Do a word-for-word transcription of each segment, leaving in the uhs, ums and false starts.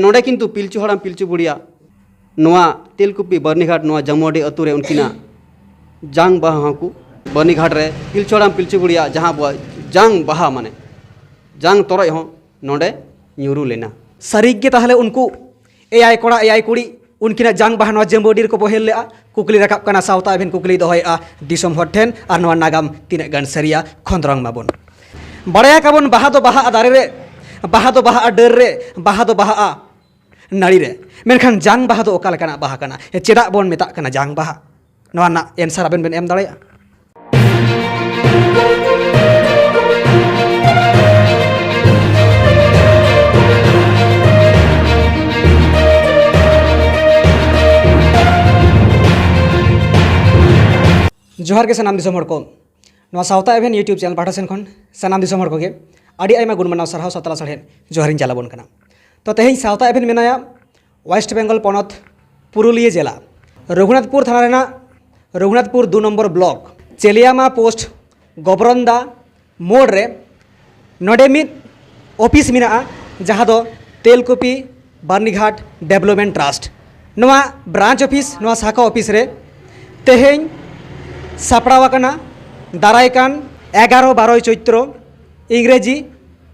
ᱱᱚᱰᱮ ᱠᱤᱱᱛᱩ ᱯᱤᱞᱪᱩ ᱦᱟᱲᱟᱢ ᱯᱤᱞᱪᱩ ᱵᱩᱲᱦᱤᱭᱟᱜ ᱱᱚᱣᱟ ᱛᱮᱞᱠᱩᱯᱤ ᱵᱟᱹᱨᱱᱤᱜᱷᱟᱴ, ᱱᱚᱣᱟ ᱡᱟᱢᱩᱣᱟᱰᱤ ᱟᱹᱛᱩ ᱨᱮ ᱩᱱᱠᱤᱱᱟᱜ ᱡᱟᱝ ᱵᱟᱦᱟ ᱦᱚᱸᱠᱚ, ᱵᱟᱹᱨᱱᱤᱜᱷᱟᱴ ᱨᱮ ᱯᱤᱞᱪᱩ ᱦᱟᱲᱟᱢ ᱯᱤᱞᱪᱩ ᱵᱩᱲᱦᱤᱭᱟᱜ ᱡᱟᱦᱟᱸ ᱟᱵᱚᱣᱟᱜ ᱡᱟᱝ ᱵᱟᱦᱟ, ᱢᱟᱱᱮ ᱡᱟᱝ ᱛᱚᱨᱚᱡ ᱦᱚᱸ ᱱᱚᱰᱮ ᱧᱩᱨᱩ ᱞᱮᱱᱟ᱾ ᱥᱟᱹᱨᱤ ᱜᱮ ᱛᱟᱦᱚᱞᱮ ᱩᱱᱠᱩ ᱮᱭᱟᱭ ᱠᱚᱲᱟ ᱮᱭᱟᱭ ᱠᱩᱲᱤ ᱩᱱᱠᱤᱱᱟᱜ ᱡᱟᱝ ᱵᱟᱦᱟ ᱱᱚᱣᱟ ᱡᱟᱢᱩᱣᱟᱰᱤ ᱨᱮᱠᱚ ᱵᱚᱦᱮᱞ ᱞᱮᱜᱼᱟ? ᱠᱩᱠᱞᱤ ᱨᱟᱠᱟᱵ ᱠᱟᱱᱟ, ᱥᱟᱶᱛᱟ ᱮᱵᱷᱮᱱ ᱠᱩᱠᱞᱤ ᱫᱚᱦᱚᱭᱮᱫᱼᱟ ᱫᱤᱥᱚᱢ ᱦᱚᱲ ᱴᱷᱮᱱ, ᱟᱨ ᱱᱚᱣᱟ ᱱᱟᱜᱟᱢ ᱛᱤᱱᱟᱹᱜ ᱜᱟᱱ ᱥᱟᱹᱨᱤᱭᱟ, ᱠᱷᱚᱸᱫᱽᱨᱚᱝ ᱢᱟᱵᱚᱱ᱾ ᱵᱟᱲᱟᱭ ᱟᱠᱟᱵᱚᱱ, ᱵᱟᱦᱟ ᱫᱚ ᱵᱟᱦᱟᱜᱼᱟ ᱫᱟᱨᱮ ᱨᱮ, ᱵᱟᱦᱟ ᱫᱚ ᱵᱟᱦᱟᱜᱼᱟ ᱰᱟᱹᱨ ᱨᱮ, ᱵᱟᱦᱟ ᱫᱚ ᱵᱟᱦᱟᱜᱼᱟ ᱱᱟᱹᱲᱤ ᱨᱮ᱾ ᱢᱮᱱᱠᱷᱟᱱ ᱡᱟᱝ ᱵᱟᱦᱟ ᱫᱚ ᱚᱠᱟ ᱞᱮᱠᱟᱱᱟᱜ ᱵᱟᱦᱟ ᱠᱟᱱᱟ? ᱪᱮᱫᱟᱜ ᱵᱚᱱ ᱢᱮᱛᱟᱜ ᱠᱟᱱᱟ ᱡᱟᱝ ᱵᱟᱦᱟ? ᱱᱚᱣᱟ ᱨᱮᱱᱟᱜ ᱮᱱᱥᱟᱨ ᱟᱵᱮᱱ ᱵᱮᱱ ᱮᱢ ᱫᱟᱲᱮᱭᱟᱜᱼᱟ? ᱡᱚᱦᱟᱨ ᱜᱮ ᱥᱟᱱᱟᱢ ᱫᱤᱥᱚᱢ ᱦᱚᱲ ᱠᱚ᱾ ᱱᱚᱣᱟ ᱥᱟᱶᱛᱟ ᱮᱵᱷᱮᱱ YouTube channel ᱯᱟᱦᱴᱟ ᱥᱮᱱ ᱠᱷᱚᱱ ᱥᱟᱱᱟᱢ ᱫᱤᱥᱚᱢ ᱦᱚᱲ ᱠᱚᱜᱮ ᱟᱹᱰᱤ ᱟᱭᱢᱟ ᱜᱩᱱ ᱢᱟᱱᱟᱣ ᱥᱟᱨᱦᱟᱣ ᱥᱟᱶᱛᱟ ᱥᱟᱶᱦᱮᱫ ᱡᱚᱦᱟᱨᱤᱧ ᱪᱟᱞ ᱟᱵᱚᱱ ᱠᱟᱱᱟ᱾ ᱛᱚ, ᱛᱮᱦᱮᱧ ᱥᱟᱶᱛᱟ ᱮᱵᱷᱮᱱ ᱢᱮᱱᱟᱭᱟ ᱳᱭᱮᱥᱴ ᱵᱮᱝᱜᱚᱞ ᱯᱚᱱᱚᱛ, ᱯᱩᱨᱩᱞᱤᱭᱟᱹ ᱡᱮᱞᱟ, ᱨᱚᱜᱷᱩᱱᱟᱛᱷᱯᱩᱨ ᱛᱷᱟᱱᱟ ᱨᱮᱱᱟᱜ ᱨᱚᱜᱷᱩᱱᱟᱛᱷᱯᱩᱨ ᱫᱩ ᱱᱚᱢᱵᱚᱨ ᱵᱞᱚᱠ, ᱪᱮᱞᱤᱭᱟᱢᱟ ᱯᱳᱥᱴ, ᱜᱚᱵᱨᱚᱱᱫᱟ ᱢᱳᱲ ᱨᱮ ᱱᱚᱰᱮ ᱢᱤᱫ ᱚᱯᱷᱤᱥ ᱢᱮᱱᱟᱜᱼᱟ, ᱡᱟᱦᱟᱸ ᱫᱚ ᱛᱮᱞᱠᱩᱯᱤ ᱵᱟᱨᱱᱤᱜᱷᱟᱴ ᱰᱮᱵᱷᱞᱚᱯᱢᱮᱱᱴ ᱴᱨᱟᱥᱴ᱾ ᱱᱚᱣᱟ ᱵᱨᱟᱧᱪ ᱚᱯᱷᱤᱥ, ᱱᱚᱣᱟ ᱥᱟᱠᱷᱟ ᱚᱯᱷᱤᱥ ᱨᱮ ᱛᱮᱦᱮᱧ ᱥᱟᱯᱲᱟᱣ ᱟᱠᱟᱱᱟ ᱫᱟᱨᱟᱭ ᱠᱟᱱ ᱮᱜᱟᱨᱚ ᱵᱟᱨᱚᱭ ᱪᱳᱭᱛᱨᱚ, ᱤᱝᱨᱮᱡᱤ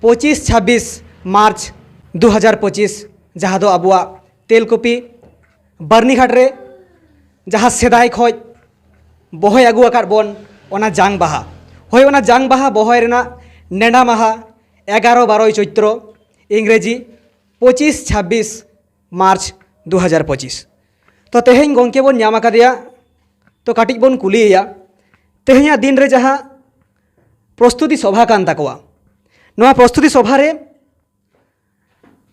ᱯᱚᱸᱪᱤᱥ ᱪᱷᱟᱵᱵᱤᱥ ᱢᱟᱨᱪ ᱫᱩ ᱦᱟᱡᱟᱨ ᱯᱚᱸᱪᱤᱥ, ᱡᱟᱦᱟᱸ ᱫᱚ ᱟᱵᱚᱣᱟᱜ ᱛᱮᱞᱠᱩᱯᱤ ᱵᱟᱹᱨᱱᱤᱜᱷᱟᱴ ᱨᱮ ᱡᱟᱦᱟᱸ ᱥᱮᱫᱟᱭ ᱠᱷᱚᱡ ᱵᱚᱦᱚᱭ ᱟᱹᱜᱩ ᱟᱠᱟᱫ ᱵᱚᱱ, ᱚᱱᱟ ᱡᱟᱝ ᱵᱟᱦᱟ᱾ ᱦᱳᱭ, ᱚᱱᱟ ᱡᱟᱝ ᱵᱟᱦᱟ ᱵᱚᱦᱚᱭ ᱨᱮᱱᱟᱜ ᱱᱮᱰᱟ ᱢᱟᱦᱟ ᱮᱜᱟᱨᱚ ᱵᱟᱨᱚᱭ ᱪᱳᱭᱛᱨᱚ, ᱤᱝᱨᱮᱡᱤ ᱯᱚᱸᱪᱤᱥ ᱪᱷᱟᱵᱵᱤᱥ ᱢᱟᱨᱪ ᱫᱩ ᱦᱟᱡᱟᱨ ᱯᱚᱸᱪᱤᱥ᱾ ᱛᱚ, ᱛᱮᱦᱮᱧ ᱜᱚᱢᱠᱮ ᱵᱚᱱ ᱧᱟᱢ ᱟᱠᱟᱫᱮᱭᱟ᱾ ᱛᱚ, ᱠᱟᱹᱴᱤᱡ ᱵᱚᱱ ᱠᱩᱞᱤᱭᱮᱭᱟ, ᱛᱮᱦᱮᱧᱟᱜ ᱫᱤᱱ ᱨᱮ ᱡᱟᱦᱟᱸ ᱯᱨᱚᱥᱛᱩᱛᱤ ᱥᱚᱵᱷᱟ ᱠᱟᱱ ᱛᱟᱠᱚᱣᱟ, ᱱᱚᱣᱟ ᱯᱨᱚᱥᱛᱩᱛᱤ ᱥᱚᱵᱷᱟ ᱨᱮ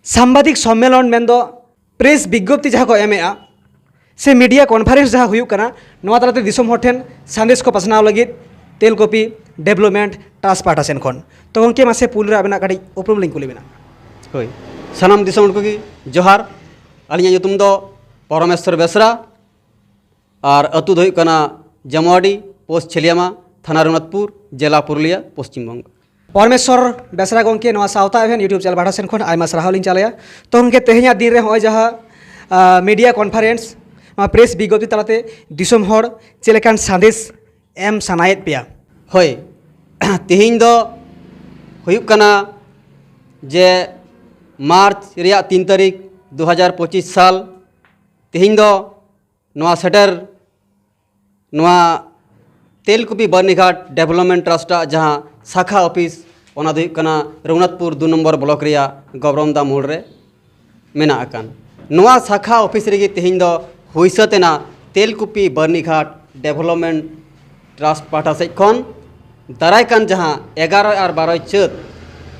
ᱥᱟᱢᱵᱟᱫᱤᱠ ᱥᱚᱢᱢᱮᱞᱚᱱ ᱢᱮᱱᱫᱚ ᱯᱨᱮᱥ ᱵᱤᱜᱽᱜᱚᱯᱛᱤ ᱡᱟᱦᱟᱸ ᱠᱚ ᱮᱢᱮᱜᱼᱟ ᱥᱮ ᱢᱤᱰᱤᱭᱟ ᱠᱚᱱᱯᱷᱟᱨᱮᱱᱥ ᱡᱟᱦᱟᱸ ᱦᱩᱭᱩᱜ ᱠᱟᱱᱟ, ᱱᱚᱣᱟ ᱛᱟᱞᱟᱛᱮ ᱫᱤᱥᱚᱢ ᱦᱚᱲ ᱴᱷᱮᱱ ᱥᱟᱸᱫᱮᱥ ᱠᱚ ᱯᱟᱥᱱᱟᱣ ᱞᱟᱹᱜᱤᱫ ᱛᱮᱞᱠᱚᱯᱤ ᱰᱮᱵᱷᱞᱚᱯᱢᱮᱱᱴ ᱴᱨᱟᱥᱴ ᱯᱟᱦᱴᱟ ᱥᱮᱱ ᱠᱷᱚᱱ᱾ ᱛᱚ ᱜᱚᱢᱠᱮ, ᱢᱟᱥᱮ ᱯᱩᱭᱞᱩ ᱨᱮ ᱟᱵᱮᱱᱟᱜ ᱠᱟᱹᱴᱤᱡ ᱩᱯᱨᱩᱢ ᱞᱤᱧ ᱠᱩᱞᱤ ᱵᱮᱱᱟ᱾ ᱦᱳᱭ, ᱥᱟᱱᱟᱢ ᱫᱤᱥᱚᱢ ᱦᱚᱲ ᱠᱚᱜᱮ ᱡᱚᱦᱟᱨ᱾ ᱟᱹᱞᱤᱧᱟᱜ ᱧᱩᱛᱩᱢ ᱫᱚ ᱯᱚᱨᱚᱢᱮᱥᱣᱚᱨ ᱵᱮᱥᱨᱟ ᱟᱨ ᱟᱹᱛᱩ ᱫᱚ ᱦᱩᱭᱩᱜ ᱠᱟᱱᱟ ᱡᱟᱢᱩᱣᱟᱰᱤ, ᱯᱳᱥᱴ ᱪᱷᱮᱞᱤᱭᱟᱢᱟ, ᱛᱷᱟᱱᱟ ᱨᱚᱜᱷᱩᱱᱟᱛᱷᱯᱩᱨ, ᱡᱮᱞᱟ ᱯᱩᱨᱩᱞᱤᱭᱟ, ᱯᱚᱥᱪᱤᱢ ᱵᱚᱝᱜᱚ᱾ ᱯᱚᱨᱢᱮᱥᱣᱚᱨ ᱵᱮᱥᱨᱟ ᱜᱚᱢᱠᱮ ᱱᱚᱣᱟ ᱥᱟᱶᱛᱟ ᱮᱵᱷᱮᱱ YouTube ᱪᱮᱱᱮᱞ ᱯᱟᱦᱴᱟ ᱥᱮᱱ ᱠᱷᱚᱱ ᱟᱭᱢᱟ ᱥᱟᱨᱦᱟᱣ ᱞᱤᱧ ᱪᱟᱞᱮᱭᱟ᱾ ᱛᱚ ᱜᱚᱢᱠᱮ, ᱛᱮᱦᱮᱧᱟᱜ ᱫᱤᱱ ᱨᱮ ᱱᱚᱜᱼᱚᱭ ᱡᱟᱦᱟᱸ ᱢᱤᱰᱤᱭᱟ ᱠᱚᱱᱯᱷᱟᱨᱮᱱᱥ, ᱱᱚᱣᱟ ᱯᱨᱮᱥ ᱵᱤᱜᱽᱜᱚᱯᱛᱤ ᱛᱟᱞᱟᱛᱮ ᱫᱤᱥᱚᱢ ᱦᱚᱲ ᱪᱮᱫ ᱞᱮᱠᱟᱱ ᱥᱟᱸᱫᱮᱥ ᱮᱢ ᱥᱟᱱᱟᱭᱮᱫ ᱯᱮᱭᱟ? ᱦᱳᱭ, ᱛᱮᱦᱮᱧ ᱫᱚ ᱦᱩᱭᱩᱜ ᱠᱟᱱᱟ ᱡᱮ ᱢᱟᱨᱪ ᱨᱮᱭᱟᱜ ᱛᱤᱱ ᱛᱟᱹᱨᱤᱠᱷ, ᱫᱩ ᱦᱟᱡᱟᱨ ᱯᱚᱸᱪᱤᱥ ᱥᱟᱞ᱾ ᱛᱮᱦᱮᱧ ᱫᱚ ᱱᱚᱣᱟ ᱥᱮᱴᱮᱨ ᱱᱚᱣᱟ ᱛᱮᱞᱠᱩᱯᱤ ᱵᱟᱹᱨᱱᱤᱜᱷᱟᱴ ᱰᱮᱵᱷᱞᱚᱯᱢᱮᱱᱴ ᱴᱨᱟᱥᱴ ᱟᱜ ᱡᱟᱦᱟᱸ ᱥᱟᱠᱷᱟ ᱚᱯᱷᱤᱥ, ᱚᱱᱟ ᱫᱚ ᱦᱩᱭᱩᱜ ᱠᱟᱱᱟ ᱨᱚᱜᱷᱩᱱᱟᱛᱷᱯᱩᱨ ᱫᱩ ᱱᱚᱢᱵᱚᱨ ᱵᱞᱚᱠ ᱨᱮᱭᱟᱜ ᱜᱚᱵᱨᱚᱱᱫᱟ ᱢᱳᱲ ᱨᱮ ᱢᱮᱱᱟᱜ ᱟᱠᱟᱱ᱾ ᱱᱚᱣᱟ ᱥᱟᱠᱷᱟ ᱚᱯᱷᱤᱥ ᱨᱮᱜᱮ ᱛᱮᱦᱮᱧ ᱫᱚ ᱦᱩᱭ ᱥᱟᱹᱛ ᱮᱱᱟ ᱛᱮᱞᱠᱩᱯᱤ ᱵᱟᱹᱨᱱᱤᱜᱷᱟᱴ ᱰᱮᱵᱷᱞᱚᱯᱢᱮᱱᱴ ᱴᱨᱟᱥᱴ ᱯᱟᱦᱴᱟ ᱥᱮᱫ ᱠᱷᱚᱱ ᱫᱟᱨᱟᱭ ᱠᱟᱱ ᱡᱟᱦᱟᱸ ᱮᱜᱟᱨᱚ ᱟᱨ ᱵᱟᱨᱚᱭ ᱪᱟᱹᱛ,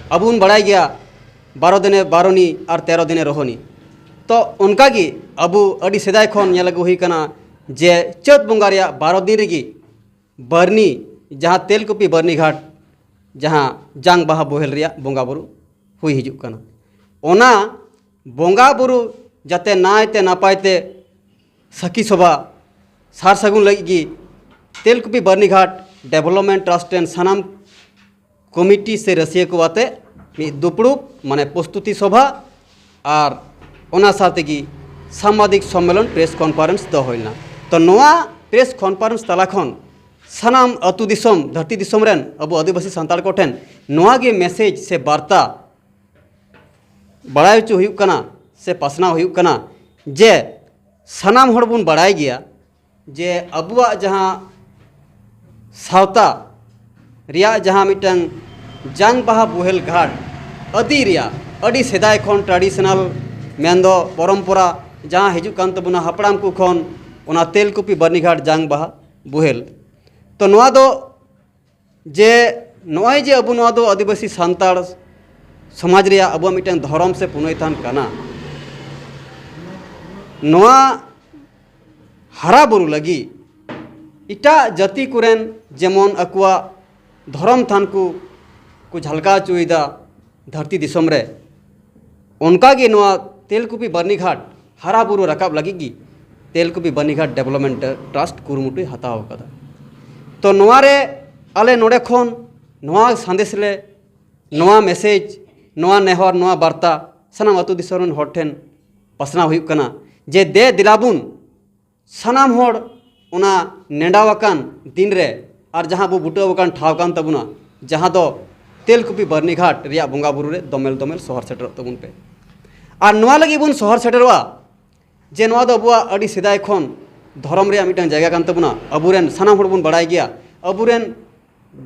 ᱟᱵᱚ ᱵᱚᱱ ᱵᱟᱲᱟᱭ ᱜᱮᱭᱟ, ᱵᱟᱨᱚ ᱫᱤᱱᱮ ᱵᱟᱨᱚᱱᱤ ᱟᱨ ᱛᱮᱨᱚ ᱫᱤᱱᱮ ᱨᱳᱦᱚᱱᱤ᱾ ᱛᱚ ᱚᱱᱠᱟᱜᱮ ᱟᱵᱚ ᱟᱹᱰᱤ ᱥᱮᱫᱟᱭ ᱠᱷᱚᱱ ᱧᱮᱞ ᱟᱹᱜᱩ ᱦᱩᱭ ᱠᱟᱱᱟ ᱡᱮ ᱪᱟᱹᱛ ᱵᱚᱸᱜᱟ ᱨᱮᱭᱟᱜ ᱵᱟᱨᱚ ᱫᱤᱱ ᱨᱮᱜᱮ ᱵᱟᱹᱨᱱᱤ, ᱡᱟᱦᱟᱸ ᱛᱮᱞᱠᱩᱯᱤ ᱵᱟᱹᱨᱱᱤᱜᱷᱟᱴ ᱡᱟᱦᱟᱸ ᱡᱟᱝ ᱵᱟᱦᱟ ᱵᱳᱦᱮᱞ ᱨᱮᱭᱟᱜ ᱵᱚᱸᱜᱟ ᱵᱩᱨᱩ ᱦᱩᱭ ᱦᱤᱡᱩᱜ ᱠᱟᱱᱟ, ᱚᱱᱟ ᱵᱚᱸᱜᱟ ᱵᱩᱨᱩ ᱡᱟᱛᱮ ᱱᱟᱭᱛᱮ ᱱᱟᱯᱟᱭ ᱛᱮ ᱥᱟᱹᱠᱷᱤ ᱥᱚᱵᱷᱟ ᱥᱟᱨ ᱥᱟᱹᱜᱩᱱ ᱞᱟᱹᱜᱤᱫ ᱜᱮ ᱛᱮᱞᱠᱩᱯᱤ ᱵᱟᱹᱨᱱᱤᱜᱷᱟᱴ ᱰᱮᱵᱷᱞᱚᱯᱢᱮᱱᱴ ᱴᱨᱟᱥᱴ ᱨᱮᱱ ᱥᱟᱱᱟᱢ ᱠᱚᱢᱤᱴᱤ ᱥᱮ ᱨᱟᱹᱥᱤᱭᱟᱹ ᱠᱚ ᱟᱛᱮ ᱢᱤᱫ ᱫᱩᱯᱲᱩᱵ, ᱢᱟᱱᱮ ᱯᱨᱚᱥᱛᱩᱛᱤ ᱥᱚᱵᱷᱟ, ᱟᱨ ᱚᱱᱟ ᱥᱟᱶ ᱛᱮᱜᱮ ᱥᱟᱢᱵᱟᱫᱤᱠ ᱥᱚᱢᱢᱮᱞᱚᱱ, ᱯᱨᱮᱥ ᱠᱚᱱᱯᱷᱟᱨᱮᱱᱥ ᱫᱚᱦᱚ ᱦᱩᱭ ᱞᱮᱱᱟ᱾ ᱛᱚ ᱱᱚᱣᱟ ᱯᱨᱮᱥ ᱠᱚᱱᱯᱷᱟᱨᱮᱱᱥ ᱛᱟᱞᱟ ᱠᱷᱚᱱ ᱥᱟᱱᱟᱢ ᱟᱹᱛᱩ ᱫᱤᱥᱚᱢ, ᱫᱷᱟᱹᱨᱛᱤ ᱫᱤᱥᱚᱢ ᱨᱮᱱ ᱟᱵᱚ ᱟᱹᱫᱤᱵᱟᱹᱥᱤ ᱥᱟᱱᱛᱟᱲ ᱠᱚᱴᱷᱮᱱ ᱱᱚᱣᱟ ᱜᱮ ᱢᱮᱥᱮᱡᱽ ᱥᱮ ᱵᱟᱨᱛᱟ ᱵᱟᱲᱟᱭ ᱦᱚᱪᱚ ᱦᱩᱭᱩᱜ ᱠᱟᱱᱟ ᱥᱮ ᱯᱟᱥᱱᱟᱣ ᱦᱩᱭᱩᱜ ᱠᱟᱱᱟ ᱡᱮ ᱥᱟᱱᱟᱢ ᱦᱚᱲ ᱵᱚᱱ ᱵᱟᱲᱟᱭ ᱜᱮᱭᱟ ᱡᱮ ᱟᱵᱚᱣᱟᱜ ᱡᱟᱦᱟᱸ ᱥᱟᱶᱛᱟ ᱨᱮᱭᱟᱜ ᱡᱟᱦᱟᱸ ᱢᱤᱫᱴᱟᱝ ᱡᱟᱝ ᱵᱟᱦᱟ ᱵᱳᱦᱮᱞ ᱜᱷᱟᱴ ᱟᱹᱫᱤ ᱨᱮᱭᱟᱜ ᱟᱹᱰᱤ ᱥᱮᱫᱟᱭ ᱠᱷᱚᱱ ᱴᱨᱟᱰᱤᱥᱚᱱᱟᱞ ᱢᱮᱱᱫᱚ ᱯᱚᱨᱚᱢᱯᱚᱨᱟ ᱡᱟᱦᱟᱸ ᱦᱤᱡᱩᱜ ᱠᱟᱱ ᱛᱟᱵᱚᱱᱟ ᱦᱟᱯᱲᱟᱢ ᱠᱚ ᱠᱷᱚᱱ, ᱚᱱᱟ ᱛᱮᱞᱠᱩᱯᱤ ᱵᱟᱹᱨᱱᱤᱜᱷᱟᱴ ᱡᱟᱝ ᱵᱟᱦᱟ ᱵᱳᱦᱮᱞ᱾ ᱛᱚ ᱱᱚᱣᱟ ᱫᱚ ᱡᱮ ᱱᱚᱜᱼᱚᱭ ᱡᱮ ᱟᱵᱚ ᱱᱚᱣᱟ ᱫᱚ ᱟᱹᱫᱤᱵᱟᱹᱥᱤ ᱥᱟᱱᱛᱟᱲ ᱥᱚᱢᱟᱡᱽ ᱨᱮᱭᱟᱜ ᱟᱵᱚᱣᱟᱜ ᱢᱤᱫᱴᱟᱝ ᱫᱷᱚᱨᱚᱢ ᱥᱮ ᱯᱩᱱᱟᱹᱭ ᱛᱷᱟᱱ ᱠᱟᱱᱟ, ᱱᱚᱣᱟ ᱦᱟᱨᱟ ᱵᱩᱨᱩ ᱞᱟᱹᱜᱤᱫ ᱮᱴᱟᱜ ᱡᱟᱹᱛᱤ ᱠᱚᱨᱮᱱ ᱡᱮᱢᱚᱱ ᱟᱠᱚᱣᱟᱜ ᱫᱷᱚᱨᱚᱢ ᱛᱷᱟᱱ ᱠᱚ ᱠᱚ ᱡᱷᱟᱞᱠᱟᱣ ᱦᱚᱪᱚᱭᱮᱫᱟ ᱫᱷᱟᱹᱨᱛᱤ ᱫᱤᱥᱚᱢ ᱨᱮ, ᱚᱱᱠᱟᱜᱮ ᱱᱚᱣᱟ ᱛᱮᱞᱠᱩᱯᱤ ᱵᱟᱹᱨᱱᱤᱜᱷᱟᱴ ᱦᱟᱨᱟ ᱵᱩᱨᱩ ᱨᱟᱠᱟᱵ ᱞᱟᱹᱜᱤᱫ ᱜᱮ ᱛᱮᱞᱠᱩᱯᱤ ᱵᱟᱹᱨᱱᱤᱜᱷᱟᱴ ᱰᱮᱵᱷᱞᱚᱯᱢᱮᱱᱴ ᱴᱨᱟᱥᱴ ᱠᱩᱨᱩᱢᱩᱴᱩᱭ ᱦᱟᱛᱟᱣ ᱟᱠᱟᱫᱟ᱾ ᱛᱚ ᱱᱚᱣᱟ ᱨᱮ ᱟᱞᱮ ᱱᱚᱰᱮ ᱠᱷᱚᱱ ᱱᱚᱣᱟ ᱥᱟᱸᱫᱮᱥ ᱨᱮ, ᱱᱚᱣᱟ ᱢᱮᱥᱮᱡᱽ, ᱱᱚᱣᱟ ᱱᱮᱦᱚᱨ, ᱱᱚᱣᱟ ᱵᱟᱨᱛᱟ ᱥᱟᱱᱟᱢ ᱟᱹᱛᱩ ᱫᱤᱥᱚᱢ ᱨᱮᱱ ᱦᱚᱲ ᱴᱷᱮᱱ ᱯᱟᱥᱱᱟᱣ ᱦᱩᱭᱩᱜ ᱠᱟᱱᱟ ᱡᱮ ᱫᱮ ᱫᱮᱞᱟ ᱵᱚᱱ ᱥᱟᱱᱟᱢ ᱦᱚᱲ ᱚᱱᱟ ᱱᱮᱰᱟᱣ ᱟᱠᱟᱱ ᱫᱤᱱ ᱨᱮ ᱟᱨ ᱡᱟᱦᱟᱸ ᱵᱚ ᱵᱩᱴᱟᱹᱣ ᱟᱠᱟᱱ ᱴᱷᱟᱶ ᱠᱟᱱ ᱛᱟᱵᱚᱱᱟ, ᱡᱟᱦᱟᱸ ᱫᱚ ᱛᱮᱞᱠᱩᱯᱤ ᱵᱟᱹᱨᱱᱤ ᱜᱷᱟᱴ ᱨᱮᱭᱟᱜ ᱵᱚᱸᱜᱟ ᱵᱩᱨᱩ ᱨᱮ ᱫᱚᱢᱮᱞ ᱫᱚᱢᱮᱞ ᱥᱚᱦᱚᱨ ᱥᱮᱴᱮᱨᱚᱜ ᱛᱟᱵᱚᱱ ᱯᱮ᱾ ᱟᱨ ᱱᱚᱣᱟ ᱞᱟᱹᱜᱤᱫ ᱵᱚᱱ ᱥᱚᱦᱚᱨ ᱥᱮᱴᱮᱨᱚᱜᱼᱟ ᱡᱮ ᱱᱚᱣᱟ ᱫᱚ ᱟᱵᱚᱣᱟᱜ ᱟᱹᱰᱤ ᱥᱮᱫᱟᱭ ᱠᱷᱚᱱ ᱫᱷᱚᱨᱚᱢ ᱨᱮᱭᱟᱜ ᱢᱤᱫᱴᱟᱝ ᱡᱟᱭᱜᱟ ᱠᱟᱱ ᱛᱟᱵᱚᱱᱟ᱾ ᱟᱵᱚᱨᱮᱱ ᱥᱟᱱᱟᱢ ᱦᱚᱲ ᱵᱚᱱ ᱵᱟᱲᱟᱭ ᱜᱮᱭᱟ, ᱟᱵᱚᱨᱮᱱ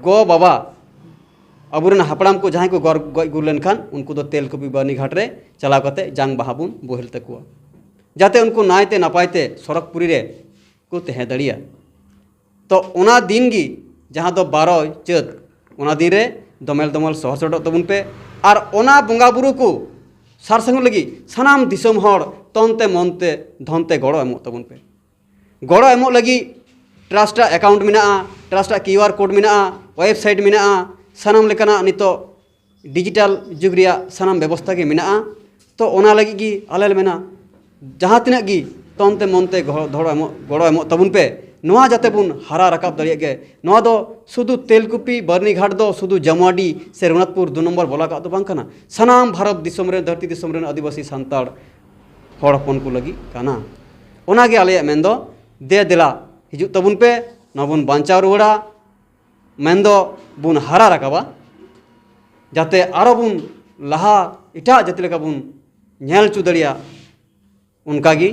ᱜᱚ ᱵᱟᱵᱟ, ᱟᱵᱚᱨᱮᱱ ᱦᱟᱯᱲᱟᱢ ᱠᱚ ᱡᱟᱦᱟᱸᱭ ᱠᱚ ᱜᱚᱨ-, ᱜᱚᱡ ᱜᱩᱨ ᱞᱮᱱᱠᱷᱟᱱ, ᱩᱱᱠᱩ ᱫᱚ ᱛᱮᱞᱠᱩᱯᱤ ᱵᱟᱹᱨᱱᱤ ᱜᱷᱟᱴ ᱨᱮ ᱪᱟᱞᱟᱣ ᱠᱟᱛᱮ ᱡᱟᱝ ᱵᱟᱦᱟ ᱵᱚᱱ ᱵᱳᱦᱮᱞ ᱛᱟᱠᱚᱣᱟ, ᱡᱟᱛᱮ ᱩᱱᱠᱩ ᱱᱟᱭᱛᱮ ᱱᱟᱯᱟᱭ ᱛᱮ ᱥᱚᱨᱚᱜᱽᱯᱩᱨᱤ ᱨᱮ ᱠᱚ ᱛᱟᱦᱮᱸ ᱫᱟᱲᱮᱭᱟᱜ᱾ ᱛᱚ ᱚᱱᱟ ᱫᱤᱱ ᱜᱮ, ᱡᱟᱦᱟᱸ ᱫᱚ ᱵᱟᱨᱚᱭ ᱪᱟᱹᱛ, ᱚᱱᱟ ᱫᱤᱱ ᱨᱮ ᱫᱚᱢᱮᱞ ᱫᱚᱢᱮᱞ ᱥᱚᱦᱚᱨ ᱥᱮᱴᱮᱨᱚᱜ ᱛᱟᱵᱚᱱ ᱯᱮ᱾ ᱟᱨ ᱚᱱᱟ ᱵᱚᱸᱜᱟ ᱵᱩᱨᱩ ᱠᱚ ᱥᱟᱨ ᱥᱟᱹᱜᱩᱱ ᱞᱟᱹᱜᱤᱫ ᱥᱟᱱᱟᱢ ᱫᱤᱥᱚᱢ ᱦᱚᱲ ᱛᱚᱱ ᱛᱮ ᱢᱚᱱ ᱛᱮ ᱫᱷᱚᱱ ᱛᱮ ᱜᱚᱲᱚ ᱮᱢᱚᱜ ᱛᱟᱵᱚᱱ ᱯᱮ᱾ ᱜᱚᱲᱚ ᱮᱢᱚᱜ ᱞᱟᱹᱜᱤᱫ ᱴᱨᱟᱥᱴ ᱟᱜ ᱮᱠᱟᱣᱩᱱᱴ ᱢᱮᱱᱟᱜᱼᱟ, ᱴᱨᱟᱥᱴ ᱟᱜ ᱠᱤᱭᱩ ᱟᱨ ᱠᱳᱰ ᱢᱮᱱᱟᱜᱼᱟ, ᱳᱭᱮᱵᱽᱥᱟᱭᱤᱴ ᱢᱮᱱᱟᱜᱼᱟ, ᱥᱟᱱᱟᱢ ᱞᱮᱠᱟᱱᱟᱜ ᱱᱤᱛᱚᱜ ᱰᱤᱡᱤᱴᱟᱞ ᱡᱩᱜᱽ ᱨᱮᱭᱟᱜ ᱥᱟᱱᱟᱢ ᱵᱮᱵᱚᱥᱛᱷᱟ ᱜᱮ ᱢᱮᱱᱟᱜᱼᱟ᱾ ᱛᱚ ᱚᱱᱟ ᱞᱟᱹᱜᱤᱫ ᱜᱮ ᱟᱞᱮ ᱞᱮ ᱢᱮᱱᱟ, ᱡᱟᱦᱟᱸ ᱛᱤᱱᱟᱹᱜ ᱜᱮ ᱛᱚᱱ ᱛᱮ ᱢᱚᱱ ᱛᱮ ᱜᱚᱲᱚ, ᱫᱷᱚᱲᱚ ᱮᱢᱚᱜ, ᱜᱚᱲᱚ ᱮᱢᱚᱜ ᱛᱟᱵᱚᱱ ᱯᱮ, ᱱᱚᱣᱟ ᱡᱟᱛᱮ ᱵᱚᱱ ᱦᱟᱨᱟ ᱨᱟᱠᱟᱵ ᱫᱟᱲᱮᱭᱟᱜ ᱜᱮ᱾ ᱱᱚᱣᱟ ᱫᱚ ᱥᱩᱫᱷᱩ ᱛᱮᱞᱠᱩᱯᱤ ᱵᱟᱹᱨᱱᱤ ᱜᱷᱟᱴ ᱫᱚ ᱥᱩᱫᱷᱩ ᱡᱟᱢᱩᱟᱰᱤ ᱥᱮ ᱨᱚᱜᱷᱩᱱᱟᱛᱷᱯᱩᱨ ᱫᱩ ᱱᱚᱢᱵᱚᱨ ᱵᱞᱚᱠ ᱟᱜ ᱫᱚ ᱵᱟᱝ ᱠᱟᱱᱟ, ᱥᱟᱱᱟᱢ ᱵᱷᱟᱨᱚᱛ ᱫᱤᱥᱚᱢ ᱨᱮᱱ, ᱫᱷᱟᱹᱨᱛᱤ ᱫᱤᱥᱚᱢ ᱨᱮᱱ ᱟᱹᱫᱤᱵᱟᱹᱥᱤ ᱥᱟᱱᱛᱟᱲ ᱦᱚᱲ ᱦᱚᱯᱚᱱ ᱠᱚ ᱞᱟᱹᱜᱤᱫ ᱠᱟᱱᱟ᱾ ᱚᱱᱟᱜᱮ ᱟᱞᱮᱭᱟᱜ ᱢᱮᱱ ᱫᱚ, ᱫᱮ ᱫᱮᱞᱟ ᱦᱤᱡᱩᱜ ᱛᱟᱵᱚᱱ ᱯᱮ, ᱱᱚᱣᱟ ᱵᱚᱱ ᱵᱟᱧᱪᱟᱣ ᱨᱩᱣᱟᱹᱲᱟ, ᱢᱮᱱ ᱫᱚ ᱵᱚᱱ ᱦᱟᱨᱟ ᱨᱟᱠᱟᱵᱟ, ᱡᱟᱛᱮ ᱟᱨᱚ ᱵᱚᱱ ᱞᱟᱦᱟ, ᱮᱴᱟᱜ ᱡᱟᱹᱛᱤ ᱞᱮᱠᱟ ᱵᱚᱱ ᱧᱮᱞ ᱦᱚᱪᱚ ᱫᱟᱲᱮᱭᱟᱜ᱾ ᱚᱱᱠᱟᱜᱮ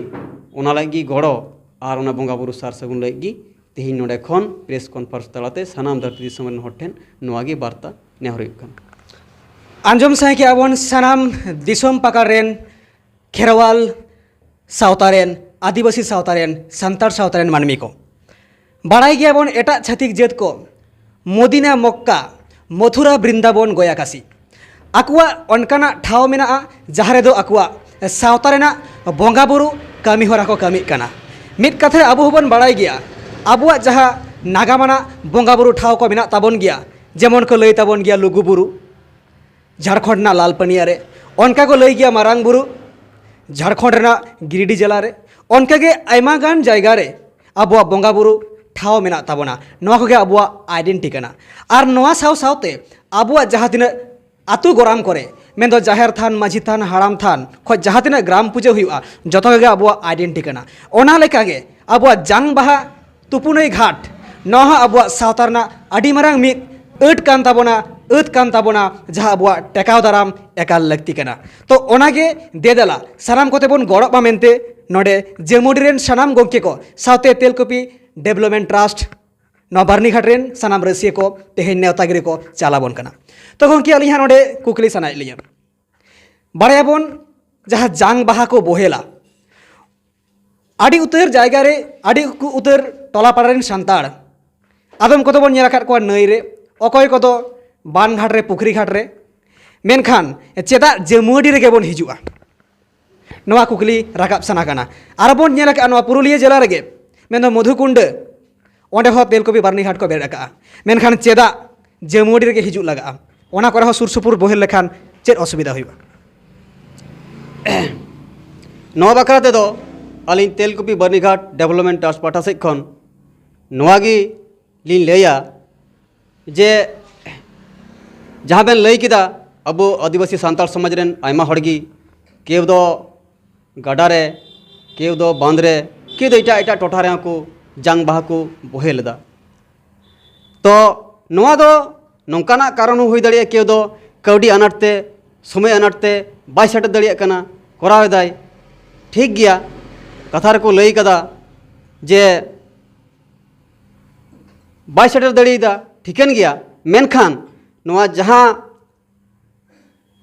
ᱚᱱᱟ ᱞᱟᱹᱜᱤᱫ ᱜᱮ ᱜᱚᱲᱚ ᱟᱨ ᱚᱱᱟ ᱵᱚᱸᱜᱟ ᱵᱩᱨᱩ ᱥᱟᱨ ᱥᱟᱹᱜᱩᱱ ᱞᱟᱹᱜᱤᱫ ᱜᱮ ᱛᱮᱦᱮᱧ ᱱᱚᱰᱮ ᱠᱷᱚᱱ ᱯᱨᱮᱥ ᱠᱚᱱᱯᱷᱟᱨᱮᱱᱥ ᱛᱟᱞᱟᱛᱮ ᱥᱟᱱᱟᱢ ᱫᱷᱟᱹᱨᱛᱤ ᱫᱤᱥᱚᱢ ᱨᱮᱱ ᱦᱚᱲ ᱴᱷᱮᱱ ᱱᱚᱣᱟ ᱜᱮ ᱵᱟᱨᱛᱟ ᱱᱮᱦᱚᱨ ᱦᱩᱭᱩᱜ ᱠᱟᱱᱟ᱾ ᱟᱸᱡᱚᱢ ᱥᱟᱸᱜᱮ ᱠᱮᱜᱼᱟ ᱵᱚᱱ ᱥᱟᱱᱟᱢ ᱫᱤᱥᱚᱢ ᱯᱟᱠᱟᱲ ᱨᱮᱱ ᱠᱷᱮᱨᱣᱟᱞ ᱥᱟᱶᱛᱟ ᱨᱮᱱ, ᱟᱹᱫᱤᱵᱟᱹᱥᱤ ᱥᱟᱶᱛᱟ ᱨᱮᱱ, ᱥᱟᱱᱛᱟᱲ ᱥᱟᱶᱛᱟ ᱨᱮᱱ ᱢᱟᱹᱱᱢᱤ ᱠᱚ᱾ ᱵᱟᱲᱟᱭ ᱜᱮᱭᱟᱵᱚᱱ ᱮᱴᱟᱜ ᱪᱷᱟᱹᱛᱤᱠ ᱡᱟᱹᱛ ᱠᱚ ᱢᱚᱫᱤᱱᱟ ᱢᱚᱠᱠᱟ, ᱢᱚᱛᱷᱩᱨᱟ ᱵᱨᱤᱱᱫᱟᱵᱚᱱ ᱜᱚᱭᱟ ᱠᱟᱥᱤ᱾ ᱟᱠᱚᱣᱟᱜ ᱚᱱᱠᱟᱱᱟᱜ ᱴᱷᱟᱶ ᱢᱮᱱᱟᱜᱼᱟ ᱡᱟᱦᱟᱸ ᱨᱮᱫᱚ ᱟᱠᱚᱣᱟᱜ ᱥᱟᱶᱛᱟ ᱨᱮᱱᱟᱜ ᱵᱚᱸᱜᱟ ᱵᱩᱨᱩ ᱠᱟᱹᱢᱤ ᱦᱚᱨᱟ ᱠᱚ ᱠᱟᱹᱢᱤᱜ ᱠᱟᱱᱟ᱾ ᱢᱤᱫ ᱠᱟᱛᱷᱟ ᱨᱮ ᱟᱵᱚ ᱦᱚᱸᱵᱚᱱ ᱵᱟᱲᱟᱭ ᱜᱮᱭᱟ, ᱟᱵᱚᱣᱟᱜ ᱡᱟᱦᱟᱸ ᱱᱟᱜᱟᱢ ᱟᱱᱟᱜ ᱵᱚᱸᱜᱟ ᱵᱩᱨᱩ ᱴᱷᱟᱶ ᱠᱚ ᱢᱮᱱᱟᱜ ᱛᱟᱵᱚᱱ ᱜᱮᱭᱟ, ᱡᱮᱢᱚᱱ ᱠᱚ ᱞᱟᱹᱭ ᱛᱟᱵᱚᱱ ᱜᱮᱭᱟ ᱞᱩᱜᱩ ᱵᱩᱨᱩ, ᱡᱷᱟᱲᱠᱷᱚᱸᱰ ᱨᱮᱱᱟᱜ ᱞᱟᱞᱯᱟᱹᱱᱤᱭᱟ ᱨᱮ, ᱚᱱᱠᱟ ᱠᱚ ᱞᱟᱹᱭ ᱜᱮᱭᱟ ᱢᱟᱨᱟᱝ ᱵᱩᱨᱩ, ᱡᱷᱟᱲᱠᱷᱚᱸᱰ ᱨᱮᱱᱟᱜ ᱜᱤᱨᱤᱰᱤ ᱡᱮᱞᱟ ᱨᱮ, ᱚᱱᱠᱟᱜᱮ ᱟᱭᱢᱟ ᱜᱟᱱ ᱡᱟᱭᱜᱟ ᱨᱮ ᱟᱵᱚᱣᱟᱜ ᱵᱚᱸᱜᱟ ᱵᱩᱨᱩ ᱴᱷᱟᱶ ᱢᱮᱱᱟᱜ ᱛᱟᱵᱚᱱᱟ᱾ ᱱᱚᱣᱟ ᱠᱚᱜᱮ ᱟᱵᱚᱣᱟᱜ ᱟᱭᱰᱮᱱᱴᱤᱴᱤ ᱠᱟᱱᱟ᱾ ᱟᱨ ᱱᱚᱣᱟ ᱥᱟᱶ ᱥᱟᱶᱛᱮ ᱟᱵᱚᱣᱟᱜ ᱡᱟᱦᱟᱸ ᱛᱤᱱᱟᱹᱜ ᱟᱹᱛᱩ ᱜᱚᱨᱟᱢ ᱠᱚᱨᱮ, ᱢᱮᱱᱫᱚ ᱡᱟᱦᱮᱨ ᱛᱷᱟᱱ, ᱢᱟᱹᱡᱷᱤ ᱛᱷᱟᱱ, ᱦᱟᱲᱟᱢ ᱛᱷᱟᱱ ᱠᱷᱚᱱ ᱡᱟᱦᱟᱸ ᱛᱤᱱᱟᱹᱜ ᱜᱨᱟᱢ ᱯᱩᱡᱟᱹ ᱦᱩᱭᱩᱜᱼᱟ, ᱡᱚᱛᱚ ᱜᱮ ᱟᱵᱚᱣᱟᱜ ᱟᱭᱰᱮᱱᱴᱤᱴᱤ ᱠᱟᱱᱟ᱾ ᱚᱱᱟ ᱞᱮᱠᱟᱜᱮ ᱟᱵᱚᱣᱟᱜ ᱡᱟᱝ ᱵᱟᱦᱟ ᱛᱩᱯᱩᱱᱟᱹᱭ ᱜᱷᱟᱴ, ᱱᱚᱣᱟ ᱦᱚᱸ ᱟᱵᱚᱣᱟᱜ ᱥᱟᱶᱛᱟ ᱨᱮᱱᱟᱜ ᱟᱹᱰᱤ ᱢᱟᱨᱟᱝ ᱢᱤᱫ ᱟᱹᱫ ᱠᱟᱱ ᱛᱟᱵᱚᱱᱟ, ᱟᱹᱫ ᱠᱟᱱ ᱛᱟᱵᱚᱱᱟ, ᱡᱟᱦᱟᱸ ᱟᱵᱚᱣᱟᱜ ᱴᱮᱠᱟᱣ ᱫᱟᱨᱟᱢ ᱮᱠᱟᱞ ᱞᱟᱹᱠᱛᱤ ᱠᱟᱱᱟ᱾ ᱛᱚ ᱚᱱᱟᱜᱮ ᱫᱮ ᱫᱮᱞᱟ ᱥᱟᱱᱟᱢ ᱠᱚᱛᱮ ᱵᱚᱱ ᱜᱚᱲᱚᱜ ᱢᱟ ᱢᱮᱱᱛᱮ ᱱᱚᱰᱮ ᱡᱮᱢᱩᱰᱤ ᱨᱮᱱ ᱥᱟᱱᱟᱢ ᱜᱚᱢᱠᱮ ᱠᱚ ᱥᱟᱶᱛᱮ ᱛᱮᱞᱠᱩᱯᱤ ᱰᱮᱵᱷᱞᱚᱯᱢᱮᱱᱴ ᱴᱨᱟᱥᱴ, ᱱᱚᱣᱟ ᱵᱟᱨᱱᱤᱜᱷᱟᱴ ᱨᱮᱱ ᱥᱟᱱᱟᱢ ᱨᱟᱹᱥᱤᱭᱟᱹ ᱠᱚ ᱛᱮᱦᱮᱧ ᱱᱮᱣᱛᱟ ᱜᱤᱨᱟᱹ ᱠᱚ ᱪᱟᱞ ᱟᱵᱚᱱ ᱠᱟᱱᱟ᱾ ᱛᱚ ᱜᱚᱢᱠᱮ, ᱟᱹᱞᱤᱧ ᱦᱟᱸᱜ ᱱᱚᱰᱮ ᱠᱩᱠᱞᱤ ᱥᱟᱱᱟᱭᱮᱫ ᱞᱤᱧᱟᱹ, ᱵᱟᱲᱟᱭᱟᱵᱚᱱ ᱡᱟᱦᱟᱸ ᱡᱟᱝ ᱵᱟᱦᱟ ᱠᱚ ᱵᱚᱦᱮᱞᱟ, ᱟᱹᱰᱤ ᱩᱛᱟᱹᱨ ᱡᱟᱭᱜᱟ ᱨᱮ, ᱟᱹᱰᱤ ᱩᱠᱩ ᱩᱛᱟᱹᱨ ᱴᱚᱞᱟ ᱯᱟᱲᱟ ᱨᱮᱱ ᱥᱟᱱᱛᱟᱲ, ᱟᱫᱚᱢ ᱠᱚᱫᱚ ᱵᱚᱱ ᱧᱮᱞ ᱟᱠᱟᱫ ᱠᱚᱣᱟ ᱱᱟᱹᱭ ᱨᱮ, ᱚᱠᱚᱭ ᱠᱚᱫᱚ ᱵᱟᱱ ᱜᱷᱟᱴ ᱨᱮ, ᱯᱩᱠᱷᱨᱤ ᱜᱷᱟᱴ ᱨᱮ᱾ ᱢᱮᱱᱠᱷᱟᱱ ᱪᱮᱫᱟᱜ ᱡᱟᱹᱢᱩᱣᱟᱹᱰᱤ ᱨᱮᱜᱮ ᱵᱚᱱ ᱦᱤᱡᱩᱜᱼᱟ? ᱱᱚᱣᱟ ᱠᱩᱠᱞᱤ ᱨᱟᱠᱟᱵ ᱥᱟᱱᱟ ᱠᱟᱱᱟ᱾ ᱟᱨ ᱵᱚᱱ ᱧᱮᱞ ᱟᱠᱟᱫᱼᱟ ᱱᱚᱣᱟ ᱯᱩᱨᱩᱞᱤᱭᱟᱹ ᱡᱮᱞᱟ ᱨᱮᱜᱮ, ᱢᱮᱱᱫᱚ ᱢᱚᱫᱷᱩᱠᱩᱱᱰᱟᱹ, ᱚᱸᱰᱮ ᱦᱚᱸ ᱛᱮᱞᱠᱩᱯᱤ ᱵᱟᱨᱱᱤᱜᱷᱟᱴ ᱠᱚ ᱵᱮᱨᱮᱫ ᱟᱠᱟᱫᱼᱟ᱾ ᱢᱮᱱᱠᱷᱟᱱ ᱪᱮᱫᱟᱜ ᱡᱟᱹᱢᱩᱣᱟᱹᱰᱤ ᱨᱮᱜᱮ ᱦᱤᱡᱩᱜ ᱞᱟᱜᱟᱜᱼᱟ? ᱚᱱᱟ ᱠᱚᱨᱮ ᱦᱚᱸ ᱥᱩᱨ ᱥᱩᱯᱩᱨ ᱵᱚᱦᱮᱞ ᱞᱮᱠᱷᱟᱱ ᱪᱮᱫ ᱚᱥᱩᱵᱤᱫᱷᱟ ᱦᱩᱭᱩᱜᱼᱟ? ᱱᱚᱣᱟ ᱵᱟᱠᱷᱨᱟ ᱛᱮᱫᱚ ᱟᱹᱞᱤᱧ ᱛᱮᱞᱠᱩᱯᱤ ᱵᱟᱹᱨᱱᱤᱜᱷᱟᱴ ᱰᱮᱵᱷᱞᱚᱯᱢᱮᱱᱴ ᱴᱨᱟᱥᱴ ᱯᱟᱦᱴᱟ ᱥᱮᱫ ᱠᱷᱚᱱ ᱱᱚᱣᱟ ᱜᱮ ᱞᱤᱧ ᱞᱟᱹᱭᱟ ᱡᱮ ᱡᱟᱦᱟᱸ ᱵᱮᱱ ᱞᱟᱹᱭ ᱠᱮᱫᱟ, ᱟᱵᱚ ᱟᱹᱫᱤᱵᱟᱹᱥᱤ ᱥᱟᱱᱛᱟᱲ ᱥᱚᱢᱟᱡᱽ ᱨᱮᱱ ᱟᱭᱢᱟ ᱦᱚᱲ ᱜᱮ ᱠᱮᱣ ᱫᱚ ᱜᱟᱰᱟ ᱨᱮ, ᱠᱮᱣ ᱫᱚ ᱵᱟᱸᱫᱽ ᱨᱮ, ᱠᱮᱣ ᱫᱚ ᱮᱴᱟᱜ ᱮᱴᱟᱜ ᱴᱚᱴᱷᱟ ᱨᱮᱦᱚᱸ ᱠᱚ ᱡᱟᱝ ᱵᱟᱦᱟ ᱠᱚ ᱵᱚᱦᱮᱞ ᱮᱫᱟ᱾ ᱛᱚ ᱱᱚᱣᱟ ᱫᱚ ᱱᱚᱝᱠᱟᱱᱟᱜ ᱠᱟᱨᱚᱱ ᱦᱚᱸ ᱦᱩᱭ ᱫᱟᱲᱮᱭᱟᱜᱼᱟ, ᱠᱮᱣ ᱫᱚ ᱠᱟᱹᱣᱰᱤ ᱟᱱᱟᱴ ᱛᱮ, ᱥᱚᱢᱚᱭ ᱟᱱᱟᱴ ᱛᱮ ᱵᱟᱭ ᱥᱮᱴᱮᱨ ᱫᱟᱲᱮᱭᱟᱜ ᱠᱟᱱᱟ, ᱠᱚᱨᱟᱣ ᱮᱫᱟᱭ᱾ ᱴᱷᱤᱠ ᱜᱮᱭᱟ, ᱠᱟᱛᱷᱟ ᱨᱮᱠᱚ ᱞᱟᱹᱭ ᱠᱟᱫᱟ ᱡᱮ ᱵᱟᱭ ᱥᱮᱴᱮᱨ ᱫᱟᱲᱮᱭᱟᱫᱟ, ᱴᱷᱤᱠᱟᱹᱱ ᱜᱮᱭᱟ᱾ ᱢᱮᱱᱠᱷᱟᱱ ᱱᱚᱣᱟ ᱡᱟᱦᱟᱸ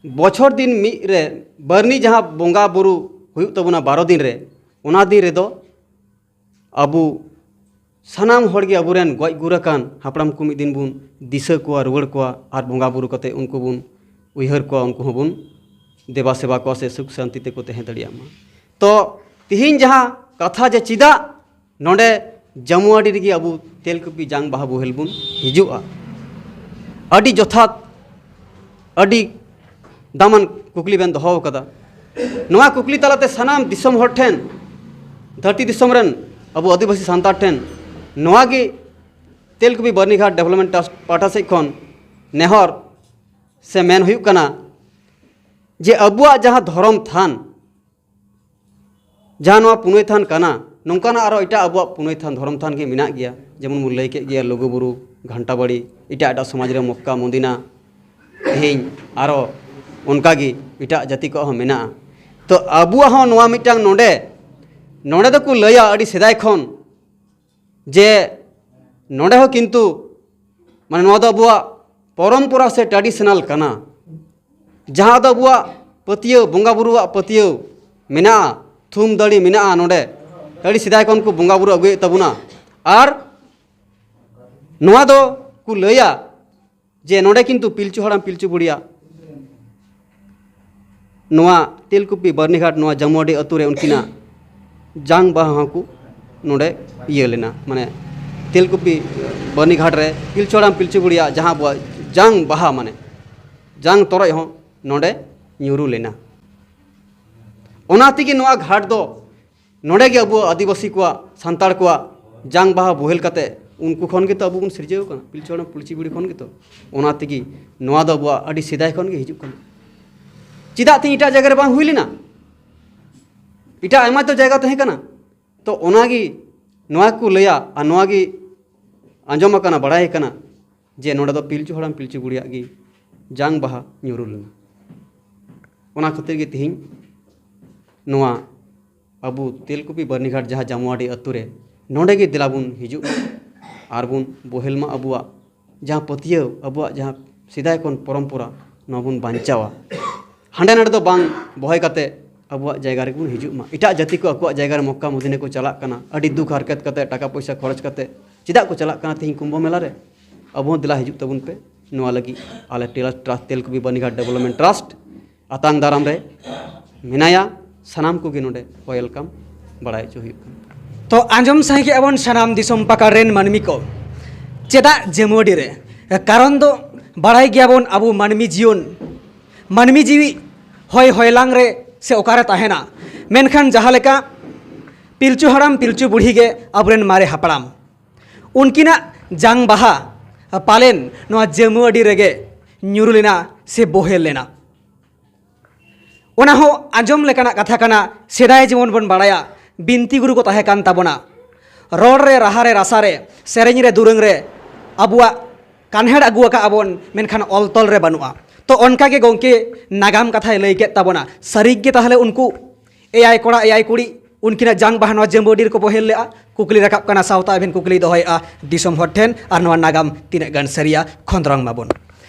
ᱵᱚᱪᱷᱚᱨ ᱫᱤᱱ ᱢᱤᱫ ᱨᱮ ᱵᱟᱹᱨᱱᱤ ᱡᱟᱦᱟᱸ ᱵᱚᱸᱜᱟ ᱵᱩᱨᱩ ᱦᱩᱭᱩᱜ ᱛᱟᱵᱚᱱᱟ ᱵᱟᱨᱚ ᱫᱤᱱ ᱨᱮ, ᱚᱱᱟ ᱫᱤᱱ ᱨᱮᱫᱚ ᱟᱵᱚ ᱥᱟᱱᱟᱢ ᱦᱚᱲ ᱜᱮ ᱟᱵᱚᱨᱮᱱ ᱜᱚᱡ ᱜᱩᱨ ᱟᱠᱟᱱ ᱦᱟᱯᱲᱟᱢ ᱠᱚ ᱢᱤᱫ ᱫᱤᱱ ᱵᱚᱱ ᱫᱤᱥᱟᱹ ᱠᱚᱣᱟ, ᱨᱩᱣᱟᱹᱲ ᱠᱚᱣᱟ ᱟᱨ ᱵᱚᱸᱜᱟ ᱵᱩᱨᱩ ᱠᱟᱛᱮ ᱩᱱᱠᱩ ᱵᱚᱱ ᱩᱭᱦᱟᱹᱨ ᱠᱚᱣᱟ, ᱩᱱᱠᱩ ᱦᱚᱸᱵᱚᱱ ᱫᱮᱵᱟ ᱥᱮᱵᱟ ᱠᱚᱣᱟ ᱥᱮ ᱥᱩᱠ ᱥᱟᱱᱛᱤ ᱛᱮᱠᱚ ᱛᱟᱦᱮᱸ ᱫᱟᱲᱮᱭᱟᱜ ᱢᱟ᱾ ᱛᱚ ᱛᱤᱦᱤᱧ ᱡᱟᱦᱟᱸ ᱠᱟᱛᱷᱟ ᱡᱮ ᱪᱮᱫᱟᱜ ᱱᱚᱰᱮ ᱡᱟᱹᱢᱩᱣᱟᱰᱤ ᱨᱮᱜᱮ ᱟᱵᱚ ᱛᱮᱞᱠᱩᱯᱤ ᱡᱟᱝ ᱵᱟᱦᱟ ᱵᱚᱦᱮᱞ ᱵᱚᱱ ᱦᱤᱡᱩᱜᱼᱟ, ᱟᱹᱰᱤ ᱡᱚᱛᱷᱟᱛ, ᱟᱹᱰᱤ ᱫᱟᱢᱟᱱ ᱠᱩᱠᱞᱤ ᱵᱮᱱ ᱫᱚᱦᱚ ᱟᱠᱟᱫᱟ᱾ ᱱᱚᱣᱟ ᱠᱩᱠᱞᱤ ᱛᱟᱞᱟᱛᱮ ᱥᱟᱱᱟᱢ ᱫᱤᱥᱚᱢ ᱦᱚᱲ ᱴᱷᱮᱱ, ᱫᱷᱟᱹᱨᱛᱤ ᱫᱤᱥᱚᱢ ᱨᱮᱱ ᱟᱵᱚ ᱟᱹᱫᱤᱵᱟᱹᱥᱤ ᱥᱟᱱᱛᱟᱲ ᱴᱷᱮᱱ ᱱᱚᱣᱟ ᱜᱮ ᱛᱮᱞᱠᱩᱯᱤ ᱵᱟᱹᱨᱱᱤᱜᱷᱟᱴ ᱰᱮᱵᱷᱞᱚᱯᱢᱮᱱᱴ ᱴᱨᱟᱥᱴ ᱯᱟᱦᱴᱟ ᱥᱮᱫ ᱠᱷᱚᱱ ᱱᱮᱦᱚᱨ ᱥᱮ ᱢᱮᱱ ᱦᱩᱭᱩᱜ ᱠᱟᱱᱟ ᱡᱮ ᱟᱵᱚᱣᱟᱜ ᱡᱟᱦᱟᱸ ᱫᱷᱚᱨᱚᱢ ᱛᱷᱟᱱ, ᱡᱟᱦᱟᱸ ᱱᱚᱣᱟ ᱯᱩᱱᱟᱹᱭ ᱛᱷᱟᱱ ᱠᱟᱱᱟ, ᱱᱚᱝᱠᱟᱱᱟᱜ ᱟᱨᱚ ᱮᱴᱟᱜ ᱟᱵᱚᱣᱟᱜ ᱯᱩᱱᱟᱹᱭ ᱛᱷᱟᱱ, ᱫᱷᱚᱨᱚᱢ ᱛᱷᱟᱱ ᱜᱮ ᱢᱮᱱᱟᱜ ᱜᱮᱭᱟ᱾ ᱡᱮᱢᱚᱱ ᱵᱚᱱ ᱞᱟᱹᱭ ᱠᱮᱫ ᱜᱮᱭᱟ ᱞᱩᱜᱩᱵᱩᱨᱩ, ᱜᱷᱟᱱᱴᱟᱵᱟᱲᱤ, ᱮᱴᱟᱜ ᱮᱴᱟᱜ ᱥᱚᱢᱟᱡᱽ ᱨᱮ ᱢᱚᱠᱠᱟ, ᱢᱚᱫᱤᱱᱟ, ᱛᱮᱦᱮᱧ ᱟᱨᱚ ᱚᱱᱠᱟᱜᱮ ᱮᱴᱟᱜ ᱡᱟᱹᱛᱤ ᱠᱚᱣᱟᱜ ᱦᱚᱸ ᱢᱮᱱᱟᱜᱼᱟ᱾ ᱛᱚ ᱟᱵᱚᱣᱟᱜ ᱦᱚᱸ ᱱᱚᱣᱟ ᱢᱤᱫᱴᱟᱝ ᱱᱚᱰᱮ, ᱱᱚᱰᱮ ᱫᱚᱠᱚ ᱞᱟᱹᱭᱟ ᱟᱹᱰᱤ ᱥᱮᱫᱟᱭ ᱠᱷᱚᱱ ᱡᱮ ᱱᱚᱰᱮ ᱦᱚᱸ ᱠᱤᱱᱛᱩ ᱢᱟᱱᱮ ᱱᱚᱣᱟ ᱫᱚ ᱟᱵᱚᱣᱟᱜ ᱯᱚᱨᱚᱢᱯᱚᱨᱟ ᱥᱮ ᱴᱨᱟᱰᱤᱥᱚᱱᱟᱞ ᱠᱟᱱᱟ, ᱡᱟᱦᱟᱸ ᱫᱚ ᱟᱵᱚᱣᱟᱜ ᱯᱟᱹᱛᱭᱟᱹᱣ, ᱵᱚᱸᱜᱟ ᱵᱩᱨᱩᱣᱟᱜ ᱯᱟᱹᱛᱭᱟᱹᱣ ᱢᱮᱱᱟᱜᱼᱟ, ᱛᱷᱩᱢ ᱫᱟᱲᱮ ᱢᱮᱱᱟᱜᱼᱟ᱾ ᱱᱚᱰᱮ ᱟᱹᱰᱤ ᱥᱮᱫᱟᱭ ᱠᱷᱚᱱ ᱠᱚ ᱵᱚᱸᱜᱟ ᱵᱩᱨᱩ ᱟᱹᱜᱩᱭᱮᱫ ᱛᱟᱵᱚᱱᱟ᱾ ᱟᱨ ᱱᱚᱣᱟ ᱫᱚ ᱠᱚ ᱞᱟᱹᱭᱟ ᱡᱮ ᱱᱚᱰᱮ ᱠᱤᱱᱛᱩ ᱯᱤᱞᱪᱩ ᱦᱟᱲᱟᱢ ᱯᱤᱞᱪᱩ ᱵᱩᱲᱦᱤᱭᱟᱜ ᱱᱚᱣᱟ ᱛᱮᱞᱠᱩᱯᱤ ᱵᱟᱹᱨᱱᱤᱜᱷᱟᱴ, ᱱᱚᱣᱟ ᱡᱟᱢᱩᱣᱟᱰᱤ ᱟᱹᱛᱩ ᱨᱮ ᱩᱱᱠᱤᱱᱟᱜ ᱡᱟᱝ ᱵᱟᱦᱟ ᱦᱚᱸᱠᱚ ᱱᱚᱰᱮ ᱤᱭᱟᱹ ᱞᱮᱱᱟ, ᱢᱟᱱᱮ ᱛᱮᱞᱠᱩᱯᱤ ᱵᱟᱹᱨᱱᱤᱜᱷᱟᱴ ᱨᱮ ᱯᱤᱞᱪᱩ ᱦᱟᱲᱟᱢ ᱯᱤᱞᱪᱩ ᱵᱩᱲᱦᱤᱭᱟᱜ ᱡᱟᱦᱟᱸ ᱟᱵᱚᱣᱟᱜ ᱡᱟᱝ ᱵᱟᱦᱟ, ᱢᱟᱱᱮ ᱡᱟᱝ ᱛᱚᱨᱚᱡ ᱦᱚᱸ ᱱᱚᱰᱮ ᱧᱩᱨᱩ ᱞᱮᱱᱟ᱾ ᱚᱱᱟ ᱛᱮᱜᱮ ᱱᱚᱣᱟ ᱜᱷᱟᱴ ᱫᱚ ᱱᱚᱰᱮ ᱜᱮ ᱟᱵᱚ ᱟᱹᱫᱤᱵᱟᱹᱥᱤ ᱠᱚᱣᱟᱜ, ᱥᱟᱱᱛᱟᱲ ᱠᱚᱣᱟᱜ ᱡᱟᱝ ᱵᱟᱦᱟ ᱵᱳᱦᱮᱞ ᱠᱟᱛᱮ ᱩᱱᱠᱩ ᱠᱷᱚᱱ ᱜᱮᱛᱚ ᱟᱵᱚ ᱵᱚᱱ ᱥᱤᱨᱡᱟᱹᱣ ᱠᱟᱱᱟ, ᱯᱤᱞᱪᱩ ᱦᱟᱲᱟᱢ ᱯᱤᱞᱪᱩ ᱵᱩᱲᱦᱤ ᱠᱷᱚᱱ ᱜᱮᱛᱚ᱾ ᱚᱱᱟ ᱛᱮᱜᱮ ᱱᱚᱣᱟ ᱫᱚ ᱟᱵᱚᱣᱟᱜ ᱟᱹᱰᱤ ᱥᱮᱫᱟᱭ ᱠᱷᱚᱱ ᱜᱮ ᱦᱤᱡᱩᱜ ᱠᱟᱱᱟ᱾ ᱪᱮᱫᱟᱜ ᱛᱮ ᱮᱴᱟᱜ ᱡᱟᱭᱜᱟ ᱨᱮ ᱵᱟᱝ ᱦᱩᱭ ᱞᱮᱱᱟ? ᱮᱴᱟᱜ ᱟᱭᱢᱟ ᱛᱚ ᱡᱟᱭᱜᱟ ᱛᱟᱦᱮᱸ ᱠᱟᱱᱟ᱾ ᱛᱚ ᱚᱱᱟᱜᱮ ᱱᱚᱣᱟ ᱠᱚ ᱞᱟᱹᱭᱟ ᱟᱨ ᱱᱚᱣᱟ ᱜᱮ ᱟᱸᱡᱚᱢ ᱟᱠᱟᱱᱟ, ᱵᱟᱲᱟᱭ ᱟᱠᱟᱱᱟ ᱡᱮ ᱱᱚᱰᱮ ᱫᱚ ᱯᱤᱞᱪᱩ ᱦᱟᱲᱟᱢ ᱯᱤᱞᱪᱩ ᱵᱩᱲᱦᱤᱭᱟᱜ ᱜᱮ ᱡᱟᱝ ᱵᱟᱦᱟ ᱧᱩᱨᱩ ᱞᱮᱱᱟ᱾ ᱚᱱᱟ ᱠᱷᱟᱹᱛᱤᱨ ᱜᱮ ᱛᱮᱦᱮᱧ ᱱᱚᱣᱟ ᱟᱵᱚ ᱛᱮᱞᱠᱩᱯᱤ ᱵᱟᱹᱨᱱᱤᱜᱷᱟᱴ ᱡᱟᱦᱟᱸ ᱡᱟᱢᱩᱣᱟᱰᱤ ᱟᱹᱛᱩ ᱨᱮ, ᱱᱚᱰᱮ ᱜᱮ ᱫᱮᱞᱟ ᱵᱚᱱ ᱦᱤᱡᱩᱜ ᱢᱟ ᱟᱨ ᱵᱚᱱ ᱵᱳᱦᱮᱞ ᱢᱟ ᱟᱵᱚᱣᱟᱜ ᱡᱟᱦᱟᱸ ᱯᱟᱹᱛᱭᱟᱹᱣ, ᱟᱵᱚᱣᱟᱜ ᱡᱟᱦᱟᱸ ᱥᱮᱫᱟᱭ ᱠᱷᱚᱱ ᱯᱚᱨᱚᱢᱯᱚᱨᱟ, ᱱᱚᱣᱟ ᱵᱚᱱ ᱵᱟᱧᱪᱟᱣᱟ᱾ ᱦᱟᱸᱰᱮ ᱱᱟᱰᱮ ᱫᱚ ᱵᱟᱝ ᱵᱚᱦᱮ ᱠᱟᱛᱮ ᱟᱵᱚᱣᱟᱜ ᱡᱟᱭᱜᱟ ᱨᱮᱜᱮ ᱵᱚᱱ ᱦᱤᱡᱩᱜ ᱢᱟ᱾ ᱮᱴᱟᱜ ᱡᱟᱹᱛᱤ ᱠᱚ ᱟᱠᱚᱣᱟᱜ ᱡᱟᱭᱜᱟ ᱨᱮ ᱢᱚᱠᱠᱟ ᱢᱚᱫᱤᱱᱟ ᱠᱚ ᱪᱟᱞᱟᱜ ᱠᱟᱱᱟ, ᱟᱹᱰᱤ ᱫᱩᱠ ᱦᱟᱨᱠᱮᱛ ᱠᱟᱛᱮ, ᱴᱟᱠᱟ ᱯᱚᱭᱥᱟ ᱠᱷᱚᱨᱚᱪ ᱠᱟᱛᱮ ᱪᱮᱫᱟᱜ ᱠᱚ ᱪᱟᱞᱟᱜ ᱠᱟᱱᱟ ᱛᱮᱦᱮᱧ ᱠᱩᱢᱵᱷᱚ ᱢᱮᱞᱟ ᱨᱮ? ᱟᱵᱚ ᱦᱚᱸ ᱫᱮᱞᱟ ᱦᱤᱡᱩᱜ ᱛᱟᱵᱚᱱ ᱯᱮ᱾ ᱱᱚᱣᱟ ᱞᱟᱹᱜᱤᱫ ᱟᱞᱮ ᱴᱮᱞᱟ ᱴᱨᱟᱥᱴ, ᱛᱮᱞᱠᱩᱯᱤ ᱵᱟᱹᱨᱱᱤᱜᱷᱟᱴ ᱰᱮᱵᱷᱞᱚᱯᱢᱮᱱᱴ ᱴᱨᱟᱥᱴ ᱟᱛᱟᱝ ᱫᱟᱨᱟᱢ ᱨᱮ ᱢᱮᱱᱟᱭᱟ᱾ ᱥᱟᱱᱟᱢ ᱠᱚᱜᱮ ᱱᱚᱰᱮ ᱳᱭᱮᱞᱠᱟᱢ ᱵᱟᱲᱟᱭ ᱦᱚᱪᱚ ᱦᱩᱭᱩᱜ ᱠᱟᱱᱟ᱾ ᱛᱚ ᱟᱸᱡᱚᱢ ᱥᱟᱸᱦᱮ ᱠᱮᱜᱼᱟ ᱵᱚᱱ ᱥᱟᱱᱟᱢ ᱫᱤᱥᱚᱢ ᱯᱟᱠᱟᱲ ᱨᱮᱱ ᱢᱟᱹᱱᱢᱤ ᱠᱚ, ᱪᱮᱫᱟᱜ ᱡᱟᱹᱢᱩᱣᱟᱹᱰᱤ ᱨᱮ? ᱠᱟᱨᱚᱱ ᱫᱚ ᱵᱟᱲᱟᱭ ᱜᱮᱭᱟᱵᱚᱱ ᱟᱵᱚ ᱢᱟᱹᱱᱢᱤ ᱡᱤᱭᱚᱱ, ᱢᱟᱹᱱᱢᱤ ᱡᱤᱣᱤ ᱦᱚᱭ ᱦᱚᱭᱞᱟᱝ ᱨᱮ ᱥᱮ ᱚᱠᱟᱨᱮ ᱛᱟᱦᱮᱱᱟ, ᱢᱮᱱᱠᱷᱟᱱ ᱡᱟᱦᱟᱸ ᱞᱮᱠᱟ ᱯᱤᱞᱪᱩ ᱦᱟᱲᱟᱢ ᱯᱤᱞᱪᱩ ᱵᱩᱲᱦᱤ ᱜᱮ ᱟᱵᱚᱨᱮᱱ ᱢᱟᱨᱮ ᱦᱟᱯᱲᱟᱢ, ᱩᱱᱠᱤᱱᱟᱜ ᱡᱟᱝ ᱵᱟᱦᱟ ᱯᱟᱞᱮᱱ ᱱᱚᱣᱟ ᱡᱟᱹᱢᱩᱟᱹᱰᱤ ᱨᱮᱜᱮ ᱧᱩᱨᱩ ᱞᱮᱱᱟ ᱥᱮ ᱵᱚᱦᱮᱞ ᱞᱮᱱᱟ᱾ ᱚᱱᱟ ᱦᱚᱸ ᱟᱸᱡᱚᱢ ᱞᱮᱠᱟᱱᱟᱜ ᱠᱟᱛᱷᱟ ᱠᱟᱱᱟ᱾ ᱥᱮᱫᱟᱭ ᱡᱮᱢᱚᱱ ᱵᱚᱱ ᱵᱟᱲᱟᱭᱟ, ᱵᱤᱱᱛᱤ ᱜᱩᱨᱩ ᱠᱚ ᱛᱟᱦᱮᱸ ᱠᱟᱱ ᱛᱟᱵᱚᱱᱟ᱾ ᱨᱚᱲ ᱨᱮ, ᱨᱟᱦᱟ ᱨᱮ, ᱨᱟᱥᱟ ᱨᱮ, ᱥᱮᱨᱮᱧ ᱨᱮ, ᱫᱩᱨᱟᱹᱝ ᱨᱮ ᱟᱵᱚᱣᱟᱜ ᱠᱟᱱᱦᱮᱲ ᱟᱹᱜᱩ ᱟᱠᱟᱫ ᱟᱵᱚᱱ, ᱢᱮᱱᱠᱷᱟᱱ ᱚᱞ ᱛᱚᱞ ᱨᱮ ᱵᱟᱹᱱᱩᱜᱼᱟ᱾ ᱛᱚ ᱚᱱᱠᱟ ᱜᱮ ᱜᱚᱢᱠᱮ ᱱᱟᱜᱟᱢ ᱠᱟᱛᱷᱟᱭ ᱞᱟᱹᱭ ᱠᱮᱫ ᱛᱟᱵᱚᱱᱟ᱾ ᱥᱟᱹᱨᱤ ᱜᱮ ᱛᱟᱦᱚᱞᱮ ᱩᱱᱠᱩ ᱮᱭᱟᱭ ᱠᱚᱲᱟ ᱮᱭᱟᱭ ᱠᱩᱲᱤ ᱩᱱᱠᱤᱱᱟᱜ ᱡᱟᱝ ᱵᱟᱦᱟ ᱱᱚᱣᱟ ᱡᱟᱹᱢᱵᱟᱹᱰᱤ ᱨᱮᱠᱚ ᱵᱚᱦᱮᱞ ᱞᱮᱫᱼᱟ? ᱠᱩᱠᱞᱤ ᱨᱟᱠᱟᱵ ᱠᱟᱱᱟ, ᱥᱟᱶᱛᱟ ᱟᱹᱵᱤᱱ ᱠᱩᱠᱞᱤ ᱫᱚᱦᱚᱭᱮᱫᱼᱟ ᱫᱤᱥᱚᱢ ᱦᱚᱲ ᱴᱷᱮᱱ, ᱟᱨ ᱱᱚᱣᱟ ᱱᱟᱜᱟᱢ ᱛᱤᱱᱟᱹᱜ ᱜᱟᱱ ᱥᱟᱹᱨᱤᱭᱟ, ᱠᱷᱚᱸᱫᱽᱨᱚᱝ ᱢᱟᱵᱚᱱ᱾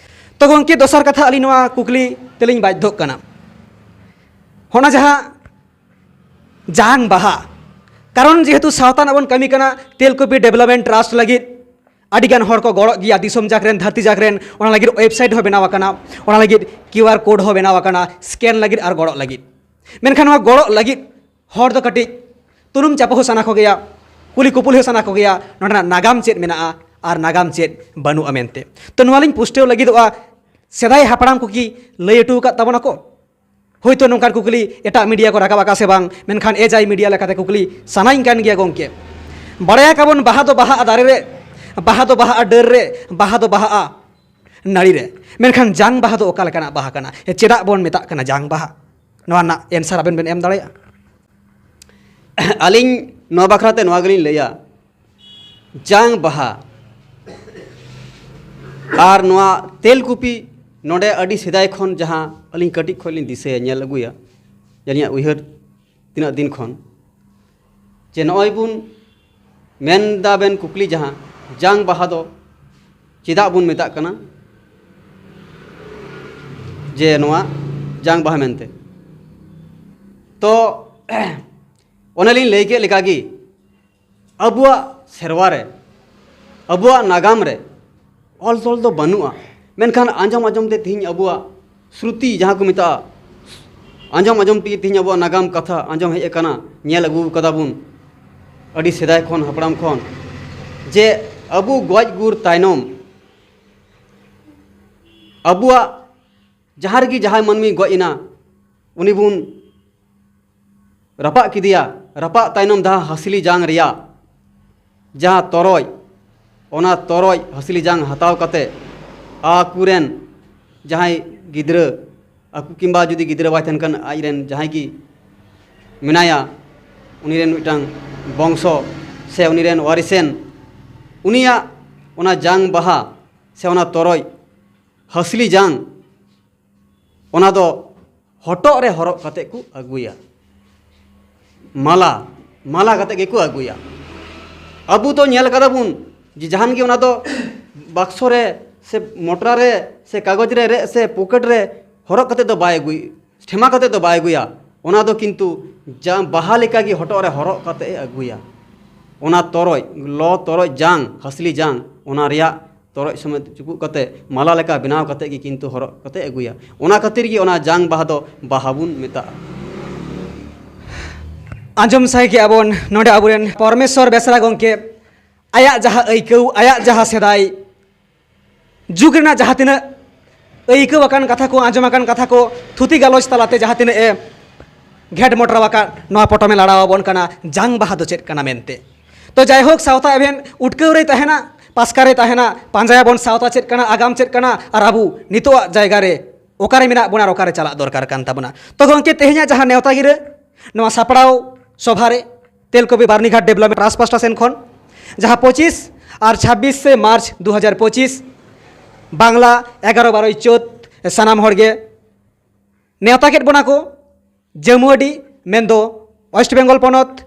ᱛᱚ ᱜᱚᱢᱠᱮ, ᱫᱚᱥᱟᱨ ᱠᱟᱛᱷᱟ ᱟᱹᱞᱤᱧ ᱱᱚᱣᱟ ᱠᱩᱠᱞᱤ ᱛᱮᱞᱤᱧ ᱵᱟᱫᱽᱫᱷᱚᱜ ᱠᱟᱱᱟ, ᱚᱱᱟ ᱡᱟᱦᱟᱸ ᱡᱟᱝ ᱵᱟᱦᱟ, ᱠᱟᱨᱚᱱ ᱡᱮᱦᱮᱛᱩ ᱥᱟᱶᱛᱟ ᱨᱮᱱᱟᱜ ᱵᱚᱱ ᱠᱟᱹᱢᱤ ᱠᱟᱱᱟ, ᱛᱮᱞᱠᱩᱯᱤ ᱰᱮᱵᱷᱞᱚᱯᱢᱮᱱᱴ ᱴᱨᱟᱥᱴ ᱞᱟᱹᱜᱤᱫ ᱟᱹᱰᱤᱜᱟᱱ ᱦᱚᱲ ᱠᱚ ᱜᱚᱲᱚᱜ ᱜᱮᱭᱟ, ᱫᱤᱥᱚᱢ ᱡᱟᱠ ᱨᱮᱱ, ᱫᱷᱟᱹᱨᱛᱤ ᱡᱟᱠ ᱨᱮᱱ᱾ ᱚᱱᱟ ᱞᱟᱹᱜᱤᱫ ᱳᱭᱮᱵᱽᱥᱟᱭᱤᱴ ᱦᱚᱸ ᱵᱮᱱᱟᱣ ᱟᱠᱟᱱᱟ, ᱚᱱᱟ ᱞᱟᱹᱜᱤᱫ ᱠᱤᱭᱩ ᱟᱨ ᱠᱳᱰ ᱦᱚᱸ ᱵᱮᱱᱟᱣ ᱟᱠᱟᱱᱟ, ᱥᱠᱮᱱ ᱞᱟᱹᱜᱤᱫ ᱟᱨ ᱜᱚᱲᱚᱜ ᱞᱟᱹᱜᱤᱫ᱾ ᱢᱮᱱᱠᱷᱟᱱ ᱱᱚᱣᱟ ᱜᱚᱲᱚᱜ ᱞᱟᱹᱜᱤᱫ ᱦᱚᱲ ᱫᱚ ᱠᱟᱹᱴᱤᱡ ᱛᱩᱱᱩᱢ ᱪᱟᱯᱚ ᱦᱚᱸ ᱥᱟᱱᱟ ᱠᱚᱜᱮᱭᱟ, ᱠᱩᱞᱤ ᱠᱩᱯᱩᱞᱤ ᱦᱚᱸ ᱥᱟᱱᱟ ᱠᱚᱜᱮᱭᱟ, ᱱᱚᱸᱰᱮᱱᱟᱜ ᱱᱟᱜᱟᱢ ᱪᱮᱫ ᱢᱮᱱᱟᱜᱼᱟ ᱟᱨ ᱱᱟᱜᱟᱢ ᱪᱮᱫ ᱵᱟᱹᱱᱩᱜᱼᱟ ᱢᱮᱱᱛᱮ᱾ ᱛᱚ ᱱᱚᱣᱟ ᱞᱤᱧ ᱯᱩᱥᱴᱟᱹᱣ ᱞᱟᱹᱜᱤᱫᱚᱜᱼᱟ, ᱥᱮᱫᱟᱭ ᱦᱟᱯᱲᱟᱢ ᱠᱚ ᱠᱤ ᱞᱟᱹᱭ ᱦᱚᱴᱚ ᱟᱠᱟᱫ ᱛᱟᱵᱚᱱᱟ ᱠᱚ? ᱦᱳᱭᱛᱳ ᱱᱚᱝᱠᱟᱱ ᱠᱩᱠᱞᱤ ᱮᱴᱟᱜ ᱢᱤᱰᱤᱭᱟ ᱠᱚ ᱨᱟᱠᱟᱵ ᱟᱠᱟᱫ ᱥᱮ ᱵᱟᱝ, ᱢᱮᱱᱠᱷᱟᱱ ᱮᱡᱟᱭ ᱢᱤᱰᱤᱭᱟ ᱞᱮᱠᱟᱛᱮ ᱠᱩᱠᱞᱤ ᱥᱟᱱᱟᱧ ᱠᱟᱱ ᱜᱮᱭᱟ ᱜᱚᱢᱠᱮ᱾ ᱵᱟᱲᱟᱭ ᱟᱠᱟᱵᱚᱱ ᱵᱟᱦᱟ ᱫᱚ ᱵᱟᱦᱟᱜᱼᱟ ᱫᱟᱨᱮ ᱨᱮ, ᱵᱟᱦᱟ ᱫᱚ ᱵᱟᱦᱟᱜᱼᱟ ᱰᱟᱹᱨ ᱨᱮ, ᱵᱟᱦᱟ ᱫᱚ ᱵᱟᱦᱟᱜᱼᱟ ᱱᱟᱹᱲᱤ ᱨᱮ, ᱢᱮᱱᱠᱷᱟᱱ ᱡᱟᱝ ᱵᱟᱦᱟ ᱫᱚ ᱚᱠᱟ ᱞᱮᱠᱟᱱᱟᱜ ᱵᱟᱦᱟ ᱠᱟᱱᱟ? ᱪᱮᱫᱟᱜ ᱵᱚᱱ ᱢᱮᱛᱟᱜ ᱠᱟᱱᱟ ᱡᱟᱝ ᱵᱟᱦᱟ? ᱱᱚᱣᱟ ᱨᱮᱱᱟᱜ ᱮᱱᱥᱟᱨ ᱟᱵᱮᱱ ᱵᱮᱱ ᱮᱢ ᱫᱟᱲᱮᱭᱟᱜᱼᱟ? ᱟᱹᱞᱤᱧ ᱱᱚᱣᱟ ᱵᱟᱠᱷᱨᱟ ᱛᱮ ᱱᱚᱣᱟ ᱜᱮᱞᱤᱧ ᱞᱟᱹᱭᱟ, ᱡᱟᱝ ᱵᱟᱦᱟ ᱟᱨ ᱱᱚᱣᱟ ᱛᱮᱞᱠᱩᱯᱤ, ᱱᱚᱰᱮ ᱟᱹᱰᱤ ᱥᱮᱫᱟᱭ ᱠᱷᱚᱱ, ᱡᱟᱦᱟᱸ ᱟᱹᱞᱤᱧ ᱠᱟᱹᱴᱤᱡ ᱠᱷᱚᱱ ᱞᱤᱧ ᱫᱤᱥᱟᱹᱭᱟ, ᱧᱮᱞ ᱟᱹᱜᱩᱭᱟ, ᱟᱹᱞᱤᱧᱟᱜ ᱩᱭᱦᱟᱹᱨ ᱛᱤᱱᱟᱹᱜ ᱫᱤᱱ ᱠᱷᱚᱱ, ᱡᱮ ᱱᱚᱜᱼᱚᱭ ᱵᱚᱱ ᱢᱮᱱ ᱫᱟᱵᱮᱱ ᱠᱩᱠᱞᱤ, ᱡᱟᱦᱟᱸ ᱡᱟᱝ ᱵᱟᱦᱟ ᱫᱚ ᱪᱮᱫᱟᱜ ᱵᱚᱱ ᱢᱮᱛᱟᱜ ᱠᱟᱱᱟ ᱡᱮ ᱱᱚᱣᱟ ᱡᱟᱝ ᱵᱟᱦᱟ ᱢᱮᱱᱛᱮ? ᱛᱚ ᱚᱱᱮᱞᱤᱧ ᱞᱟᱹᱭ ᱠᱮᱫ ᱞᱮᱠᱟᱜᱮ, ᱟᱵᱚᱣᱟᱜ ᱥᱮᱨᱣᱟ ᱨᱮ, ᱟᱵᱚᱣᱟᱜ ᱱᱟᱜᱟᱢ ᱨᱮ ᱚᱞ ᱛᱚᱞ ᱫᱚ ᱵᱟᱹᱱᱩᱜᱼᱟ᱾ ᱢᱮᱱᱠᱷᱟᱱ ᱟᱸᱡᱚᱢ ᱟᱸᱡᱚᱢ ᱛᱮ ᱛᱮᱦᱮᱧ ᱟᱵᱚᱣᱟᱜ ᱥᱨᱩᱛᱤ ᱡᱟᱦᱟᱸ ᱠᱚ ᱢᱮᱛᱟᱜᱼᱟ, ᱟᱸᱡᱚᱢ ᱟᱸᱡᱚᱢ ᱛᱮᱜᱮ ᱛᱮᱦᱮᱧ ᱟᱵᱚᱣᱟᱜ ᱱᱟᱜᱟᱢ ᱠᱟᱛᱷᱟ ᱟᱸᱡᱚᱢ ᱦᱮᱡ ᱟᱠᱟᱱᱟ, ᱧᱮᱞ ᱟᱹᱜᱩ ᱠᱟᱫᱟ ᱵᱚᱱ ᱟᱹᱰᱤ ᱥᱮᱫᱟᱭ ᱠᱷᱚᱱ, ᱦᱟᱯᱲᱟᱢ ᱠᱷᱚᱱ, ᱡᱮ ᱟᱵᱚ ᱜᱚᱡ ᱜᱩᱨ ᱛᱟᱭᱱᱚᱢ ᱟᱵᱚᱣᱟᱜ ᱡᱟᱦᱟᱸ ᱨᱮᱜᱮ ᱡᱟᱦᱟᱸᱭ ᱢᱟᱹᱱᱢᱤ ᱜᱚᱡ ᱮᱱᱟ, ᱩᱱᱤ ᱵᱚᱱ ᱨᱟᱯᱟᱜ ᱠᱮᱫᱮᱭᱟ᱾ ᱨᱟᱯᱟᱜ ᱛᱟᱭᱱᱚᱢ ᱡᱟᱦᱟᱸ ᱦᱟᱹᱥᱞᱤ ᱡᱟᱝ ᱨᱮᱭᱟᱜ ᱡᱟᱦᱟᱸ ᱛᱚᱨᱚᱡ, ᱚᱱᱟ ᱛᱚᱨᱚᱡ ᱦᱟᱹᱥᱞᱤ ᱡᱟᱝ ᱦᱟᱛᱟᱣ ᱠᱟᱛᱮ ᱟᱠᱚᱨᱮᱱ ᱡᱟᱦᱟᱸᱭ ᱜᱤᱫᱽᱨᱟᱹ, ᱟᱠᱚ ᱠᱤᱝᱵᱟ ᱡᱩᱫᱤ ᱜᱤᱫᱽᱨᱟᱹ ᱵᱟᱭ ᱛᱟᱦᱮᱱ ᱠᱷᱟᱱ ᱟᱡᱨᱮᱱ ᱡᱟᱦᱟᱸᱭ ᱜᱮ ᱢᱮᱱᱟᱭᱟ, ᱩᱱᱤ ᱨᱮᱱ ᱢᱤᱫᱴᱟᱝ ᱵᱚᱝᱥᱚ ᱥᱮ ᱩᱱᱤ ᱨᱮᱱ ᱣᱟᱨᱤᱥᱮᱱ, ᱩᱱᱤᱭᱟᱜ ᱚᱱᱟ ᱡᱟᱝ ᱵᱟᱦᱟ ᱥᱮ ᱚᱱᱟ ᱛᱚᱨᱚᱡ ᱦᱟᱹᱥᱞᱤ ᱡᱟᱝ, ᱚᱱᱟ ᱫᱚ ᱦᱚᱴᱚᱜ ᱨᱮ ᱦᱚᱨᱚᱜ ᱠᱟᱛᱮ ᱠᱚ ᱟᱹᱜᱩᱭᱟ᱾ ᱢᱟᱞᱟ, ᱢᱟᱞᱟ ᱠᱟᱛᱮ ᱜᱮᱠᱚ ᱟᱹᱜᱩᱭᱟ᱾ ᱟᱵᱚ ᱫᱚ ᱧᱮᱞ ᱠᱟᱫᱟ ᱵᱚᱱ ᱡᱮ ᱡᱟᱦᱟᱱ ᱜᱮ ᱚᱱᱟ ᱫᱚ ᱵᱟᱠᱥᱚ ᱨᱮ ᱥᱮ ᱢᱚᱴᱨᱟ ᱨᱮ ᱥᱮ ᱠᱟᱜᱚᱡᱽ ᱨᱮ ᱨᱮ ᱥᱮ ᱯᱚᱠᱮᱴ ᱨᱮ ᱦᱚᱨᱚᱜ ᱠᱟᱛᱮ ᱫᱚ ᱵᱟᱭ ᱟᱹᱜᱩᱭ, ᱴᱷᱮᱢᱟ ᱠᱟᱛᱮ ᱫᱚ ᱵᱟᱭ ᱟᱹᱜᱩᱭᱟ᱾ ᱚᱱᱟ ᱫᱚ ᱠᱤᱱᱛᱩ ᱡᱟ-, ᱵᱟᱦᱟ ᱞᱮᱠᱟᱜᱮ ᱦᱚᱴᱚᱜ ᱨᱮ ᱦᱚᱨᱚᱜ ᱠᱟᱛᱮ ᱮ ᱟᱹᱜᱩᱭᱟ᱾ ᱚᱱᱟ ᱛᱚᱨᱚᱡ, ᱞᱚ ᱛᱚᱨᱚᱡ ᱡᱟᱝ, ᱦᱟᱹᱥᱞᱤ ᱡᱟᱝ, ᱚᱱᱟ ᱨᱮᱭᱟᱜ ᱛᱚᱨᱚᱡ ᱥᱚᱢᱮᱛ ᱪᱩᱠᱩᱜ ᱠᱟᱛᱮ ᱢᱟᱞᱟ ᱞᱮᱠᱟ ᱵᱮᱱᱟᱣ ᱠᱟᱛᱮ ᱜᱮ ᱠᱤᱱᱛᱩ ᱦᱚᱨᱚᱜ ᱠᱟᱛᱮ ᱟᱹᱜᱩᱭᱟ᱾ ᱚᱱᱟ ᱠᱷᱟᱹᱛᱤᱨ ᱜᱮ ᱚᱱᱟ ᱡᱟᱝ ᱵᱟᱦᱟ ᱫᱚ ᱵᱟᱦᱟ ᱵᱚᱱ ᱢᱮᱛᱟᱜᱼᱟ᱾ ᱟᱸᱡᱚᱢ ᱥᱟᱭ ᱠᱮᱜᱼᱟ ᱵᱚᱱ ᱱᱚᱰᱮ ᱟᱵᱚᱨᱮᱱ ᱯᱚᱨᱢᱮᱥᱣᱚᱨ ᱵᱮᱥᱨᱟ ᱜᱚᱢᱠᱮ ᱟᱭᱟᱜ ᱡᱟᱦᱟᱸ ᱟᱹᱭᱠᱟᱹᱣ, ᱟᱭᱟᱜ ᱡᱟᱦᱟᱸ ᱥᱮᱫᱟᱭ ᱡᱩᱜᱽ ᱨᱮᱱᱟᱜ ᱡᱟᱦᱟᱸ ᱛᱤᱱᱟᱹᱜ ᱟᱹᱭᱠᱟᱹᱣ ᱟᱠᱟᱱ ᱠᱟᱛᱷᱟ ᱠᱚ, ᱟᱸᱡᱚᱢ ᱟᱠᱟᱱ ᱠᱟᱛᱷᱟ ᱠᱚ, ᱛᱷᱩᱛᱤ ᱜᱟᱞᱚᱪ ᱛᱟᱞᱟᱛᱮ ᱡᱟᱦᱟᱸ ᱛᱤᱱᱟᱹᱜ ᱮ ᱜᱷᱮᱴ ᱢᱚᱴᱨᱟᱣ ᱟᱠᱟᱫ, ᱱᱚᱣᱟ ᱯᱚᱴᱚᱢᱮ ᱞᱟᱲᱟᱣ ᱟᱵᱚᱱ ᱠᱟᱱᱟ, ᱡᱟᱝ ᱵᱟᱦᱟ ᱫᱚ ᱪᱮᱫ ᱠᱟᱱᱟ ᱢᱮᱱᱛᱮ᱾ ᱛᱚ ᱡᱟᱭᱦᱳᱠ, ᱥᱟᱶᱛᱟ ᱮᱵᱷᱮᱱ ᱩᱴᱠᱟᱹᱣ ᱨᱮ ᱛᱟᱦᱮᱱᱟ, ᱯᱟᱥᱠᱟ ᱨᱮ ᱛᱟᱦᱮᱱᱟ, ᱯᱟᱸᱡᱟᱭᱟᱵᱚᱱ ᱥᱟᱶᱛᱟ ᱪᱮᱫ ᱠᱟᱱᱟ, ᱟᱜᱟᱢ ᱪᱮᱫ ᱠᱟᱱᱟ, ᱟᱨ ᱟᱵᱚ ᱱᱤᱛᱚᱜᱟᱜ ᱡᱟᱭᱜᱟ ᱨᱮ ᱚᱠᱟᱨᱮ ᱢᱮᱱᱟᱜ ᱵᱚᱱᱟ ᱟᱨ ᱚᱠᱟᱨᱮ ᱪᱟᱞᱟᱜ ᱫᱚᱨᱠᱟᱨ ᱠᱟᱱ ᱛᱟᱵᱚᱱᱟ᱾ ᱛᱚ ᱜᱚᱢᱠᱮ, ᱛᱮᱦᱮᱧᱟᱜ ᱡᱟᱦᱟᱸ ᱱᱮᱣᱛᱟ ᱜᱤᱨᱟᱹ, ᱱᱚᱣᱟ ᱥᱟᱯᱲᱟᱣ ᱥᱚᱵᱷᱟ ᱨᱮ ᱛᱮᱞᱠᱚᱯᱤ ᱵᱟᱨᱱᱤᱜᱷᱟᱴ ᱰᱮᱵᱷᱞᱚᱯᱢᱮᱱᱴ ᱴᱨᱟᱥᱴ ᱯᱟᱥᱴᱟ ᱥᱮᱱ ᱠᱷᱚᱱ ᱡᱟᱦᱟᱸ ᱯᱚᱸᱪᱤᱥ ᱟᱨ ᱪᱷᱟᱵᱵᱤᱥ ᱥᱮ ᱢᱟᱨᱪ ᱫᱩ ᱦᱟᱡᱟᱨ ᱯᱚᱸᱪᱤᱥ, ᱵᱟᱝᱞᱟ ᱮᱜᱟᱨᱚ ᱵᱟᱨᱚᱭ ᱪᱟᱹᱛ, ᱥᱟᱱᱟᱢ ᱦᱚᱲ ᱜᱮ ᱱᱮᱣᱛᱟ ᱠᱮᱫ ᱵᱚᱱᱟ ᱠᱚ ᱡᱟᱹᱢᱩᱣᱟᱰᱤ, ᱢᱮᱱᱫᱚ ᱳᱭᱮᱥᱴ ᱵᱮᱝᱜᱚᱞ ᱯᱚᱱᱚᱛ,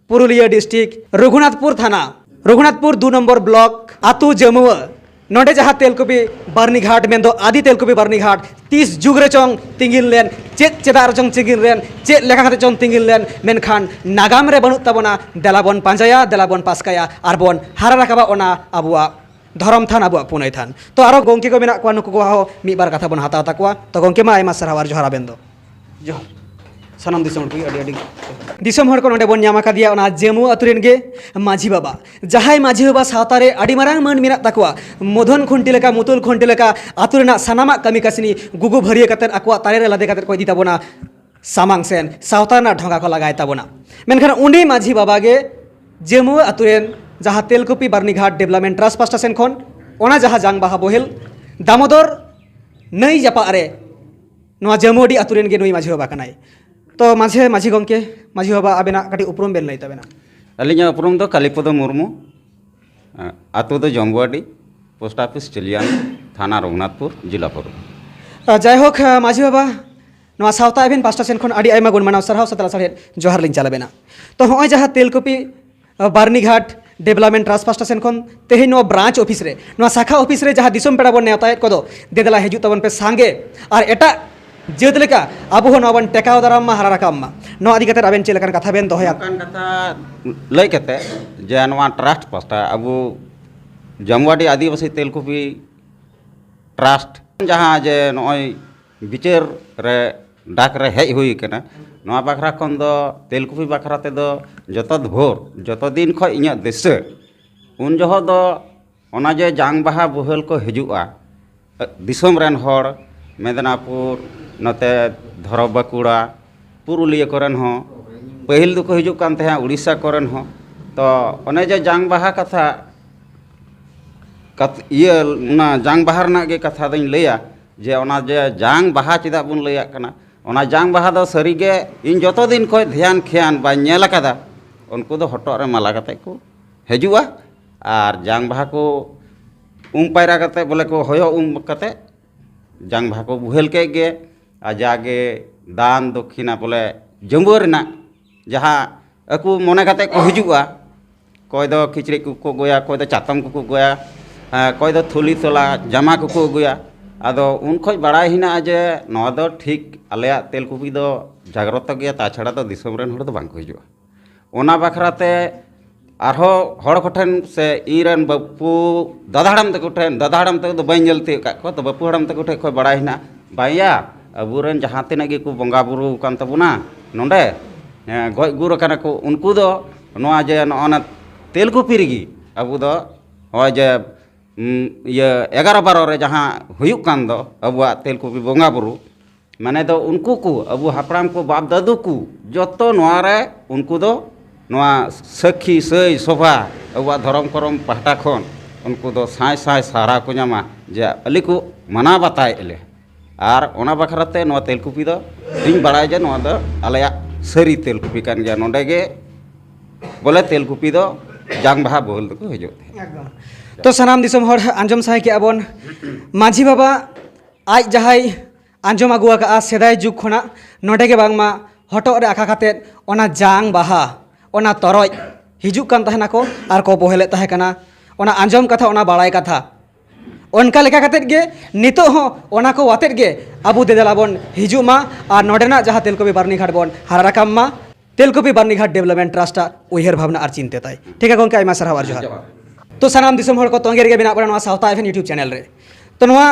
ᱯᱩᱨᱩᱞᱤᱭᱟᱹ ᱰᱤᱥᱴᱨᱤᱠᱴ, ᱨᱚᱜᱷᱩᱱᱟᱛᱷᱯᱩᱨ ᱛᱷᱟᱱᱟ, ᱨᱚᱜᱷᱩᱱᱟᱛᱷᱯᱩᱨ ᱫᱩ ᱱᱚᱢᱵᱚᱨ ᱵᱞᱚᱠ, ᱟᱹᱛᱩ ᱡᱟᱹᱢᱩᱣᱟᱹ᱾ ᱱᱚᱰᱮ ᱡᱟᱦᱟᱸ ᱛᱮᱞᱠᱩᱯᱤ ᱵᱟᱨᱱᱤᱜᱷᱟᱴ, ᱢᱮᱱᱫᱚ ᱟᱫᱤ ᱛᱮᱞᱠᱩᱯᱤ ᱵᱟᱨᱱᱤᱜᱷᱟᱴ ᱛᱤᱥ ᱡᱩᱜᱽ ᱨᱮᱪᱚᱝ ᱛᱤᱸᱜᱤᱱ ᱞᱮᱱ, ᱪᱮᱫ ᱪᱮᱫᱟᱜ ᱨᱮᱪᱚᱝ ᱛᱤᱸᱜᱤᱱ ᱞᱮᱱ, ᱪᱮᱫ ᱞᱮᱠᱟ ᱠᱟᱛᱮ ᱪᱚᱝ ᱛᱤᱸᱜᱤᱱ ᱞᱮᱱ, ᱢᱮᱱᱠᱷᱟᱱ ᱱᱟᱜᱟᱢ ᱨᱮ ᱵᱟᱹᱱᱩᱜ ᱛᱟᱵᱚᱱᱟ᱾ ᱫᱮᱞᱟ ᱵᱚᱱ ᱯᱟᱸᱡᱟᱭᱟ, ᱫᱮᱞᱟ ᱵᱚᱱ ᱯᱟᱥᱠᱟᱭᱟ, ᱟᱨ ᱵᱚᱱ ᱦᱟᱨᱟ ᱨᱟᱠᱟᱵᱟ ᱚᱱᱟ ᱟᱵᱚᱣᱟᱜ ᱫᱷᱚᱨᱚᱢ ᱛᱷᱟᱱ, ᱟᱵᱚᱣᱟᱜ ᱯᱩᱱᱟᱹᱭ ᱛᱷᱟᱱ᱾ ᱛᱚ ᱟᱨᱚ ᱜᱚᱢᱠᱮ ᱠᱚ ᱢᱮᱱᱟᱜ ᱠᱚᱣᱟ, ᱱᱩᱠᱩ ᱠᱚᱣᱟᱜ ᱦᱚᱸ ᱢᱤᱫ ᱵᱟᱨ ᱠᱟᱛᱷᱟ ᱵᱚᱱ ᱦᱟᱛᱟᱣ ᱛᱟᱠᱚᱣᱟ᱾ ᱛᱚ ᱜᱚᱢᱠᱮ ᱢᱟ ᱟᱭᱢᱟ ᱥᱟᱨᱦᱟᱣ ᱟᱨ ᱡᱚᱦᱟᱨ ᱟᱵᱮᱱ ᱫᱚ᱾ ᱡᱚᱦᱟᱨ᱾ ᱥᱟᱱᱟᱢ ᱫᱤᱥᱚᱢ ᱦᱚᱲ ᱠᱚᱜᱮ ᱟᱹᱰᱤ ᱟᱹᱰᱤ᱾ ᱫᱤᱥᱚᱢ ᱦᱚᱲ ᱠᱚ ᱱᱚᱰᱮ ᱵᱚᱱ ᱧᱟᱢ ᱟᱠᱟᱫᱮᱭᱟ ᱚᱱᱟ ᱡᱟᱹᱢᱩ ᱟᱹᱛᱩ ᱨᱮᱱ ᱜᱮ ᱢᱟᱹᱡᱷᱤ ᱵᱟᱵᱟ, ᱡᱟᱦᱟᱸᱭ ᱢᱟᱹᱡᱷᱤ ᱵᱟᱵᱟ ᱥᱟᱶᱛᱟ ᱨᱮ ᱟᱹᱰᱤ ᱢᱟᱨᱟᱝ ᱢᱟᱹᱱ ᱢᱮᱱᱟᱜ ᱛᱟᱠᱚᱣᱟ᱾ ᱢᱚᱫᱷᱚᱱ ᱠᱷᱩᱱᱴᱤ ᱞᱮᱠᱟ, ᱢᱩᱛᱩᱞ ᱠᱷᱩᱱᱴᱤ ᱞᱮᱠᱟ ᱟᱹᱛᱩ ᱨᱮᱱᱟᱜ ᱥᱟᱱᱟᱢᱟᱜ ᱠᱟᱹᱢᱤ ᱠᱟᱹᱥᱱᱤ ᱜᱩᱜᱩ ᱵᱷᱟᱹᱨᱭᱟᱹ ᱠᱟᱛᱮᱫ ᱟᱠᱚᱣᱟᱜ ᱛᱟᱨᱮ ᱨᱮ ᱞᱟᱫᱮ ᱠᱟᱛᱮᱫ ᱠᱚ ᱤᱫᱤ ᱛᱟᱵᱚᱱᱟ ᱥᱟᱢᱟᱝ ᱥᱮᱱ, ᱥᱟᱶᱛᱟ ᱨᱮᱱᱟᱜ ᱰᱷᱚᱸᱜᱟ ᱠᱚ ᱞᱟᱜᱟᱭ ᱛᱟᱵᱚᱱᱟ᱾ ᱢᱮᱱᱠᱷᱟᱱ ᱩᱱᱤ ᱢᱟᱹᱡᱷᱤ ᱵᱟᱵᱟ ᱜᱮ ᱡᱟᱹᱢᱩ ᱟᱹᱛᱩ ᱨᱮᱱ ᱡᱟᱦᱟᱸ ᱛᱮᱞᱠᱩᱯᱤ ᱵᱟᱨᱱᱤᱜᱷᱟᱴ ᱰᱮᱵᱷᱞᱚᱯᱢᱮᱱᱴ ᱴᱨᱟᱥᱴ ᱯᱟᱥᱴᱟ ᱥᱮᱱ ᱠᱷᱚᱱ, ᱚᱱᱟ ᱡᱟᱦᱟᱸ ᱡᱟᱝ ᱵᱟᱦᱟ ᱵᱳᱦᱮᱞ ᱫᱟᱢᱳᱫᱚᱨ ᱱᱟᱹᱭ ᱡᱟᱯᱟᱜ ᱨᱮ, ᱱᱚᱣᱟ ᱡᱟᱹᱢᱩᱣᱟᱹᱰᱤ ᱟᱹᱛᱩ ᱨᱮᱱ ᱜᱮ ᱱᱩᱭ ᱢᱟᱹᱡᱷᱤ ᱵᱟᱵᱟ ᱠᱟᱱᱟᱭ᱾ ᱛᱚ ᱢᱟᱡᱷᱮ ᱢᱟᱹᱡᱷᱤ ᱜᱚᱢᱠᱮ, ᱢᱟᱹᱡᱷᱤ ᱵᱟᱵᱟ, ᱟᱵᱮᱱᱟᱜ ᱠᱟᱹᱴᱤᱡ ᱩᱯᱨᱩᱢ ᱵᱮᱱ ᱞᱟᱹᱭ ᱛᱟᱵᱮᱱᱟ᱾ ᱟᱹᱞᱤᱧᱟᱜ ᱩᱯᱨᱩᱢ ᱫᱚ ᱠᱟᱞᱤᱯᱚᱫᱚ ᱢᱩᱨᱢᱩ, ᱟᱹᱛᱩ ᱫᱚ ᱡᱚᱢᱵᱩᱣᱟᱰᱤ, ᱯᱳᱥᱴ ᱚᱯᱷᱤᱥ ᱪᱤᱞᱤᱭᱟᱱ, ᱛᱷᱟᱱᱟ ᱨᱚᱜᱷᱩᱱᱟᱛᱷᱯᱩᱨ, ᱡᱮᱞᱟ ᱯᱩᱨᱩᱞᱤᱭᱟᱹ᱾ ᱡᱟᱭᱦᱳᱠ, ᱢᱟᱹᱡᱷᱤ ᱵᱟᱵᱟ, ᱱᱚᱣᱟ ᱥᱟᱶᱛᱟ ᱮᱵᱷᱮᱱ ᱯᱟᱥᱴᱟ ᱥᱮᱱ ᱠᱷᱚᱱ ᱟᱹᱰᱤ ᱟᱭᱢᱟ ᱜᱩᱱ ᱢᱟᱱᱟᱣ ᱥᱟᱨᱦᱟᱣ ᱥᱟᱛᱮ ᱞᱟᱥᱟᱲᱦᱮᱫ ᱡᱚᱦᱟᱨ ᱞᱤᱧ ᱪᱟᱞ ᱟᱵᱮᱱᱟ᱾ ᱛᱚ ᱦᱚᱸᱜᱼᱚᱭ ᱡᱟᱦᱟᱸ ᱛᱮᱞᱠᱩᱯᱤ ᱵᱟᱨᱱᱤᱜᱷᱟᱴ ᱰᱮᱵᱷᱞᱚᱯᱢᱮᱱᱴ ᱴᱨᱟᱥᱴ ᱯᱟᱥᱴᱟ ᱥᱮᱱ ᱠᱷᱚᱱ ᱛᱮᱦᱮᱧ ᱱᱚᱣᱟ ᱵᱨᱟᱧᱪ ᱚᱯᱷᱤᱥ ᱨᱮ, ᱱᱚᱣᱟ ᱥᱟᱠᱷᱟ ᱚᱯᱷᱤᱥ ᱨᱮ ᱡᱟᱦᱟᱸ ᱫᱤᱥᱚᱢ ᱯᱮᱲᱟ ᱵᱚᱱ ᱱᱮᱣᱛᱟᱭᱮᱫ ᱠᱚᱫᱚ, ᱫᱮᱫᱮᱞᱟ ᱦᱤᱡᱩᱜ ᱛᱟᱵᱚᱱ ᱯᱮ ᱥᱟᱸᱜᱮ, ᱟᱨ ᱮᱴᱟᱜ ᱡᱟᱹᱛ ᱞᱮᱠᱟ ᱟᱵᱚ ᱦᱚᱸ ᱱᱚᱣᱟ ᱵᱚᱱ ᱴᱮᱠᱟᱣ ᱫᱟᱨᱟᱢ ᱢᱟ, ᱦᱟᱨᱟ ᱨᱟᱠᱟᱵ ᱢᱟ᱾ ᱱᱚᱣᱟ ᱤᱫᱤ ᱠᱟᱛᱮ ᱟᱵᱮᱱ ᱪᱮᱫ ᱞᱮᱠᱟᱱ ᱠᱟᱛᱷᱟ ᱵᱮᱱ ᱫᱚᱦᱚᱭᱟ? ᱱᱚᱝᱠᱟᱱ ᱠᱟᱛᱷᱟ ᱞᱟᱹᱭ ᱠᱟᱛᱮ ᱡᱮ ᱱᱚᱣᱟ ᱴᱨᱟᱥᱴ ᱯᱟᱥᱴᱟ ᱟᱵᱚ ᱡᱟᱢᱩᱣᱟᱰᱤ ᱟᱹᱫᱤᱵᱟᱹᱥᱤ ᱛᱮᱞᱠᱩᱯᱤ ᱴᱨᱟᱥᱴ ᱡᱟᱦᱟᱸ ᱡᱮ ᱱᱚᱜᱼᱚᱭ ᱵᱤᱪᱟᱹᱨ ᱨᱮ ᱰᱟᱠ ᱨᱮ ᱦᱮᱡ ᱦᱩᱭ ᱠᱟᱱᱟ, ᱱᱚᱣᱟ ᱵᱟᱠᱷᱨᱟ ᱠᱷᱚᱱ ᱫᱚ ᱛᱮᱞᱠᱩᱯᱤ ᱵᱟᱠᱷᱨᱟ ᱛᱮᱫᱚ ᱡᱚᱛᱚ ᱵᱷᱳᱨ, ᱡᱚᱛᱚ ᱫᱤᱱ ᱠᱷᱚᱱ ᱤᱧᱟᱹᱜ ᱫᱤᱥᱟᱹ, ᱩᱱ ᱡᱚᱦᱚᱜ ᱫᱚ ᱚᱱᱟ ᱡᱮ ᱡᱟᱝ ᱵᱟᱦᱟ ᱵᱳᱦᱮᱞ ᱠᱚ ᱦᱤᱡᱩᱜᱼᱟ, ᱫᱤᱥᱚᱢ ᱨᱮᱱ ᱦᱚᱲ, ᱢᱮᱫᱽᱱᱟᱯᱩᱨ, ᱱᱚᱛᱮ ᱫᱷᱚᱨᱚ ᱵᱟᱸᱠᱩᱲᱟ, ᱯᱩᱨᱩᱞᱤᱭᱟᱹ ᱠᱚᱨᱮᱱ ᱦᱚᱸ, ᱯᱟᱹᱦᱤᱞ ᱫᱚᱠᱚ ᱦᱤᱡᱩᱜ ᱠᱟᱱ ᱛᱟᱦᱮᱸᱫ ᱩᱲᱤᱥᱥᱟ ᱠᱚᱨᱮᱱ ᱦᱚᱸ᱾ ᱛᱚ ᱚᱱᱮ ᱡᱮ ᱡᱟᱝ ᱵᱟᱦᱟ ᱠᱟᱛᱷᱟ, ᱠᱟᱛ-, ᱤᱭᱟᱹ, ᱚᱱᱟ ᱡᱟᱝ ᱵᱟᱦᱟ ᱨᱮᱱᱟᱜ ᱜᱮ ᱠᱟᱛᱷᱟ ᱫᱚᱧ ᱞᱟᱹᱭᱟ, ᱡᱮ ᱚᱱᱟ ᱡᱮ ᱡᱟᱝ ᱵᱟᱦᱟ ᱪᱮᱫᱟᱜ ᱵᱚᱱ ᱞᱟᱹᱭᱟᱜ ᱠᱟᱱᱟ, ᱚᱱᱟ ᱡᱟᱝ ᱵᱟᱦᱟ ᱫᱚ ᱥᱟᱹᱨᱤᱜᱮ ᱤᱧ ᱡᱚᱛᱚ ᱫᱤᱱ ᱠᱷᱚᱱ ᱫᱷᱮᱭᱟᱱ ᱠᱷᱮᱭᱟᱱ ᱵᱟᱹᱧ ᱧᱮᱞ ᱟᱠᱟᱫᱟ, ᱩᱱᱠᱩ ᱫᱚ ᱦᱚᱴᱚᱜ ᱨᱮ ᱢᱟᱞᱟ ᱠᱟᱛᱮ ᱠᱚ ᱦᱤᱡᱩᱜᱼᱟ᱾ ᱟᱨ ᱡᱟᱝ ᱵᱟᱦᱟ ᱠᱚ ᱩᱢ ᱯᱟᱭᱨᱟ ᱠᱟᱛᱮ, ᱵᱚᱞᱮ ᱠᱚ ᱦᱚᱭᱚ ᱩᱢ ᱠᱟᱛᱮ ᱡᱟᱝ ᱵᱟᱦᱟ ᱠᱚ ᱵᱳᱦᱮᱞ ᱠᱮᱫ ᱜᱮ, ᱟᱨ ᱡᱟᱜᱮ ᱫᱟᱱ ᱫᱚᱠᱷᱤᱱᱟ ᱵᱚᱞᱮ ᱡᱟᱹᱢᱵᱟᱹ ᱨᱮᱱᱟᱜ ᱡᱟᱦᱟᱸ ᱟᱠᱚ ᱢᱚᱱᱮ ᱠᱟᱛᱮ ᱠᱚ ᱦᱤᱡᱩᱜᱼᱟ, ᱚᱠᱚᱭ ᱫᱚ ᱠᱤᱪᱨᱤᱡ ᱠᱚᱠᱚ ᱟᱹᱜᱩᱭᱟ, ᱚᱠᱚᱭ ᱫᱚ ᱪᱟᱛᱚᱢ ᱠᱚᱠᱚ ᱟᱹᱜᱩᱭᱟ, ᱦᱮᱸ, ᱚᱠᱚᱭ ᱫᱚ ᱛᱷᱩᱞᱤ ᱛᱚᱞᱟ ᱡᱟᱢᱟ ᱠᱚᱠᱚ ᱟᱹᱜᱩᱭᱟ᱾ ᱟᱫᱚ ᱩᱱ ᱠᱷᱚᱱ ᱵᱟᱲᱟᱭ ᱦᱮᱱᱟᱜᱼᱟ ᱡᱮ ᱱᱚᱣᱟ ᱫᱚ ᱴᱷᱤᱠ ᱟᱞᱮᱭᱟᱜ ᱛᱮᱞᱠᱩᱯᱤ ᱫᱚ ᱡᱟᱜᱽᱨᱚᱛᱚ ᱜᱮᱭᱟ, ᱛᱟᱪᱷᱟᱲᱟ ᱫᱚ ᱫᱤᱥᱚᱢ ᱨᱮᱱ ᱦᱚᱲ ᱫᱚ ᱵᱟᱝ ᱠᱚ ᱦᱤᱡᱩᱜᱼᱟ᱾ ᱚᱱᱟ ᱵᱟᱠᱷᱨᱟ ᱛᱮ ᱟᱨᱦᱚᱸ ᱦᱚᱲ ᱠᱚᱴᱷᱮᱱ ᱥᱮ ᱤᱧ ᱨᱮᱱ ᱵᱟᱹᱯᱩ, ᱫᱟᱫᱟ ᱦᱟᱲᱟᱢ ᱛᱟᱠᱚ ᱴᱷᱮᱱ, ᱫᱟᱫᱟ ᱦᱟᱲᱟᱢ ᱛᱟᱠᱚ ᱫᱚ ᱵᱟᱹᱧ ᱧᱮᱞ ᱛᱤᱭᱳᱜ ᱟᱠᱟᱫ ᱠᱚᱣᱟ, ᱛᱚ ᱵᱟᱹᱯᱩ ᱦᱟᱲᱟᱢ ᱛᱟᱠᱚ ᱴᱷᱮᱱ ᱠᱷᱚᱱ ᱵᱟᱲᱟᱭ ᱦᱮᱱᱟᱜᱼᱟ, ᱵᱟᱝᱭᱟ, ᱟᱵᱚᱨᱮᱱ ᱡᱟᱦᱟᱸ ᱛᱤᱱᱟᱹᱜ ᱜᱮᱠᱚ ᱵᱚᱸᱜᱟ ᱵᱩᱨᱩ ᱟᱠᱟᱱ ᱛᱟᱵᱚᱱᱟ ᱱᱚᱰᱮ, ᱦᱮᱸ, ᱜᱚᱡ ᱜᱩᱨ ᱟᱠᱟᱱᱟ ᱠᱚ, ᱩᱱᱠᱩ ᱫᱚ ᱱᱚᱣᱟ ᱡᱮ ᱱᱚᱜᱼᱚ ᱱᱟ ᱛᱮᱞᱠᱩᱯᱤ ᱨᱮᱜᱮ ᱟᱵᱚ ᱫᱚ ᱱᱚᱜᱼᱚᱭ ᱡᱮ, ᱩᱢ, ᱤᱭᱟᱹ ᱮᱜᱟᱨᱚ ᱵᱟᱨᱚ ᱨᱮ ᱡᱟᱦᱟᱸ ᱦᱩᱭᱩᱜ ᱠᱟᱱ ᱫᱚ ᱟᱵᱚᱣᱟᱜ ᱛᱮᱞᱠᱩᱯᱤ ᱵᱚᱸᱜᱟ ᱵᱩᱨᱩ, ᱢᱟᱱᱮ ᱫᱚ ᱩᱱᱠᱩ ᱠᱚ, ᱟᱵᱚ ᱦᱟᱯᱲᱟᱢ ᱠᱚ, ᱵᱟᱯ ᱫᱟᱫᱩ ᱠᱚ, ᱡᱚᱛᱚ ᱱᱚᱣᱟ ᱨᱮ ᱩᱱᱠᱩ ᱫᱚ ᱱᱚᱣᱟ ᱥᱟᱹᱠᱷᱤ ᱥᱟᱹᱭ ᱥᱚᱵᱷᱟ ᱟᱵᱚᱣᱟᱜ ᱫᱷᱚᱨᱚᱢ ᱠᱚᱨᱚᱢ ᱯᱟᱦᱴᱟ ᱠᱷᱚᱱ ᱩᱱᱠᱩ ᱫᱚ ᱥᱟᱭ ᱥᱟᱭ ᱥᱟᱨᱦᱟᱣ ᱠᱚ ᱧᱟᱢᱟ, ᱡᱮ ᱟᱞᱮ ᱠᱚ ᱢᱟᱱᱟᱣ ᱵᱟᱛᱟᱣᱮᱫ ᱞᱮ᱾ ᱟᱨ ᱚᱱᱟ ᱵᱟᱠᱷᱨᱟ ᱛᱮ ᱱᱚᱣᱟ ᱛᱮᱞᱠᱩᱯᱤ ᱫᱚ ᱤᱧ ᱵᱟᱲᱟᱭ ᱡᱮ ᱱᱚᱣᱟ ᱫᱚ ᱟᱞᱮᱭᱟᱜ ᱥᱟᱹᱨᱤ ᱛᱮᱞᱠᱩᱯᱤ ᱠᱟᱱ ᱜᱮᱭᱟ᱾ ᱱᱚᱰᱮ ᱜᱮ ᱵᱚᱞᱮ ᱛᱮᱞᱠᱩᱯᱤ ᱫᱚ ᱡᱟᱝ ᱵᱟᱦᱟ ᱵᱟᱹᱦᱩᱞ ᱫᱚᱠᱚ ᱦᱤᱡᱩᱜ ᱛᱟᱦᱮᱸᱫ᱾ ᱮᱠᱫᱚᱢ᱾ ᱛᱚ ᱥᱟᱱᱟᱢ ᱫᱤᱥᱚᱢ ᱦᱚᱲ ᱟᱸᱡᱚᱢ ᱥᱟᱱᱟᱭ ᱠᱮᱜᱼᱟ ᱵᱚᱱ, ᱢᱟᱹᱡᱷᱤ ᱵᱟᱵᱟ ᱟᱡ ᱡᱟᱦᱟᱸᱭ ᱟᱸᱡᱚᱢ ᱟᱹᱜᱩ ᱟᱠᱟᱫᱼᱟ ᱥᱮᱫᱟᱭ ᱡᱩᱜᱽ ᱠᱷᱚᱱᱟᱜ, ᱱᱚᱰᱮ ᱜᱮ ᱵᱟᱝᱢᱟ ᱦᱚᱴᱚᱜ ᱨᱮ ᱟᱠᱟ ᱠᱟᱛᱮᱫ ᱚᱱᱟ ᱡᱟᱝ ᱵᱟᱦᱟ, ᱚᱱᱟ ᱛᱚᱨᱚᱡ ᱦᱤᱡᱩᱜ ᱠᱟᱱ ᱛᱟᱦᱮᱱᱟᱠᱚ ᱟᱨ ᱠᱚ ᱵᱚᱦᱮᱞᱮᱫ ᱛᱟᱦᱮᱸ ᱠᱟᱱᱟ᱾ ᱚᱱᱟ ᱟᱸᱡᱚᱢ ᱠᱟᱛᱷᱟ, ᱚᱱᱟ ᱵᱟᱲᱟᱭ ᱠᱟᱛᱷᱟ, ᱚᱱᱠᱟ ᱞᱮᱠᱟ ᱠᱟᱛᱮᱫ ᱜᱮ ᱱᱤᱛᱚᱜ ᱦᱚᱸ ᱚᱱᱟ ᱠᱚ ᱟᱛᱮᱫ ᱜᱮ ᱟᱵᱚ ᱫᱮᱫᱮᱞᱟ ᱵᱚᱱ ᱦᱤᱡᱩᱜ ᱢᱟ ᱟᱨ ᱱᱚᱰᱮᱱᱟᱜ ᱡᱟᱦᱟᱸ ᱛᱮᱞᱠᱚᱯᱤ ᱵᱟᱨᱱᱤᱜᱷᱟᱴ ᱵᱚᱱ ᱦᱟᱨᱟ ᱨᱟᱠᱟᱵ ᱢᱟ᱾ ᱛᱮᱞᱠᱚᱯᱤ ᱵᱟᱨᱱᱤᱜᱷᱟᱴ ᱰᱮᱵᱷᱞᱚᱯᱢᱮᱱᱴ ᱴᱨᱟᱥᱴ ᱟᱜ ᱩᱭᱦᱟᱹᱨ ᱵᱷᱟᱵᱽᱱᱟ ᱟᱨ ᱪᱤᱱᱛᱟᱹ ᱛᱟᱭ᱾ ᱴᱷᱤᱠ ᱜᱮᱭᱟ ᱜᱚᱢᱠᱮ, ᱟᱭᱢᱟ ᱥᱟᱨᱦᱟᱣ ᱟᱨ ᱡᱚᱦᱟᱨ᱾ ᱡᱚᱦᱟᱨ᱾ ᱛᱚ ᱥᱟᱱᱟᱢ ᱫᱤᱥᱚᱢ ᱦᱚᱲ ᱠᱚ ᱛᱚᱸᱜᱮ ᱨᱮᱜᱮ ᱢᱮᱱᱟᱜ ᱵᱚᱱᱟ ᱱᱚᱣᱟ ᱥᱟᱶᱛᱟ ᱮᱯᱷ ᱮᱢ YouTube ᱪᱮᱱᱮᱞ ᱨᱮ᱾ ᱛᱚ ᱱᱚᱣᱟ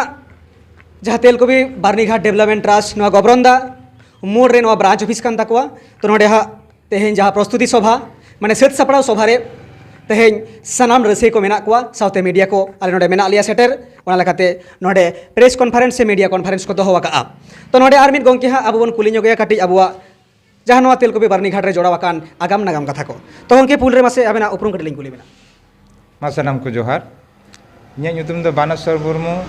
ᱡᱟᱦᱟᱸ ᱛᱮᱞᱠᱚᱯᱤ ᱵᱟᱨᱱᱤᱜᱷᱟᱴ ᱰᱮᱵᱷᱞᱚᱯᱢᱮᱱᱴ ᱴᱨᱟᱥᱴ ᱱᱚᱣᱟ ᱜᱚᱵᱨᱚᱱᱫᱟ ᱢᱳᱲ ᱨᱮ ᱱᱚᱣᱟ ᱵᱨᱟᱧᱪ ᱚᱯᱷᱤᱥ ᱠᱟᱱ ᱛᱟᱠᱚᱣᱟ᱾ ᱛᱚ ᱱᱚᱰᱮ ᱦᱟᱸᱜ ᱛᱮᱦᱮᱧ ᱡᱟᱦᱟᱸ ᱯᱨᱚᱥᱛᱩᱛᱤ ᱥᱚᱵᱷᱟ, ᱢᱟᱱᱮ ᱥᱟᱹᱛ ᱥᱟᱯᱲᱟᱣ ᱥᱚᱵᱷᱟ ᱨᱮ ᱛᱮᱦᱮᱧ ᱥᱟᱱᱟᱢ ᱨᱟᱹᱥᱤᱭᱟᱹ ᱠᱚ ᱢᱮᱱᱟᱜ ᱠᱚᱣᱟ, ᱥᱟᱶᱛᱮ ᱢᱤᱰᱤᱭᱟ ᱠᱚ ᱟᱞᱮ ᱱᱚᱰᱮ ᱢᱮᱱᱟᱜ ᱞᱮᱭᱟ ᱥᱮᱴᱮᱨ᱾ ᱚᱱᱟ ᱞᱮᱠᱟᱛᱮ ᱱᱚᱰᱮ ᱯᱨᱮᱥ ᱠᱚᱱᱯᱷᱟᱨᱮᱱᱥ ᱥᱮ ᱢᱤᱰᱤᱭᱟ ᱠᱚᱱᱯᱷᱟᱨᱮᱱᱥ ᱠᱚ ᱫᱚᱦᱚ ᱟᱠᱟᱫᱼᱟ᱾ ᱛᱚ ᱱᱚᱰᱮ ᱟᱨ ᱢᱤᱫ ᱜᱚᱢᱠᱮ ᱦᱟᱸᱜ ᱟᱵᱚ ᱵᱚᱱ ᱠᱩᱞᱤ ᱧᱚᱜᱮᱭᱟ ᱠᱟᱹᱴᱤᱡ ᱟᱵᱚᱣᱟᱜ ᱡᱟᱦᱟᱸ ᱱᱚᱣᱟ ᱛᱮᱞᱠᱚᱯᱤ ᱵᱟᱨᱱᱤᱜᱷᱟᱴ ᱨᱮ ᱡᱚᱲᱟᱣ ᱟᱠᱟᱱ ᱟᱜᱟᱢ ᱱᱟᱜᱟᱢ ᱠᱟᱛᱷᱟ ᱠᱚ᱾ ᱛᱚ ᱜᱚᱢᱠᱮ, ᱯᱩᱭᱞᱩ ᱨᱮ ᱢᱟᱥᱮ ᱟᱵᱮᱱᱟᱜ ᱩᱯᱨᱩᱢ ᱠᱟᱹᱴᱤᱡ ᱞᱤᱧ ᱠᱩᱞᱤ ᱵᱮᱱᱟ᱾ ᱢᱟ ᱥᱟᱱᱟᱢ ᱠᱚ ᱡᱚᱦᱟᱨ᱾ ᱤᱧᱟᱹᱜ ᱧᱩᱛᱩᱢ ᱫᱚ ᱵᱟᱱᱮᱥᱚᱨ ᱢᱩᱨᱢᱩ,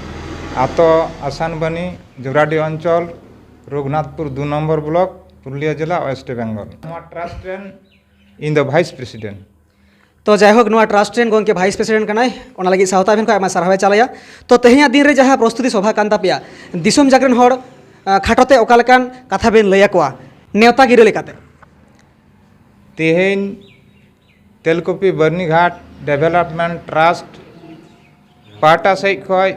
ᱟᱛᱳ ᱟᱥᱟᱱᱵᱟᱱᱤ, ᱡᱳᱨᱟᱰᱤ ᱚᱧᱪᱚᱞ, ᱨᱚᱜᱷᱩᱱᱟᱛᱷᱯᱩᱨ ᱫᱩ ᱱᱚᱢᱵᱚᱨ ᱵᱞᱚᱠ, ᱯᱩᱨᱩᱞᱤᱭᱟᱹ ᱡᱮᱞᱟ, ᱳᱭᱮᱥᱴ ᱵᱮᱝᱜᱚᱞ᱾ ᱱᱚᱣᱟ ᱴᱨᱟᱥᱴ ᱨᱮᱱ ᱤᱧ ᱫᱚ ᱵᱷᱟᱭᱤᱥ ᱯᱨᱮᱥᱤᱰᱮᱱᱴ᱾ ᱛᱚ ᱡᱟᱭᱦᱳᱠ, ᱱᱚᱣᱟ ᱴᱨᱟᱥᱴ ᱨᱮᱱ ᱜᱚᱢᱠᱮ ᱵᱷᱟᱭᱤᱥ ᱯᱨᱮᱥᱤᱰᱮᱱᱴ ᱠᱟᱱᱟᱭ, ᱚᱱᱟ ᱞᱟᱹᱜᱤᱫ ᱥᱟᱶᱛᱟ ᱮᱯᱷ ᱮᱢ ᱠᱷᱚᱱ ᱟᱭᱢᱟ ᱥᱟᱨᱦᱟᱣ ᱮ ᱪᱟᱞᱟᱭᱟ᱾ ᱛᱚ ᱛᱮᱦᱮᱧᱟᱜ ᱫᱤᱱ ᱨᱮ ᱡᱟᱦᱟᱸ ᱯᱨᱚᱥᱛᱩᱛᱤ ᱥᱚᱵᱷᱟ ᱠᱟᱱ ᱛᱟᱯᱮᱭᱟ, ᱫᱤᱥᱚᱢ ᱡᱟᱜᱽᱨᱚᱱ ᱦᱚᱲ, ᱟᱸ, ᱠᱷᱟᱴᱚ ᱛᱮ ᱚᱠᱟ ᱞᱮᱠᱟᱱ ᱠᱟᱛᱷᱟ ᱵᱮᱱ ᱞᱟᱹᱭ ᱟᱠᱚᱣᱟ ᱱᱮᱣᱛᱟ ᱜᱤᱨᱟᱹ ᱞᱮᱠᱟᱛᱮ? ᱛᱮᱦᱮᱧ ᱛᱮᱞᱠᱩᱯᱤ ᱵᱟᱹᱨᱱᱤᱜᱷᱟᱴ ᱰᱮᱵᱷᱮᱞᱚᱯᱢᱮᱱᱴ ᱴᱨᱟᱥᱴ ᱯᱟᱦᱴᱟ ᱥᱮᱫ ᱠᱷᱚᱱ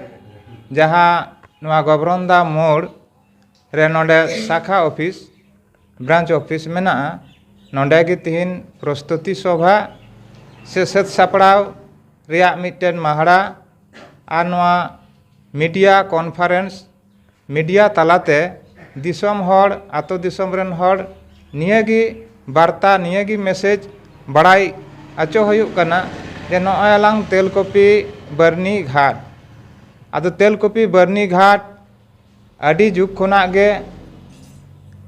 ᱡᱟᱦᱟᱸ ᱱᱚᱣᱟ ᱜᱚᱵᱨᱚᱱᱫᱟ ᱢᱳᱲ ᱨᱮ ᱱᱚᱰᱮ ᱥᱟᱠᱷᱟ ᱚᱯᱷᱤᱥ, ᱵᱨᱟᱧᱪ ᱚᱯᱷᱤᱥ ᱢᱮᱱᱟᱜᱼᱟ, ᱱᱚᱰᱮ ᱜᱮ ᱛᱤᱦᱤᱧ ᱯᱨᱚᱥᱛᱩᱛᱤ ᱥᱚᱵᱷᱟ ᱥᱮ ᱥᱟᱹᱛ ᱥᱟᱯᱲᱟᱣ ᱨᱮᱭᱟᱜ ᱢᱤᱫᱴᱮᱱ ᱢᱟᱦᱲᱟ ᱟᱨ ᱱᱚᱣᱟ ᱢᱤᱰᱤᱭᱟ ᱠᱚᱱᱯᱷᱟᱨᱮᱱᱥ, ᱢᱤᱰᱤᱭᱟ ᱛᱟᱞᱟᱛᱮ ᱫᱤᱥᱚᱢ ᱦᱚᱲ, ᱟᱛᱳ ᱫᱤᱥᱚᱢ ᱨᱮᱱ ᱦᱚᱲ ᱱᱤᱭᱟᱹᱜᱮ ᱵᱟᱨᱛᱟ, ᱱᱤᱭᱟᱹᱜᱮ ᱢᱮᱥᱮᱡᱽ ᱵᱟᱲᱟᱭ ᱦᱚᱪᱚ ᱦᱩᱭᱩᱜ ᱠᱟᱱᱟ ᱡᱮ ᱱᱚᱜᱼᱚᱭ ᱟᱞᱟᱝ ᱛᱮᱞᱠᱚᱯᱤ ᱵᱟᱹᱨᱱᱤ ᱜᱷᱟᱴ, ᱟᱫᱚ ᱛᱮᱞᱠᱚᱯᱤ ᱵᱟᱹᱨᱱᱤ ᱜᱷᱟᱴ ᱟᱹᱰᱤ ᱡᱩᱜᱽ ᱠᱷᱚᱱᱟᱜ ᱜᱮ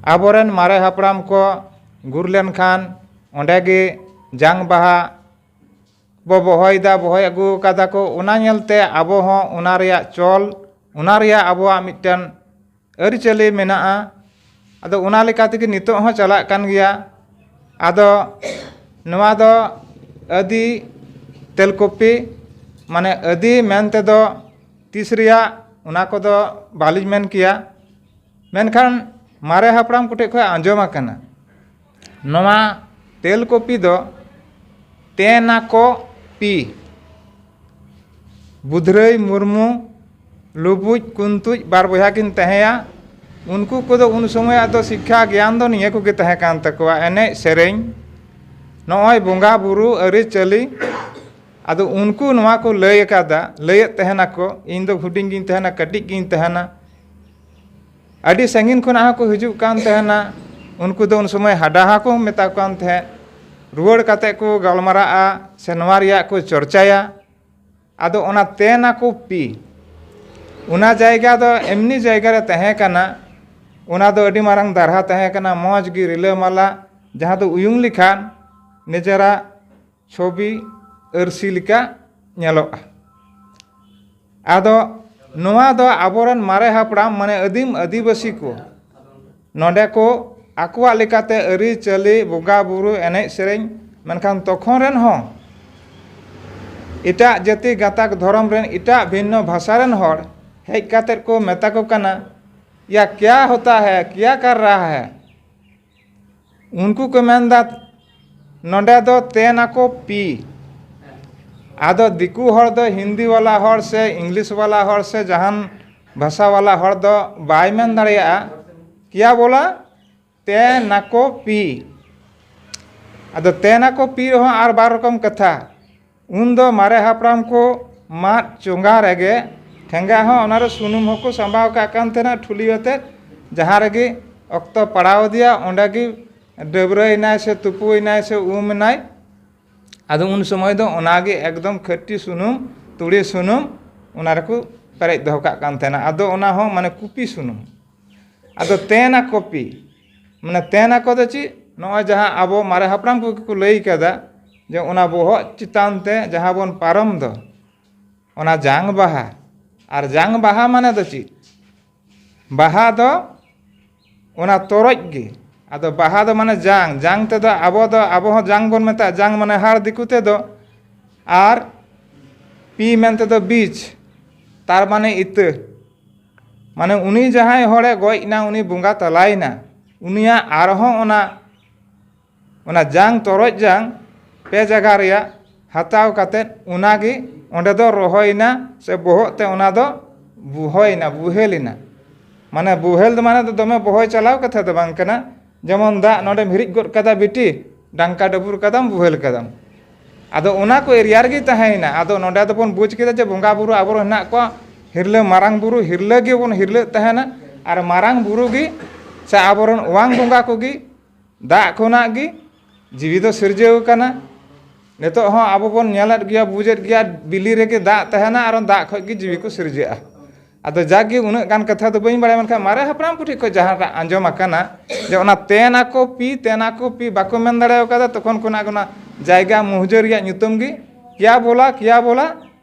ᱟᱵᱚᱨᱮᱱ ᱢᱟᱨᱮ ᱦᱟᱯᱲᱟᱢ ᱠᱚ ᱜᱩᱨ ᱞᱮᱱᱠᱷᱟᱱ ᱚᱸᱰᱮ ᱜᱮ ᱡᱟᱝ ᱵᱟᱦᱟ ᱵᱚ ᱵᱚᱦᱚᱭᱮᱫᱟ, ᱵᱚᱦᱚᱭ ᱟᱹᱜᱩ ᱠᱟᱫᱟ ᱠᱚ᱾ ᱚᱱᱟ ᱧᱮᱞᱛᱮ ᱟᱵᱚ ᱦᱚᱸ ᱚᱱᱟ ᱨᱮᱭᱟᱜ ᱪᱚᱞ, ᱚᱱᱟ ᱨᱮᱭᱟᱜ ᱟᱵᱚᱣᱟᱜ ᱢᱤᱫᱴᱮᱱ ᱟᱹᱨᱤᱪᱟᱹᱞᱤ ᱢᱮᱱᱟᱜᱼᱟ᱾ ᱟᱫᱚ ᱚᱱᱟ ᱞᱮᱠᱟ ᱛᱮᱜᱮ ᱱᱤᱛᱚᱜ ᱦᱚᱸ ᱪᱟᱞᱟᱜ ᱠᱟᱱ ᱜᱮᱭᱟ᱾ ᱟᱫᱚ ᱱᱚᱣᱟ ᱫᱚ ᱟᱹᱫᱤ ᱛᱮᱞᱠᱩᱯᱤ, ᱢᱟᱱᱮ ᱟᱹᱫᱤ ᱢᱮᱱ ᱛᱮᱫᱚ ᱛᱤᱥ ᱨᱮᱭᱟᱜ, ᱚᱱᱟ ᱠᱚᱫᱚ ᱵᱟᱹᱞᱤᱧ ᱢᱮᱱ ᱠᱮᱭᱟ᱾ ᱢᱮᱱᱠᱷᱟᱱ ᱢᱟᱨᱮ ᱦᱟᱯᱲᱟᱢ ᱠᱚᱴᱷᱮᱱ ᱠᱷᱚᱱ ᱟᱸᱡᱚᱢ ᱟᱠᱟᱱᱟ, ᱱᱚᱣᱟ ᱛᱮᱞᱠᱩᱯᱤ ᱫᱚ ᱛᱮᱱᱟᱠᱚ ᱯᱤ, ᱵᱩᱫᱷᱨᱟᱹᱭ ᱢᱩᱨᱢᱩ, ᱞᱩᱵᱩᱡ ᱠᱩᱱᱛᱩᱡ ᱵᱟᱨ ᱵᱚᱭᱦᱟ ᱠᱤᱱ ᱛᱟᱦᱮᱸᱭᱟ᱾ ᱩᱱᱠᱩ ᱠᱚᱫᱚ ᱩᱱ ᱥᱚᱢᱚᱭ ᱟᱫᱚ ᱥᱤᱠᱠᱷᱟ ᱜᱮᱭᱟᱱ ᱫᱚ ᱱᱤᱭᱟᱹ ᱠᱚᱜᱮ ᱛᱟᱦᱮᱸ ᱠᱟᱱ ᱛᱟᱠᱚᱣᱟ, ᱮᱱᱮᱡ ᱥᱮᱨᱮᱧ, ᱱᱚᱜᱼᱚᱭ ᱵᱚᱸᱜᱟ ᱵᱩᱨᱩ ᱟᱹᱨᱤᱪᱟᱹᱞᱤ᱾ ᱟᱫᱚ ᱩᱱᱠᱩ ᱱᱚᱣᱟ ᱠᱚ ᱞᱟᱹᱭ ᱟᱠᱟᱫᱟ, ᱞᱟᱹᱭᱮᱫ ᱛᱟᱦᱮᱱᱟᱠᱚ, ᱤᱧ ᱫᱚ ᱦᱩᱰᱤᱧ ᱜᱤᱧ ᱛᱟᱦᱮᱱᱟ, ᱠᱟᱹᱴᱤᱡ ᱜᱤᱧ ᱛᱟᱦᱮᱱᱟ, ᱟᱹᱰᱤ ᱥᱟᱺᱜᱤᱧ ᱠᱷᱚᱱᱟᱜ ᱦᱚᱸᱠᱚ ᱦᱤᱡᱩᱜ ᱠᱟᱱ ᱛᱟᱦᱮᱱᱟ᱾ ᱩᱱᱠᱩ ᱫᱚ ᱩᱱ ᱥᱚᱢᱚᱭ ᱦᱟᱰᱟᱦᱟ ᱠᱚ ᱢᱮᱛᱟ ᱠᱚ ᱠᱟᱱ ᱛᱟᱦᱮᱸᱫ᱾ ᱨᱩᱣᱟᱹᱲ ᱠᱟᱛᱮ ᱠᱚ ᱜᱟᱞᱢᱟᱨᱟᱜᱼᱟ ᱥᱮ ᱱᱚᱣᱟ ᱨᱮᱭᱟᱜ ᱠᱚ ᱪᱚᱨᱪᱟᱭᱟ᱾ ᱟᱫᱚ ᱚᱱᱟ ᱛᱮᱱᱟᱠᱚ ᱯᱤ, ᱚᱱᱟ ᱡᱟᱭᱜᱟ ᱫᱚ ᱮᱢᱱᱤ ᱡᱟᱭᱜᱟ ᱨᱮ ᱛᱟᱦᱮᱸ ᱠᱟᱱᱟ᱾ ᱚᱱᱟ ᱫᱚ ᱟᱹᱰᱤ ᱢᱟᱨᱟᱝ ᱫᱟᱨᱦᱟ ᱛᱟᱦᱮᱸ ᱠᱟᱱᱟ, ᱢᱚᱡᱽ ᱜᱮ ᱨᱤᱞᱟᱹᱢᱟᱞᱟ, ᱡᱟᱦᱟᱸ ᱫᱚ ᱩᱭᱩᱝ ᱞᱮᱠᱷᱟᱱ ᱱᱤᱡᱮᱨᱟᱜ ᱪᱷᱚᱵᱤ ᱟᱹᱨᱥᱤ ᱞᱮᱠᱟ ᱧᱮᱞᱚᱜᱼᱟ᱾ ᱟᱫᱚ ᱱᱚᱣᱟ ᱫᱚ ᱟᱵᱚᱨᱮᱱ ᱢᱟᱨᱮ ᱦᱟᱯᱲᱟᱢ, ᱢᱟᱱᱮ ᱟᱹᱫᱤᱢ ᱟᱹᱫᱤᱵᱟᱹᱥᱤ ᱠᱚ ᱱᱚᱰᱮ ᱠᱚ ᱟᱠᱚᱣᱟᱜ ᱞᱮᱠᱟᱛᱮ ᱟᱹᱨᱤᱪᱟᱹᱞᱤ, ᱵᱚᱸᱜᱟ ᱵᱩᱨᱩ, ᱮᱱᱮᱡ ᱥᱮᱨᱮᱧ, ᱢᱮᱱᱠᱷᱟᱱ ᱛᱚᱠᱷᱚᱱ ᱨᱮᱱ ᱦᱚᱸ ᱮᱴᱟᱜ ᱡᱟᱹᱛᱤ ᱜᱟᱛᱟᱠ ᱫᱷᱚᱨᱚᱢ ᱨᱮᱱ ᱮᱴᱟᱜ ᱵᱷᱤᱱᱱᱚ ᱵᱷᱟᱥᱟ ᱨᱮᱱ ᱦᱚᱲ ᱦᱮᱡ ᱠᱟᱛᱮᱫ ᱠᱚ ᱢᱮᱛᱟ ᱠᱚ ᱠᱟᱱᱟ, "ᱭᱟ ᱠᱭᱟ ᱦᱳᱛᱟ ᱦᱮ, ᱠᱭᱟ ᱠᱟᱨ ᱨᱟᱦᱟ ᱦᱮ?" ᱩᱱᱠᱩ ᱠᱚ ᱢᱮᱱᱫᱟ, "ᱱᱚᱰᱮ ᱫᱚ ᱛᱮᱱᱟᱠᱚ ᱯᱤ᱾" ᱟᱫᱚ ᱫᱤᱠᱩ ᱦᱚᱲ ᱫᱚ ᱦᱤᱱᱫᱤ ᱵᱟᱞᱟ ᱦᱚᱲ ᱥᱮ ᱤᱝᱞᱤᱥ ᱵᱟᱞᱟ ᱦᱚᱲ ᱥᱮ ᱡᱟᱦᱟᱱ ᱵᱷᱟᱥᱟ ᱵᱟᱞᱟ ᱦᱚᱲ ᱫᱚ ᱵᱟᱭ ᱢᱮᱱ ᱫᱟᱲᱮᱭᱟᱜᱼᱟ, ᱠᱭᱟ ᱵᱚᱞᱟ, ᱛᱮᱱᱟᱠᱚ ᱯᱤ᱾ ᱟᱫᱚ ᱛᱮᱱᱟᱠᱚ ᱯᱤ ᱨᱮᱦᱚᱸ ᱟᱨ ᱵᱟᱨ ᱨᱚᱠᱚᱢ ᱠᱟᱛᱷᱟ᱾ ᱩᱱ ᱫᱚ ᱢᱟᱨᱮ ᱦᱟᱯᱲᱟᱢ ᱠᱚ ᱢᱟᱫ ᱪᱚᱸᱜᱟ ᱨᱮᱜᱮ ᱴᱷᱮᱸᱜᱟ ᱦᱚᱸ ᱚᱱᱟᱨᱮ ᱥᱩᱱᱩᱢ ᱦᱚᱸᱠᱚ ᱥᱟᱸᱵᱟᱣ ᱠᱟᱜ ᱠᱟᱱ ᱛᱟᱦᱮᱱᱟ ᱴᱷᱩᱞᱤ ᱟᱛᱮᱫ, ᱡᱟᱦᱟᱸ ᱨᱮᱜᱮ ᱚᱠᱛᱚ ᱯᱟᱲᱟᱣ ᱟᱫᱮᱭᱟ ᱚᱸᱰᱮ ᱜᱮ ᱰᱟᱹᱵᱽᱨᱟᱹᱭᱮᱱᱟᱭ ᱥᱮ ᱛᱩᱯᱩᱭᱮᱱᱟᱭ ᱥᱮ ᱩᱢ ᱮᱱᱟᱭ᱾ ᱟᱫᱚ ᱩᱱ ᱥᱚᱢᱚᱭ ᱫᱚ ᱚᱱᱟᱜᱮ ᱮᱠᱫᱚᱢ ᱠᱷᱟᱹᱴᱤ ᱥᱩᱱᱩᱢ, ᱛᱩᱲᱤ ᱥᱩᱱᱩᱢ, ᱚᱱᱟ ᱨᱮᱠᱚ ᱯᱮᱨᱮᱡ ᱫᱚᱦᱚ ᱠᱟᱜ ᱠᱟᱱ ᱛᱟᱦᱮᱱᱟ᱾ ᱟᱫᱚ ᱚᱱᱟ ᱦᱚᱸ ᱢᱟᱱᱮ ᱠᱩᱯᱤ ᱥᱩᱱᱩᱢ᱾ ᱟᱫᱚ ᱛᱮᱱᱟᱠᱚ ᱯᱤ, ᱢᱟᱱᱮ ᱛᱮᱱᱟᱠᱚ ᱫᱚ ᱪᱮᱫ? ᱱᱚᱜᱼᱚᱭ ᱡᱟᱦᱟᱸ ᱟᱵᱚ ᱢᱟᱨᱮ ᱦᱟᱯᱲᱟᱢ ᱠᱚᱜᱮ ᱠᱚ ᱞᱟᱹᱭ ᱠᱟᱫᱟ, ᱡᱮ ᱚᱱᱟ ᱵᱚᱦᱚᱜ ᱪᱮᱛᱟᱱ ᱛᱮ ᱡᱟᱦᱟᱸ ᱵᱚᱱ ᱯᱟᱨᱚᱢ ᱫᱚ, ᱚᱱᱟ ᱡᱟᱝ ᱵᱟᱦᱟ᱾ ᱟᱨ ᱡᱟᱝ ᱵᱟᱦᱟ ᱢᱟᱱᱮ ᱫᱚ ᱪᱮᱫ? ᱵᱟᱦᱟ ᱫᱚ ᱚᱱᱟ ᱛᱚᱨᱚᱡ ᱜᱮ᱾ ᱟᱫᱚ ᱵᱟᱦᱟ ᱫᱚ ᱢᱟᱱᱮ ᱡᱟᱝ, ᱡᱟᱝ ᱛᱮᱫᱚ ᱟᱵᱚ ᱫᱚ, ᱟᱵᱚ ᱦᱚᱸ ᱡᱟᱝ ᱵᱚᱱ ᱢᱮᱛᱟᱜᱼᱟ, ᱡᱟᱝ ᱢᱟᱱᱮ ᱦᱟᱲ ᱫᱤᱠᱩ ᱛᱮᱫᱚ, ᱟᱨ ᱯᱤ ᱢᱮᱱᱛᱮ ᱫᱚ ᱵᱤᱡᱽ, ᱛᱟᱨ ᱢᱟᱱᱮ ᱤᱛᱟᱹ᱾ ᱢᱟᱱᱮ ᱩᱱᱤ ᱡᱟᱦᱟᱸᱭ ᱦᱚᱲᱮ ᱜᱚᱡ ᱮᱱᱟ, ᱩᱱᱤ ᱵᱚᱸᱜᱟ ᱛᱟᱞᱟᱭᱮᱱᱟ, ᱩᱱᱤᱭᱟᱜ ᱟᱨᱦᱚᱸ ᱚᱱᱟ, ᱚᱱᱟ ᱡᱟᱝ, ᱛᱚᱨᱚᱡ ᱡᱟᱝ ᱯᱮ ᱡᱟᱭᱜᱟ ᱨᱮᱭᱟᱜ ᱦᱟᱛᱟᱣ ᱠᱟᱛᱮᱫ ᱚᱱᱟᱜᱮ ᱚᱸᱰᱮ ᱫᱚ ᱨᱚᱦᱚᱭᱮᱱᱟ, ᱥᱮ ᱵᱚᱦᱚᱜ ᱛᱮ ᱚᱱᱟ ᱫᱚ ᱵᱩᱦᱚᱭᱮᱱᱟ, ᱵᱩᱦᱮᱞᱮᱱᱟ᱾ ᱢᱟᱱᱮ ᱵᱩᱦᱮᱞ ᱫᱚ ᱢᱟᱱᱮ ᱫᱚ ᱫᱚᱢᱮ ᱵᱚᱦᱚᱭ ᱪᱟᱞᱟᱣ ᱠᱟᱛᱷᱟ ᱫᱚ ᱵᱟᱝ ᱠᱟᱱᱟ, ᱡᱮᱢᱚᱱ ᱫᱟᱜ ᱱᱚᱰᱮᱢ ᱦᱤᱨᱤᱡ ᱜᱚᱫ ᱠᱟᱫᱟ ᱵᱤᱴᱤ, ᱰᱟᱝᱠᱟ ᱰᱟᱹᱵᱩᱨ ᱠᱟᱫᱟᱢ, ᱵᱩᱦᱮᱞ ᱠᱟᱫᱟᱢ᱾ ᱟᱫᱚ ᱚᱱᱟ ᱠᱚ ᱮᱨᱤᱭᱟ ᱨᱮᱜᱮ ᱛᱟᱦᱮᱸᱭᱮᱱᱟ᱾ ᱟᱫᱚ ᱱᱚᱰᱮ ᱫᱚᱵᱚᱱ ᱵᱩᱡᱽ ᱠᱮᱫᱟ ᱡᱮ ᱵᱚᱸᱜᱟ ᱵᱩᱨᱩ ᱟᱵᱚᱨᱮᱱ ᱦᱮᱱᱟᱜ ᱠᱚᱣᱟ, ᱦᱤᱨᱞᱟᱹ ᱢᱟᱨᱟᱝ ᱵᱩᱨᱩ ᱦᱤᱨᱞᱟᱹ ᱜᱮᱵᱚᱱ ᱦᱤᱨᱞᱟᱹᱜ ᱛᱟᱦᱮᱱᱟ, ᱟᱨ ᱢᱟᱨᱟᱝ ᱵᱩᱨᱩ ᱜᱮ ᱥᱮ ᱟᱵᱚᱨᱮᱱ ᱚᱣᱟᱝ ᱵᱚᱸᱜᱟ ᱠᱚᱜᱮ ᱫᱟᱜ ᱠᱷᱚᱱᱟᱜ ᱜᱮ ᱡᱤᱣᱤ ᱫᱚ ᱥᱤᱨᱡᱟᱹᱣ ᱠᱟᱱᱟ᱾ ᱱᱤᱛᱚᱜ ᱦᱚᱸ ᱟᱵᱚ ᱵᱚᱱ ᱧᱮᱞᱮᱫ ᱜᱮᱭᱟ, ᱵᱩᱡᱮᱫ ᱜᱮᱭᱟ, ᱵᱤᱞᱤ ᱨᱮᱜᱮ ᱫᱟᱜ ᱛᱟᱦᱮᱱᱟ ᱟᱨ ᱫᱟᱜ ᱠᱷᱚᱱ ᱜᱮ ᱡᱤᱣᱤ ᱠᱚ ᱥᱤᱨᱡᱟᱹᱜᱼᱟ᱾ ᱟᱫᱚ ᱡᱟᱠ ᱜᱮ ᱩᱱᱟᱹᱜ ᱜᱟᱱ ᱠᱟᱛᱷᱟ ᱫᱚ ᱵᱟᱹᱧ ᱵᱟᱲᱟᱭᱟ, ᱢᱮᱱᱠᱷᱟᱱ ᱢᱟᱨᱮ ᱦᱟᱯᱲᱟᱢ ᱠᱚᱴᱷᱮᱱ ᱠᱷᱚᱱ ᱡᱟᱦᱟᱸᱴᱟᱜ ᱟᱸᱡᱚᱢ ᱟᱠᱟᱱᱟ ᱡᱮ ᱚᱱᱟ ᱛᱮᱱ ᱟᱠᱚ ᱯᱤ, ᱛᱮᱱ ᱟᱠᱚ ᱯᱤ ᱵᱟᱠᱚ ᱢᱮᱱ ᱫᱟᱲᱮ ᱟᱠᱟᱫᱟ, ᱛᱚᱠᱷᱚᱱ ᱠᱷᱚᱱᱟᱜ ᱚᱱᱟ ᱡᱟᱭᱜᱟ ᱢᱩᱦᱡᱟᱹ ᱨᱮᱭᱟᱜ ᱧᱩᱛᱩᱢ ᱜᱮ ᱠᱤᱭᱟ ᱵᱚᱞᱟ, ᱠᱤᱭᱟ ᱵᱚᱞᱟ,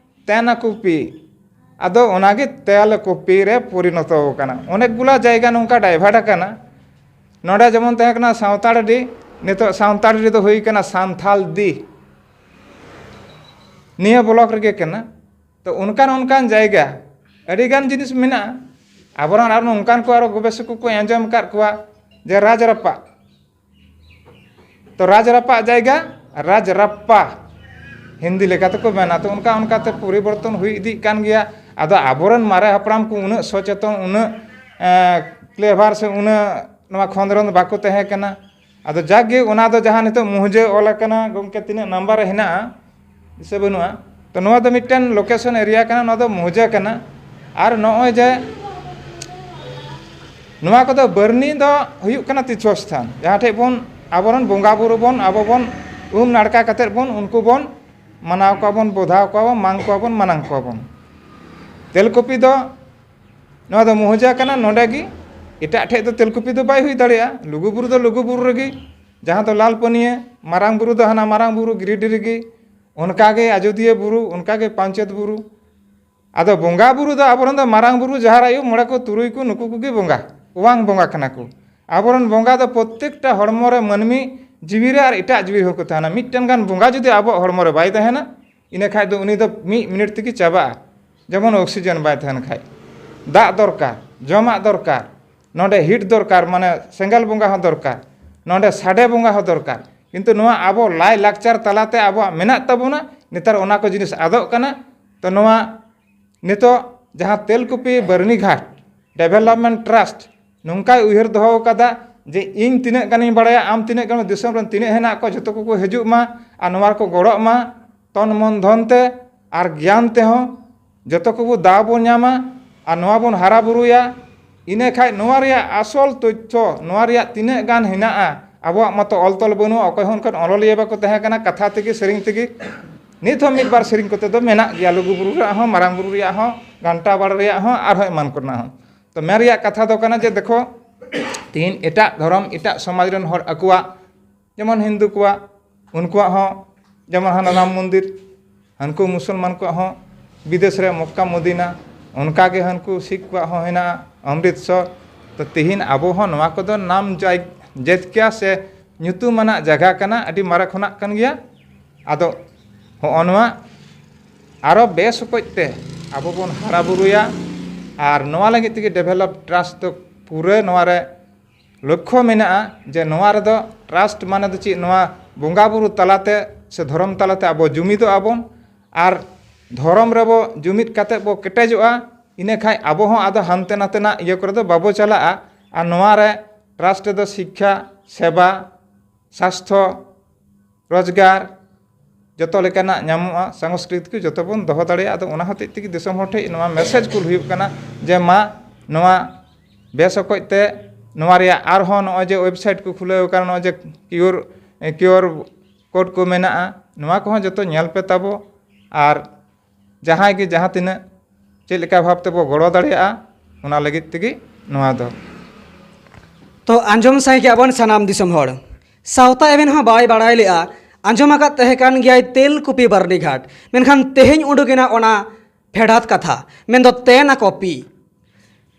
ᱛᱮᱱ ᱟᱠᱚ ᱯᱤ᱾ ᱟᱫᱚ ᱚᱱᱟᱜᱮ ᱛᱮᱞ ᱠᱚᱯᱤ ᱨᱮ ᱯᱚᱨᱤᱱᱚᱛᱚ ᱟᱠᱟᱱᱟ᱾ ᱚᱱᱮᱠ ᱜᱩᱞᱟ ᱡᱟᱭᱜᱟ ᱱᱚᱝᱠᱟ ᱰᱟᱭᱵᱷᱟᱨᱴ ᱟᱠᱟᱱᱟ᱾ ᱱᱚᱰᱮ ᱡᱮᱢᱚᱱ ᱛᱟᱦᱮᱸ ᱠᱟᱱᱟ ᱥᱟᱶᱛᱟᱲᱰᱤ, ᱱᱤᱛᱚᱜ ᱥᱟᱶᱛᱟᱲᱰᱤ ᱫᱚ ᱦᱩᱭ ᱠᱟᱱᱟ ᱥᱟᱱᱛᱷᱟᱞ ᱰᱤ᱾ ᱱᱤᱭᱟᱹ ᱵᱞᱚᱠ ᱨᱮᱜᱮ ᱠᱟᱱᱟ᱾ ᱛᱚ ᱚᱱᱠᱟᱱ ᱚᱱᱠᱟᱱ ᱡᱟᱭᱜᱟ ᱟᱹᱰᱤᱜᱟᱱ ᱡᱤᱱᱤᱥ ᱢᱮᱱᱟᱜᱼᱟ᱾ ᱟᱵᱚᱨᱮᱱ ᱟᱨ ᱱᱚᱝᱠᱟᱱ ᱠᱚ ᱟᱨᱚ ᱜᱚᱵᱮᱥᱚᱠ ᱠᱚᱠᱚ ᱟᱸᱡᱚᱢ ᱟᱠᱟᱫ ᱠᱚᱣᱟ ᱡᱮ ᱨᱟᱡᱽ ᱨᱟᱯᱟᱜ᱾ ᱛᱚ ᱨᱟᱡᱽ ᱨᱟᱯᱟᱜ ᱡᱟᱭᱜᱟ, ᱨᱟᱡᱽ ᱨᱟᱯᱯᱟ ᱦᱤᱱᱫᱤ ᱞᱮᱠᱟ ᱛᱮᱠᱚ ᱢᱮᱱᱟ᱾ ᱛᱚ ᱚᱱᱠᱟ ᱚᱱᱠᱟᱛᱮ ᱯᱚᱨᱤᱵᱚᱨᱛᱚᱱ ᱦᱩᱭ ᱤᱫᱤᱜ ᱠᱟᱱ ᱜᱮᱭᱟ᱾ ᱟᱫᱚ ᱟᱵᱚᱨᱮᱱ ᱢᱟᱨᱮ ᱦᱟᱯᱲᱟᱢ ᱠᱚ ᱩᱱᱟᱹᱜ ᱥᱚᱪᱮᱛᱚᱱ, ᱩᱱᱟᱹᱜ ᱠᱞᱮᱵᱷᱟᱨ ᱥᱮ ᱩᱱᱟᱹᱜ ᱱᱚᱣᱟ ᱠᱷᱚᱸᱫᱽᱨᱚᱸᱫᱽ ᱵᱟᱠᱚ ᱛᱟᱦᱮᱸ ᱠᱟᱱᱟ᱾ ᱟᱫᱚ ᱡᱟᱠ ᱜᱮ, ᱚᱱᱟ ᱫᱚ ᱡᱟᱦᱟᱸ ᱱᱤᱛᱚᱜ ᱢᱩᱦᱡᱟᱹ ᱚᱞ ᱟᱠᱟᱱᱟ, ᱜᱚᱢᱠᱮ, ᱛᱤᱱᱟᱹᱜ ᱱᱟᱢᱵᱟᱨ ᱨᱮ ᱦᱮᱱᱟᱜᱼᱟ ᱫᱤᱥᱟᱹ ᱵᱟᱹᱱᱩᱜᱼᱟ᱾ ᱛᱚ ᱱᱚᱣᱟ ᱫᱚ ᱢᱤᱫᱴᱮᱱ ᱞᱳᱠᱮᱥᱚᱱ ᱮᱨᱤᱭᱟ ᱠᱟᱱᱟ, ᱱᱚᱣᱟ ᱫᱚ ᱢᱩᱦᱡᱟᱹ ᱠᱟᱱᱟ᱾ ᱟᱨ ᱱᱚᱜᱼᱚᱭ ᱡᱮ ᱱᱚᱣᱟ ᱠᱚᱫᱚ ᱵᱟᱹᱨᱱᱤ ᱫᱚ ᱦᱩᱭᱩᱜ ᱠᱟᱱᱟ ᱛᱤᱨᱛᱷᱚ ᱥᱛᱷᱟᱱ, ᱡᱟᱦᱟᱸ ᱴᱷᱮᱡ ᱵᱚᱱ ᱟᱵᱚᱨᱮᱱ ᱵᱚᱸᱜᱟ ᱵᱩᱨᱩ ᱵᱚᱱ, ᱟᱵᱚ ᱵᱚᱱ ᱩᱢ ᱱᱟᱲᱠᱟ ᱠᱟᱛᱮᱫ ᱵᱚᱱ, ᱩᱱᱠᱩ ᱵᱚᱱ ᱢᱟᱱᱟᱣ ᱠᱚᱣᱟ ᱵᱚᱱ, ᱵᱚᱫᱷᱟᱣ ᱠᱚᱣᱟ ᱵᱚᱱ, ᱢᱟᱝ ᱠᱚᱣᱟ ᱵᱚᱱ, ᱢᱟᱱᱟᱝ ᱠᱚᱣᱟ ᱵᱚᱱ᱾ ᱛᱮᱞᱠᱩᱯᱤ ᱫᱚ, ᱱᱚᱣᱟ ᱫᱚ ᱢᱩᱦᱡᱟᱹ ᱠᱟᱱᱟ, ᱱᱚᱰᱮ ᱜᱮ᱾ ᱮᱴᱟᱜ ᱴᱷᱮᱡ ᱫᱚ ᱛᱮᱞᱠᱩᱯᱤ ᱫᱚ ᱵᱟᱭ ᱦᱩᱭ ᱫᱟᱲᱮᱭᱟᱜᱼᱟ᱾ ᱞᱩᱜᱩᱵᱩᱨᱩ ᱫᱚ ᱞᱩᱜᱩᱵᱩᱨᱩ ᱨᱮᱜᱮ ᱡᱟᱦᱟᱸ ᱫᱚ ᱞᱟᱞ ᱯᱟᱹᱱᱤᱭᱟᱹ, ᱢᱟᱨᱟᱝ ᱵᱩᱨᱩ ᱫᱚ ᱦᱟᱱᱟ ᱢᱟᱨᱟᱝ ᱵᱩᱨᱩ ᱜᱤᱨᱤᱰᱤ ᱨᱮᱜᱮ, ᱚᱱᱠᱟᱜᱮ ᱟᱡᱳᱫᱤᱭᱟᱹ ᱵᱩᱨᱩ, ᱚᱱᱠᱟᱜᱮ ᱯᱟᱧᱪᱮᱛ ᱵᱩᱨᱩ᱾ ᱟᱫᱚ ᱵᱚᱸᱜᱟ ᱵᱩᱨᱩ ᱫᱚ ᱟᱵᱚᱨᱮᱱ ᱫᱚ ᱢᱟᱨᱟᱝ ᱵᱩᱨᱩ, ᱡᱟᱦᱮᱨ ᱟᱭᱳ, ᱢᱚᱬᱮ ᱠᱚ, ᱛᱩᱨᱩᱭ ᱠᱚ, ᱱᱩᱠᱩ ᱠᱚᱜᱮ ᱵᱚᱸᱜᱟ, ᱚᱣᱟᱝ ᱵᱚᱸᱜᱟ ᱠᱟᱱᱟ ᱠᱚ᱾ ᱟᱵᱚᱨᱮᱱ ᱵᱚᱸᱜᱟ ᱫᱚ ᱯᱨᱚᱛᱮᱠᱴᱟ ᱦᱚᱲᱢᱚ ᱨᱮ, ᱢᱟᱹᱱᱢᱤ ᱡᱤᱣᱤ ᱨᱮ ᱟᱨ ᱮᱴᱟᱜ ᱡᱤᱣᱤ ᱨᱮᱦᱚᱸ ᱠᱚ ᱛᱟᱦᱮᱱᱟ᱾ ᱢᱤᱫᱴᱮᱱ ᱜᱟᱱ ᱵᱚᱸᱜᱟ ᱡᱩᱫᱤ ᱟᱵᱚᱣᱟᱜ ᱦᱚᱲᱢᱚ ᱨᱮ ᱵᱟᱭ ᱛᱟᱦᱮᱱᱟ, ᱤᱱᱟᱹ ᱠᱷᱟᱡ ᱫᱚ ᱩᱱᱤ ᱫᱚ ᱢᱤᱫ ᱢᱤᱱᱤᱴ ᱛᱮᱜᱮ ᱪᱟᱵᱟᱜᱼᱟ᱾ ᱡᱮᱢᱚᱱ ᱚᱠᱥᱤᱡᱮᱱ ᱵᱟᱭ ᱛᱟᱦᱮᱱ ᱠᱷᱟᱡ, ᱫᱟᱜ ᱫᱚᱨᱠᱟᱨ, ᱡᱚᱢᱟᱜ ᱫᱚᱨᱠᱟᱨ, ᱱᱚᱰᱮ ᱦᱤᱴ ᱫᱚᱨᱠᱟᱨ, ᱢᱟᱱᱮ ᱥᱮᱸᱜᱮᱞ ᱵᱚᱸᱜᱟ ᱦᱚᱸ ᱫᱚᱨᱠᱟᱨ, ᱱᱚᱰᱮ ᱥᱟᱰᱮ ᱵᱚᱸᱜᱟ ᱦᱚᱸ ᱫᱚᱨᱠᱟᱨ᱾ ᱠᱤᱱᱛᱩ ᱱᱚᱣᱟ ᱟᱵᱚ ᱞᱟᱭ ᱞᱟᱠᱪᱟᱨ ᱛᱟᱞᱟᱛᱮ ᱟᱵᱚᱣᱟᱜ ᱢᱮᱱᱟᱜ ᱛᱟᱵᱚᱱᱟ, ᱱᱮᱛᱟᱨ ᱚᱱᱟ ᱠᱚ ᱡᱤᱱᱤᱥ ᱟᱫᱚᱜ ᱠᱟᱱᱟ᱾ ᱛᱚ ᱱᱚᱣᱟ ᱱᱤᱛᱚᱜ ᱡᱟᱦᱟᱸ ᱛᱮᱞᱠᱩᱯᱤ ᱵᱟᱹᱨᱱᱤᱜᱷᱟᱴ ᱰᱮᱵᱷᱮᱞᱚᱯᱢᱮᱱᱴ ᱴᱨᱟᱥᱴ ᱱᱚᱝᱠᱟᱭ ᱩᱭᱦᱟᱹᱨ ᱫᱚᱦᱚ ᱟᱠᱟᱫᱟ ᱡᱮ ᱤᱧ ᱛᱤᱱᱟᱹᱜ ᱜᱟᱱᱤᱧ ᱵᱟᱲᱟᱭᱟ, ᱟᱢ ᱛᱤᱱᱟᱹᱜ ᱜᱟᱱ, ᱫᱤᱥᱚᱢ ᱨᱮᱱ ᱛᱤᱱᱟᱹᱜ ᱦᱮᱱᱟᱜ ᱠᱚᱣᱟ, ᱡᱚᱛᱚ ᱠᱚᱠᱚ ᱦᱤᱡᱩᱜ ᱢᱟ ᱟᱨ ᱱᱚᱣᱟ ᱨᱮᱠᱚ ᱜᱚᱲᱚᱜ ᱢᱟ, ᱛᱚᱱ ᱢᱚᱱ ᱫᱷᱚᱱ ᱛᱮ ᱟᱨ ᱜᱮᱭᱟᱱ ᱛᱮᱦᱚᱸ ᱡᱚᱛᱚ ᱠᱚᱵᱚ ᱫᱟᱣ ᱵᱚᱱ ᱧᱟᱢᱟ ᱟᱨ ᱱᱚᱣᱟ ᱵᱚᱱ ᱦᱟᱨᱟ ᱵᱩᱨᱩᱭᱟ᱾ ᱤᱱᱟᱹ ᱠᱷᱟᱡ ᱱᱚᱣᱟ ᱨᱮᱭᱟᱜ ᱟᱥᱚᱞ ᱛᱚᱛᱛᱷᱚ, ᱱᱚᱣᱟ ᱨᱮᱭᱟᱜ ᱛᱤᱱᱟᱹᱜ ᱜᱟᱱ ᱦᱮᱱᱟᱜᱼᱟ, ᱟᱵᱚᱣᱟᱜ ᱢᱟᱛᱚ ᱚᱞ ᱛᱚᱞ ᱵᱟᱹᱱᱩᱜᱼᱟ, ᱚᱠᱚᱭ ᱦᱚᱸ ᱚᱱᱠᱟᱱ ᱚᱱᱚᱞᱤᱭᱟᱹ ᱵᱟᱠᱚ ᱛᱟᱦᱮᱸ ᱠᱟᱱᱟ, ᱠᱟᱛᱷᱟ ᱛᱮᱜᱮ, ᱥᱮᱨᱮᱧ ᱛᱮᱜᱮ᱾ ᱱᱤᱛ ᱦᱚᱸ ᱢᱤᱫ ᱵᱟᱨ ᱥᱮᱨᱮᱧ ᱠᱚᱛᱮ ᱫᱚ ᱢᱮᱱᱟᱜ ᱜᱮᱭᱟ, ᱞᱩᱜᱩ ᱵᱩᱨᱩ ᱨᱮᱭᱟᱜ ᱦᱚᱸ, ᱢᱟᱨᱟᱝ ᱵᱩᱨᱩ ᱨᱮᱭᱟᱜ ᱦᱚᱸ, ᱜᱷᱟᱱᱴᱟ ᱵᱟᱲ ᱨᱮᱭᱟᱜ ᱦᱚᱸ, ᱟᱨᱦᱚᱸ ᱮᱢᱟᱱ ᱠᱚᱨᱮᱱᱟᱜ ᱦᱚᱸ᱾ ᱛᱚ ᱢᱮᱱ ᱨᱮᱭᱟᱜ ᱠᱟᱛᱷᱟ ᱫᱚ ᱠᱟᱱᱟ ᱡᱮ ᱫᱮᱠᱷᱚ, ᱛᱤᱦᱤᱧ ᱮᱴᱟᱜ ᱫᱷᱚᱨᱚᱢ, ᱮᱴᱟᱜ ᱥᱚᱢᱟᱡᱽ ᱨᱮᱱ ᱦᱚᱲ ᱟᱠᱚᱣᱟᱜ, ᱡᱮᱢᱚᱱ ᱦᱤᱱᱫᱩ ᱠᱚᱣᱟᱜ, ᱩᱱᱠᱩᱣᱟᱜ ᱦᱚᱸ ᱡᱮᱢᱚᱱ ᱦᱟᱱᱟ ᱨᱟᱢ ᱢᱚᱱᱫᱤᱨ, ᱦᱟᱱᱠᱩ ᱢᱩᱥᱚᱞᱢᱟᱱ ᱠᱚᱣᱟᱜ ᱦᱚᱸ ᱵᱤᱫᱮᱥ ᱨᱮ ᱢᱚᱠᱠᱟ ᱢᱚᱫᱤᱱᱟ, ᱚᱱᱠᱟᱜᱮ ᱦᱟᱱᱠᱩ ᱥᱤᱠᱷ ᱠᱚᱣᱟᱜ ᱦᱚᱸ ᱦᱮᱱᱟᱜᱼᱟ ᱚᱢᱨᱤᱛᱥᱚᱨ᱾ ᱛᱚ ᱛᱤᱦᱤᱧ ᱟᱵᱚ ᱦᱚᱸ ᱱᱚᱣᱟ ᱠᱚᱫᱚ ᱱᱟᱢ ᱡᱟᱭ-, ᱡᱮᱛᱠᱤᱭᱟ ᱥᱮ ᱧᱩᱛᱩᱢᱟᱱᱟᱜ ᱡᱟᱭᱜᱟ ᱠᱟᱱᱟ, ᱟᱹᱰᱤ ᱢᱟᱨᱮ ᱠᱷᱚᱱᱟᱜ ᱠᱟᱱ ᱜᱮᱭᱟ᱾ ᱟᱫᱚ ᱦᱚᱸᱜᱼᱚ ᱱᱚᱣᱟ ᱟᱨᱚ ᱵᱮᱥ ᱚᱠᱚᱡ ᱛᱮ ᱟᱵᱚ ᱵᱚᱱ ᱦᱟᱨᱟ ᱵᱩᱨᱩᱭᱟ, ᱟᱨ ᱱᱚᱣᱟ ᱞᱟᱹᱜᱤᱫ ᱛᱮᱜᱮ ᱰᱮᱵᱷᱮᱞᱚᱯ ᱴᱨᱟᱥᱴ ᱫᱚ ᱯᱩᱨᱟᱹ ᱱᱚᱣᱟ ᱨᱮ ᱞᱚᱠᱠᱷᱚ ᱢᱮᱱᱟᱜᱼᱟ ᱡᱮ ᱱᱚᱣᱟ ᱨᱮᱫᱚ ᱴᱨᱟᱥᱴ ᱢᱟᱱᱮ ᱫᱚ ᱪᱮᱫ, ᱱᱚᱣᱟ ᱵᱚᱸᱜᱟ ᱵᱩᱨᱩ ᱛᱟᱞᱟᱛᱮ ᱥᱮ ᱫᱷᱚᱨᱚᱢ ᱛᱟᱞᱟᱛᱮ ᱟᱵᱚ ᱡᱩᱢᱤᱫᱚᱜ ᱟᱵᱚᱱ, ᱟᱨ ᱫᱷᱚᱨᱚᱢ ᱨᱮᱵᱚ ᱡᱩᱢᱤᱫ ᱠᱟᱛᱮ ᱵᱚ ᱠᱮᱴᱮᱡᱚᱜᱼᱟ᱾ ᱤᱱᱟᱹ ᱠᱷᱟᱡ ᱟᱵᱚ ᱦᱚᱸ ᱟᱫᱚ ᱦᱟᱱᱛᱮ ᱱᱟᱛᱮᱱᱟᱜ ᱤᱭᱟᱹ ᱠᱚᱨᱮ ᱫᱚ ᱵᱟᱵᱚ ᱪᱟᱞᱟᱜᱼᱟ᱾ ᱟᱨ ᱱᱚᱣᱟ ᱨᱮ ᱴᱨᱟᱥᱴ ᱨᱮᱫᱚ ᱥᱤᱠᱠᱷᱟ, ᱥᱮᱵᱟ, ᱥᱟᱥᱛᱷᱚ, ᱨᱳᱡᱽᱜᱟᱨ, ᱡᱚᱛᱚ ᱞᱮᱠᱟᱱᱟᱜ ᱧᱟᱢᱚᱜᱼᱟ, ᱥᱚᱝᱥᱠᱨᱤᱛ ᱠᱚ ᱡᱚᱛᱚ ᱵᱚᱱ ᱫᱚᱦᱚ ᱫᱟᱲᱮᱭᱟᱜᱼᱟ᱾ ᱟᱫᱚ ᱚᱱᱟ ᱦᱚᱛᱮᱡ ᱛᱮᱜᱮ ᱫᱤᱥᱚᱢ ᱦᱚᱲ ᱴᱷᱮᱱ ᱱᱚᱣᱟ ᱢᱮᱥᱮᱡᱽ ᱠᱩᱞ ᱦᱩᱭᱩᱜ ᱠᱟᱱᱟ ᱡᱮ ᱢᱟ ᱱᱚᱣᱟ ᱵᱮᱥ ᱚᱠᱚᱡ ᱛᱮ ᱱᱚᱣᱟ ᱨᱮᱭᱟᱜ ᱟᱨᱦᱚᱸ ᱱᱚᱜᱼᱚᱭ ᱡᱮ ᱣᱮᱵᱽᱥᱟᱭᱤᱴ ᱠᱚ ᱠᱷᱩᱞᱟᱹᱣ ᱟᱠᱟᱱᱟ, ᱱᱚᱜᱼᱚᱭ ᱡᱮ Q R, Q R code ᱠᱚ ᱢᱮᱱᱟᱜᱼᱟ, ᱱᱚᱣᱟ ᱠᱚᱦᱚᱸ ᱡᱚᱛᱚ ᱧᱮᱞ ᱯᱮ ᱛᱟᱵᱚ᱾ ᱟᱨ ᱡᱟᱦᱟᱸᱭ ᱜᱮ ᱡᱟᱦᱟᱸ ᱛᱤᱱᱟᱹᱜ ᱪᱮᱫ ᱞᱮᱠᱟ ᱵᱷᱟᱵᱽ ᱛᱮᱵᱚ ᱜᱚᱲᱚ ᱫᱟᱲᱮᱭᱟᱜᱼᱟ, ᱚᱱᱟ ᱞᱟᱹᱜᱤᱫ ᱛᱮᱜᱮ ᱱᱚᱣᱟ ᱫᱚ᱾ ᱛᱚ ᱟᱸᱡᱚᱢ ᱥᱟᱸᱜᱮ ᱠᱮᱜᱼᱟ ᱵᱚᱱ ᱥᱟᱱᱟᱢ ᱫᱤᱥᱚᱢ ᱦᱚᱲ, ᱥᱟᱶᱛᱟ ᱮᱵᱷᱮᱱ ᱦᱚᱸ ᱵᱟᱭ ᱵᱟᱲᱟᱭ ᱞᱮᱜᱼᱟ, ᱟᱸᱡᱚᱢ ᱟᱠᱟᱫ ᱛᱟᱦᱮᱸ ᱠᱟᱱ ᱜᱮᱭᱟᱭ ᱛᱮᱞᱠᱩᱯᱤ ᱵᱟᱨᱱᱤᱜᱷᱟᱴ, ᱢᱮᱱᱠᱷᱟᱱ ᱛᱮᱦᱮᱧ ᱩᱰᱩᱠᱮᱱᱟ ᱚᱱᱟ ᱯᱷᱮᱰᱟᱛ ᱠᱟᱛᱷᱟ, ᱢᱮᱱᱫᱚ ᱛᱮᱱ ᱟᱠᱚ ᱯᱤ᱾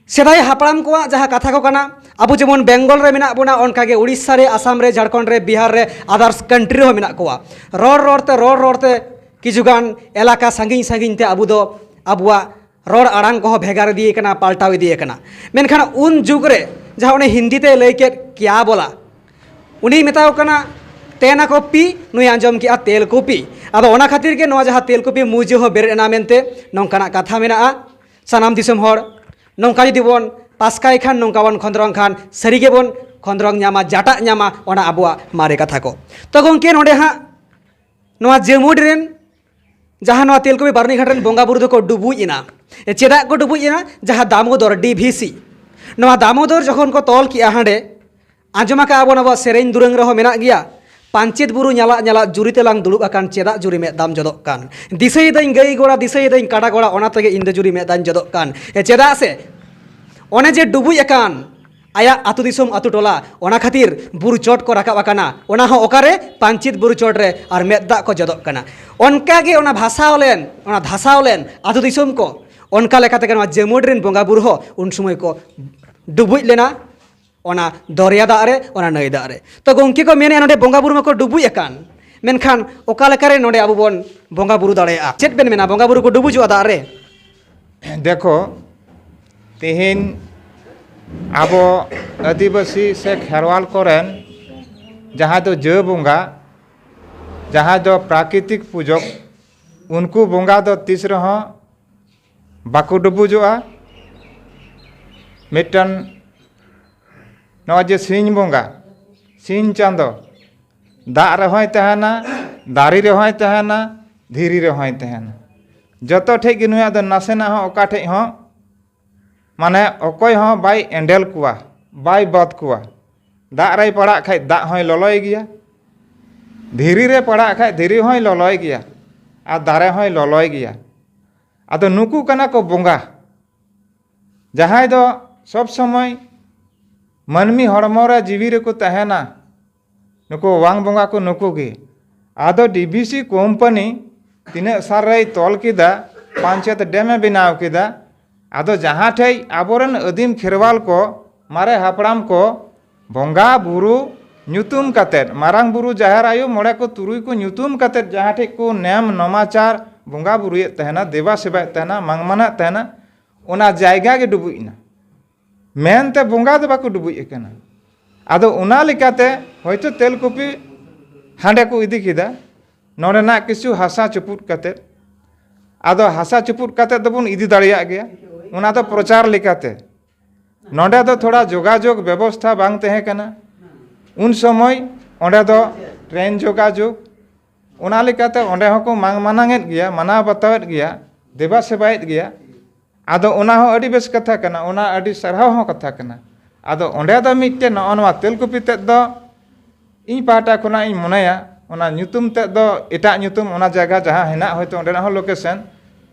ᱥᱮᱫᱟᱭ ᱦᱟᱯᱲᱟᱢ ᱠᱚᱣᱟᱜ ᱡᱟᱦᱟᱸ ᱠᱟᱛᱷᱟ ᱠᱚ ᱠᱟᱱᱟ, ᱟᱵᱚ ᱡᱮᱢᱚᱱ ᱵᱮᱝᱜᱚᱞ ᱨᱮ ᱢᱮᱱᱟᱜ ᱵᱚᱱᱟ, ᱚᱱᱠᱟᱜᱮ ᱩᱲᱤᱥᱥᱟ ᱨᱮ, ᱟᱥᱟᱢ ᱨᱮ, ᱡᱷᱟᱲᱠᱷᱚᱸᱰ ᱨᱮ, ᱵᱤᱦᱟᱨ ᱨᱮ, others country ᱨᱮᱦᱚᱸ ᱢᱮᱱᱟᱜ ᱠᱚᱣᱟ᱾ ᱨᱚᱲ ᱨᱚᱲᱛᱮ, ᱨᱚᱲ ᱨᱚᱲᱛᱮ ᱠᱤᱪᱷᱩᱜᱟᱱ ᱮᱞᱟᱠᱟ ᱥᱟᱺᱜᱤᱧ ᱥᱟᱺᱜᱤᱧ ᱛᱮ ᱟᱵᱚ ᱫᱚ ᱟᱵᱚᱣᱟᱜ ᱨᱚᱲ ᱟᱲᱟᱝ ᱠᱚᱦᱚᱸ ᱵᱷᱮᱜᱟᱨ ᱤᱫᱤ ᱟᱠᱟᱱᱟ, ᱯᱟᱞᱴᱟᱣ ᱤᱫᱤ ᱟᱠᱟᱱᱟ᱾ ᱢᱮᱱᱠᱷᱟᱱ ᱩᱱ ᱡᱩᱜᱽ ᱨᱮ ᱡᱟᱦᱟᱸ ᱚᱱᱮ ᱦᱤᱱᱫᱤ ᱛᱮᱭ ᱞᱟᱹᱭ ᱠᱮᱫ ᱠᱮᱭᱟ ᱵᱚᱞᱟ, ᱩᱱᱤᱭ ᱢᱮᱛᱟᱣ ᱠᱟᱱᱟ ᱛᱮᱱᱟ ᱠᱚᱯᱤ, ᱱᱩᱭ ᱟᱸᱡᱚᱢ ᱠᱮᱜᱼᱟ ᱛᱮᱞ ᱠᱚᱯᱤ᱾ ᱟᱫᱚ ᱚᱱᱟ ᱠᱷᱟᱹᱛᱤᱨ ᱜᱮ ᱱᱚᱣᱟ ᱡᱟᱦᱟᱸ ᱛᱮᱞ ᱠᱚᱯᱤ ᱢᱩᱡᱟᱹ ᱦᱚᱸ ᱵᱮᱨᱮᱫ ᱮᱱᱟ ᱢᱮᱱᱛᱮ ᱱᱚᱝᱠᱟᱱᱟᱜ ᱠᱟᱛᱷᱟ ᱢᱮᱱᱟᱜᱼᱟ᱾ ᱥᱟᱱᱟᱢ ᱫᱤᱥᱚᱢ ᱦᱚᱲ, ᱱᱚᱝᱠᱟ ᱡᱩᱫᱤ ᱵᱚᱱ ᱯᱟᱥᱠᱟᱭ ᱠᱷᱟᱱ, ᱱᱚᱝᱠᱟ ᱵᱚᱱ ᱠᱷᱚᱸᱫᱽᱨᱚᱝ ᱠᱷᱟᱱ, ᱥᱟᱹᱨᱤ ᱜᱮᱵᱚᱱ ᱠᱷᱚᱸᱫᱽᱨᱚᱝ ᱧᱟᱢᱟ, ᱡᱟᱴᱟᱜ ᱧᱟᱢᱟ ᱚᱱᱟ ᱟᱵᱚᱣᱟᱜ ᱢᱟᱨᱮ ᱠᱟᱛᱷᱟ ᱠᱚ᱾ ᱛᱚ ᱜᱚᱢᱠᱮ, ᱱᱚᱰᱮ ᱦᱟᱸᱜ ᱱᱚᱣᱟ ᱡᱟᱹᱢᱩᱰᱤ ᱨᱮᱱ ᱡᱟᱦᱟᱸ ᱱᱚᱣᱟ ᱛᱮᱞᱠᱩᱯᱤ ᱵᱟᱨᱱᱤ ᱜᱷᱟᱴ ᱨᱮᱱ ᱵᱚᱸᱜᱟ ᱵᱩᱨᱩ ᱫᱚᱠᱚ ᱰᱩᱵᱩᱡ ᱮᱱᱟ᱾ ᱮ, ᱪᱮᱫᱟᱜ ᱠᱚ ᱰᱩᱵᱩᱡ ᱮᱱᱟ? ᱡᱟᱦᱟᱸ ᱫᱟᱢᱳᱫᱚᱨ, ᱰᱤ ᱵᱷᱤ ᱥᱤ, ᱱᱚᱣᱟ ᱫᱟᱢᱳᱫᱚᱨ ᱡᱚᱠᱷᱚᱱ ᱠᱚ ᱛᱚᱞ ᱠᱮᱜᱼᱟ ᱦᱟᱸᱰᱮ, ᱟᱸᱡᱚᱢ ᱟᱠᱟᱜᱼᱟ ᱵᱚᱱ, ᱟᱵᱚᱣᱟᱜ ᱥᱮᱨᱮᱧ ᱫᱩᱨᱟᱹᱝ ᱨᱮᱦᱚᱸ ᱢᱮᱱᱟᱜ ᱜᱮᱭᱟ, "ᱯᱟᱧᱪᱮᱛ ᱵᱩᱨᱩ ᱧᱟᱞᱟᱜ ᱧᱟᱞᱟᱜ ᱡᱩᱨᱤ ᱛᱮᱞᱟᱝ ᱫᱩᱲᱩᱵ ᱟᱠᱟᱱ, ᱪᱮᱫᱟᱜ ᱡᱩᱨᱤ ᱢᱮᱫ ᱫᱟᱢ ᱡᱚᱫᱚᱜ ᱠᱟᱱ? ᱫᱤᱥᱟᱹᱭᱮᱫᱟᱹᱧ ᱜᱟᱹᱭ ᱜᱚᱲᱟ, ᱫᱤᱥᱟᱹᱭᱮᱫᱟᱹᱧ ᱠᱟᱰᱟ ᱜᱚᱲᱟ, ᱚᱱᱟ ᱛᱮᱜᱮ ᱤᱧ ᱫᱚ ᱡᱩᱨᱤ ᱢᱮᱫ ᱫᱟᱧ ᱡᱚᱫᱚᱜ ᱠᱟᱱ᱾" ᱮ, ᱪᱮᱫᱟᱜ ᱥᱮ ᱚᱱᱮ ᱡᱮ ᱰᱩᱵᱩᱡ ᱟᱠᱟᱱ ᱟᱭᱟᱜ ᱟᱹᱛᱩ ᱫᱤᱥᱚᱢ, ᱟᱹᱛᱩ ᱴᱚᱞᱟ, ᱚᱱᱟ ᱠᱷᱟᱹᱛᱤᱨ ᱵᱩᱨᱩ ᱪᱚᱴ ᱠᱚ ᱨᱟᱠᱟᱵ ᱟᱠᱟᱱᱟ᱾ ᱚᱱᱟ ᱦᱚᱸ ᱚᱠᱟᱨᱮ? ᱯᱟᱧᱪᱮᱛ ᱵᱩᱨᱩ ᱪᱚᱴ ᱨᱮ, ᱟᱨ ᱢᱮᱫ ᱫᱟᱜ ᱠᱚ ᱡᱚᱫᱚᱜ ᱠᱟᱱᱟ᱾ ᱚᱱᱠᱟ ᱜᱮ ᱚᱱᱟ ᱵᱷᱟᱥᱟᱣ ᱞᱮᱱ, ᱚᱱᱟ ᱫᱷᱟᱥᱟᱣ ᱞᱮᱱ ᱟᱹᱛᱩ ᱫᱤᱥᱚᱢ ᱠᱚ, ᱚᱱᱠᱟ ᱞᱮᱠᱟ ᱛᱮᱜᱮ ᱱᱚᱣᱟ ᱡᱟᱹᱢᱩᱰᱤ ᱨᱮᱱ ᱵᱚᱸᱜᱟ ᱵᱩᱨᱩ ᱦᱚᱸ ᱩᱱ ᱥᱚᱢᱚᱭ ᱠᱚ ᱰᱩᱵᱩᱡ ᱞᱮᱱᱟ ᱚᱱᱟ ᱫᱚᱨᱭᱟ ᱫᱟᱜ ᱨᱮ, ᱚᱱᱟ ᱱᱟᱹᱭ ᱫᱟᱜ ᱨᱮ᱾ ᱛᱚ ᱜᱚᱢᱠᱮ ᱠᱚ ᱢᱮᱱᱮᱫᱼᱟ, ᱱᱚᱰᱮ ᱵᱚᱸᱜᱟ ᱵᱩᱨᱩ ᱢᱟᱠᱚ ᱰᱩᱵᱩᱡ ᱟᱠᱟᱱ, ᱢᱮᱱᱠᱷᱟᱱ ᱚᱠᱟ ᱞᱮᱠᱟᱨᱮ ᱱᱚᱰᱮ ᱟᱵᱚ ᱵᱚᱱ ᱵᱚᱸᱜᱟ ᱵᱩᱨᱩ ᱫᱟᱲᱮᱭᱟᱜᱼᱟ? ᱪᱮᱫ ᱵᱮᱱ ᱢᱮᱱᱟ, ᱵᱚᱸᱜᱟ ᱵᱩᱨᱩ ᱠᱚ ᱰᱩᱵᱩᱡᱚᱜᱼᱟ ᱫᱟᱜ ᱨᱮ? ᱫᱮᱠᱷᱚ, ᱛᱮᱦᱮᱧ ᱟᱵᱚ ᱟᱹᱫᱤᱵᱟᱹᱥᱤ ᱥᱮ ᱠᱷᱮᱨᱣᱟᱞ ᱠᱚᱨᱮᱱ ᱡᱟᱦᱟᱸᱭ ᱫᱚ ᱡᱟᱹ ᱵᱚᱸᱜᱟ, ᱡᱟᱦᱟᱸᱭ ᱫᱚ ᱯᱨᱟᱠᱨᱤᱛᱤᱠ ᱯᱩᱡᱚᱠ, ᱩᱱᱠᱩ ᱵᱚᱸᱜᱟ ᱫᱚ ᱛᱤᱥ ᱨᱮᱦᱚᱸ ᱵᱟᱠᱚ ᱰᱩᱵᱩᱡᱚᱜᱼᱟ᱾ ᱢᱤᱫᱴᱟᱝ ᱱᱚᱜᱼᱚᱭ ᱡᱮ ᱥᱤᱧ ᱵᱚᱸᱜᱟ, ᱥᱤᱧ ᱪᱟᱸᱫᱚ, ᱫᱟᱜ ᱨᱮᱦᱚᱸᱭ ᱛᱟᱦᱮᱱᱟ, ᱫᱟᱨᱮ ᱨᱮᱦᱚᱸᱭ ᱛᱟᱦᱮᱱᱟ, ᱫᱷᱤᱨᱤ ᱨᱮᱦᱚᱸᱭ ᱛᱟᱦᱮᱱᱟ᱾ ᱡᱚᱛᱚ ᱴᱷᱮᱡ ᱜᱮ ᱱᱩᱭᱟᱜ ᱫᱚ ᱱᱟᱥᱮᱱᱟᱜ ᱦᱚᱸ ᱚᱠᱟ ᱴᱷᱮᱡ ᱦᱚᱸ, ᱢᱟᱱᱮ, ᱚᱠᱚᱭ ᱦᱚᱸ ᱵᱟᱭ ᱮᱸᱰᱮᱞ ᱠᱚᱣᱟ, ᱵᱟᱭ ᱵᱟᱫ ᱠᱚᱣᱟ᱾ ᱫᱟᱜ ᱨᱮᱭ ᱯᱟᱲᱟᱜ ᱠᱷᱟᱡ ᱫᱟᱜ ᱦᱚᱸᱭ ᱞᱚᱞᱚᱭ ᱜᱮᱭᱟ, ᱫᱷᱤᱨᱤ ᱨᱮ ᱯᱟᱲᱟᱜ ᱠᱷᱟᱡ ᱫᱷᱤᱨᱤ ᱦᱚᱸᱭ ᱞᱚᱞᱚᱭ ᱜᱮᱭᱟ, ᱟᱨ ᱫᱟᱨᱮ ᱦᱚᱸᱭ ᱞᱚᱞᱚᱭ ᱜᱮᱭᱟ᱾ ᱟᱫᱚ ᱱᱩᱠᱩ ᱠᱟᱱᱟ ᱠᱚ ᱵᱚᱸᱜᱟ, ᱡᱟᱦᱟᱸᱭ ᱫᱚ ᱥᱚᱵ ᱥᱚᱢᱚᱭ ᱢᱟᱹᱱᱢᱤ ᱦᱚᱲᱢᱚ ᱨᱮ ᱡᱤᱣᱤ ᱨᱮᱠᱚ ᱛᱟᱦᱮᱱᱟ᱾ ᱱᱩᱠᱩ ᱣᱟᱝ ᱵᱚᱸᱜᱟ ᱠᱚ ᱱᱩᱠᱩ ᱜᱮ᱾ ᱟᱫᱚ ᱰᱤᱵᱷᱤᱥᱤ ᱠᱳᱢᱯᱟᱱᱤ ᱛᱤᱱᱟᱹᱜ ᱥᱟᱞ ᱨᱮᱭ ᱛᱚᱞ ᱠᱮᱫᱟ, ᱯᱟᱧᱪᱮᱛ ᱰᱮᱢ ᱮ ᱵᱮᱱᱟᱣ ᱠᱮᱫᱟ, ᱟᱫᱚ ᱡᱟᱦᱟᱸ ᱴᱷᱮᱡ ᱟᱵᱚᱨᱮᱱ ᱟᱹᱫᱤᱢ ᱠᱷᱮᱨᱣᱟᱞ ᱠᱚ, ᱢᱟᱨᱮ ᱦᱟᱯᱲᱟᱢ ᱠᱚ ᱵᱚᱸᱜᱟ ᱵᱩᱨᱩ ᱧᱩᱛᱩᱢ ᱠᱟᱛᱮᱫ, ᱢᱟᱨᱟᱝ ᱵᱩᱨᱩ, ᱡᱟᱦᱮᱨ ᱟᱭᱳ, ᱢᱚᱬᱮ ᱠᱚ ᱛᱩᱨᱩᱭ ᱠᱚ ᱧᱩᱛᱩᱢ ᱠᱟᱛᱮᱫ ᱡᱟᱦᱟᱸ ᱴᱷᱮᱡ ᱠᱚ ᱱᱮᱢ ᱱᱚᱢᱟᱪᱟᱨ ᱵᱚᱸᱜᱟ ᱵᱩᱨᱩᱭᱮᱫ ᱛᱟᱦᱮᱱᱟ, ᱫᱮᱵᱟ ᱥᱮᱵᱟᱭᱮᱫ ᱛᱟᱦᱮᱱᱟ, ᱢᱟᱝᱢᱟᱱᱟᱜ ᱛᱟᱦᱮᱱᱟ, ᱚᱱᱟ ᱡᱟᱭᱜᱟ ᱜᱮ ᱰᱩᱵᱩᱡ ᱮᱱᱟ᱾ ᱢᱮᱱᱛᱮ ᱵᱚᱸᱜᱟ ᱫᱚ ᱵᱟᱠᱚ ᱰᱩᱵᱩᱡ ᱟᱠᱟᱱᱟ᱾ ᱟᱫᱚ ᱚᱱᱟ ᱞᱮᱠᱟᱛᱮ ᱦᱚᱭᱛᱳ ᱛᱮᱞᱠᱩᱯᱤ ᱦᱟᱸᱰᱮ ᱠᱚ ᱤᱫᱤ ᱠᱮᱫᱟ, ᱱᱚᱰᱮᱱᱟᱜ ᱠᱤᱪᱷᱩ ᱦᱟᱥᱟ ᱪᱩᱯᱩᱫ ᱠᱟᱛᱮᱫ, ᱟᱫᱚ ᱦᱟᱥᱟ ᱪᱩᱯᱩᱫ ᱠᱟᱛᱮᱫ ᱫᱚᱵᱚᱱ ᱤᱫᱤ ᱫᱟᱲᱮᱭᱟᱜ ᱜᱮᱭᱟ, ᱚᱱᱟ ᱫᱚ ᱯᱨᱚᱪᱟᱨ ᱞᱮᱠᱟᱛᱮ᱾ ᱱᱚᱰᱮ ᱫᱚ ᱛᱷᱚᱲᱟ ᱡᱳᱜᱟᱡᱳᱜᱽ ᱵᱮᱵᱚᱥᱛᱷᱟ ᱵᱟᱝ ᱛᱟᱦᱮᱸ ᱠᱟᱱᱟ ᱩᱱ ᱥᱚᱢᱚᱭ, ᱚᱸᱰᱮ ᱫᱚ ᱴᱨᱮᱱ ᱡᱳᱜᱟᱡᱳᱜᱽ, ᱚᱱᱟ ᱞᱮᱠᱟᱛᱮ ᱚᱸᱰᱮ ᱦᱚᱸᱠᱚ ᱢᱟᱝ ᱢᱟᱱᱟᱝᱮᱫ ᱜᱮᱭᱟ, ᱢᱟᱱᱟᱣ ᱵᱟᱛᱟᱣᱮᱫ ᱜᱮᱭᱟ, ᱫᱮᱵᱟ ᱥᱮᱵᱟᱭᱮᱫ ᱜᱮᱭᱟ᱾ ᱟᱫᱚ ᱚᱱᱟ ᱦᱚᱸ ᱟᱹᱰᱤ ᱵᱮᱥ ᱠᱟᱛᱷᱟ ᱠᱟᱱᱟ, ᱚᱱᱟ ᱟᱹᱰᱤ ᱥᱟᱨᱦᱟᱣ ᱦᱚᱸ ᱠᱟᱛᱷᱟ ᱠᱟᱱᱟ᱾ ᱟᱫᱚ ᱚᱸᱰᱮ ᱫᱚ ᱢᱤᱫᱴᱮᱱ ᱱᱚᱜᱼᱚ ᱱᱚᱣᱟ ᱛᱮᱞᱠᱩᱯᱤ ᱛᱮᱫ ᱫᱚ ᱤᱧ ᱯᱟᱦᱴᱟ ᱠᱷᱚᱱᱟᱜ ᱤᱧ ᱢᱚᱱᱮᱭᱟ, ᱚᱱᱟ ᱧᱩᱛᱩᱢ ᱛᱮᱫ ᱫᱚ ᱮᱴᱟᱜ ᱧᱩᱛᱩᱢ, ᱚᱱᱟ ᱡᱟᱭᱜᱟ ᱡᱟᱦᱟᱸ ᱦᱮᱱᱟᱜ ᱦᱚᱭᱛᱳ ᱚᱸᱰᱮᱱᱟᱜ ᱦᱚᱸ ᱞᱳᱠᱮᱥᱚᱱ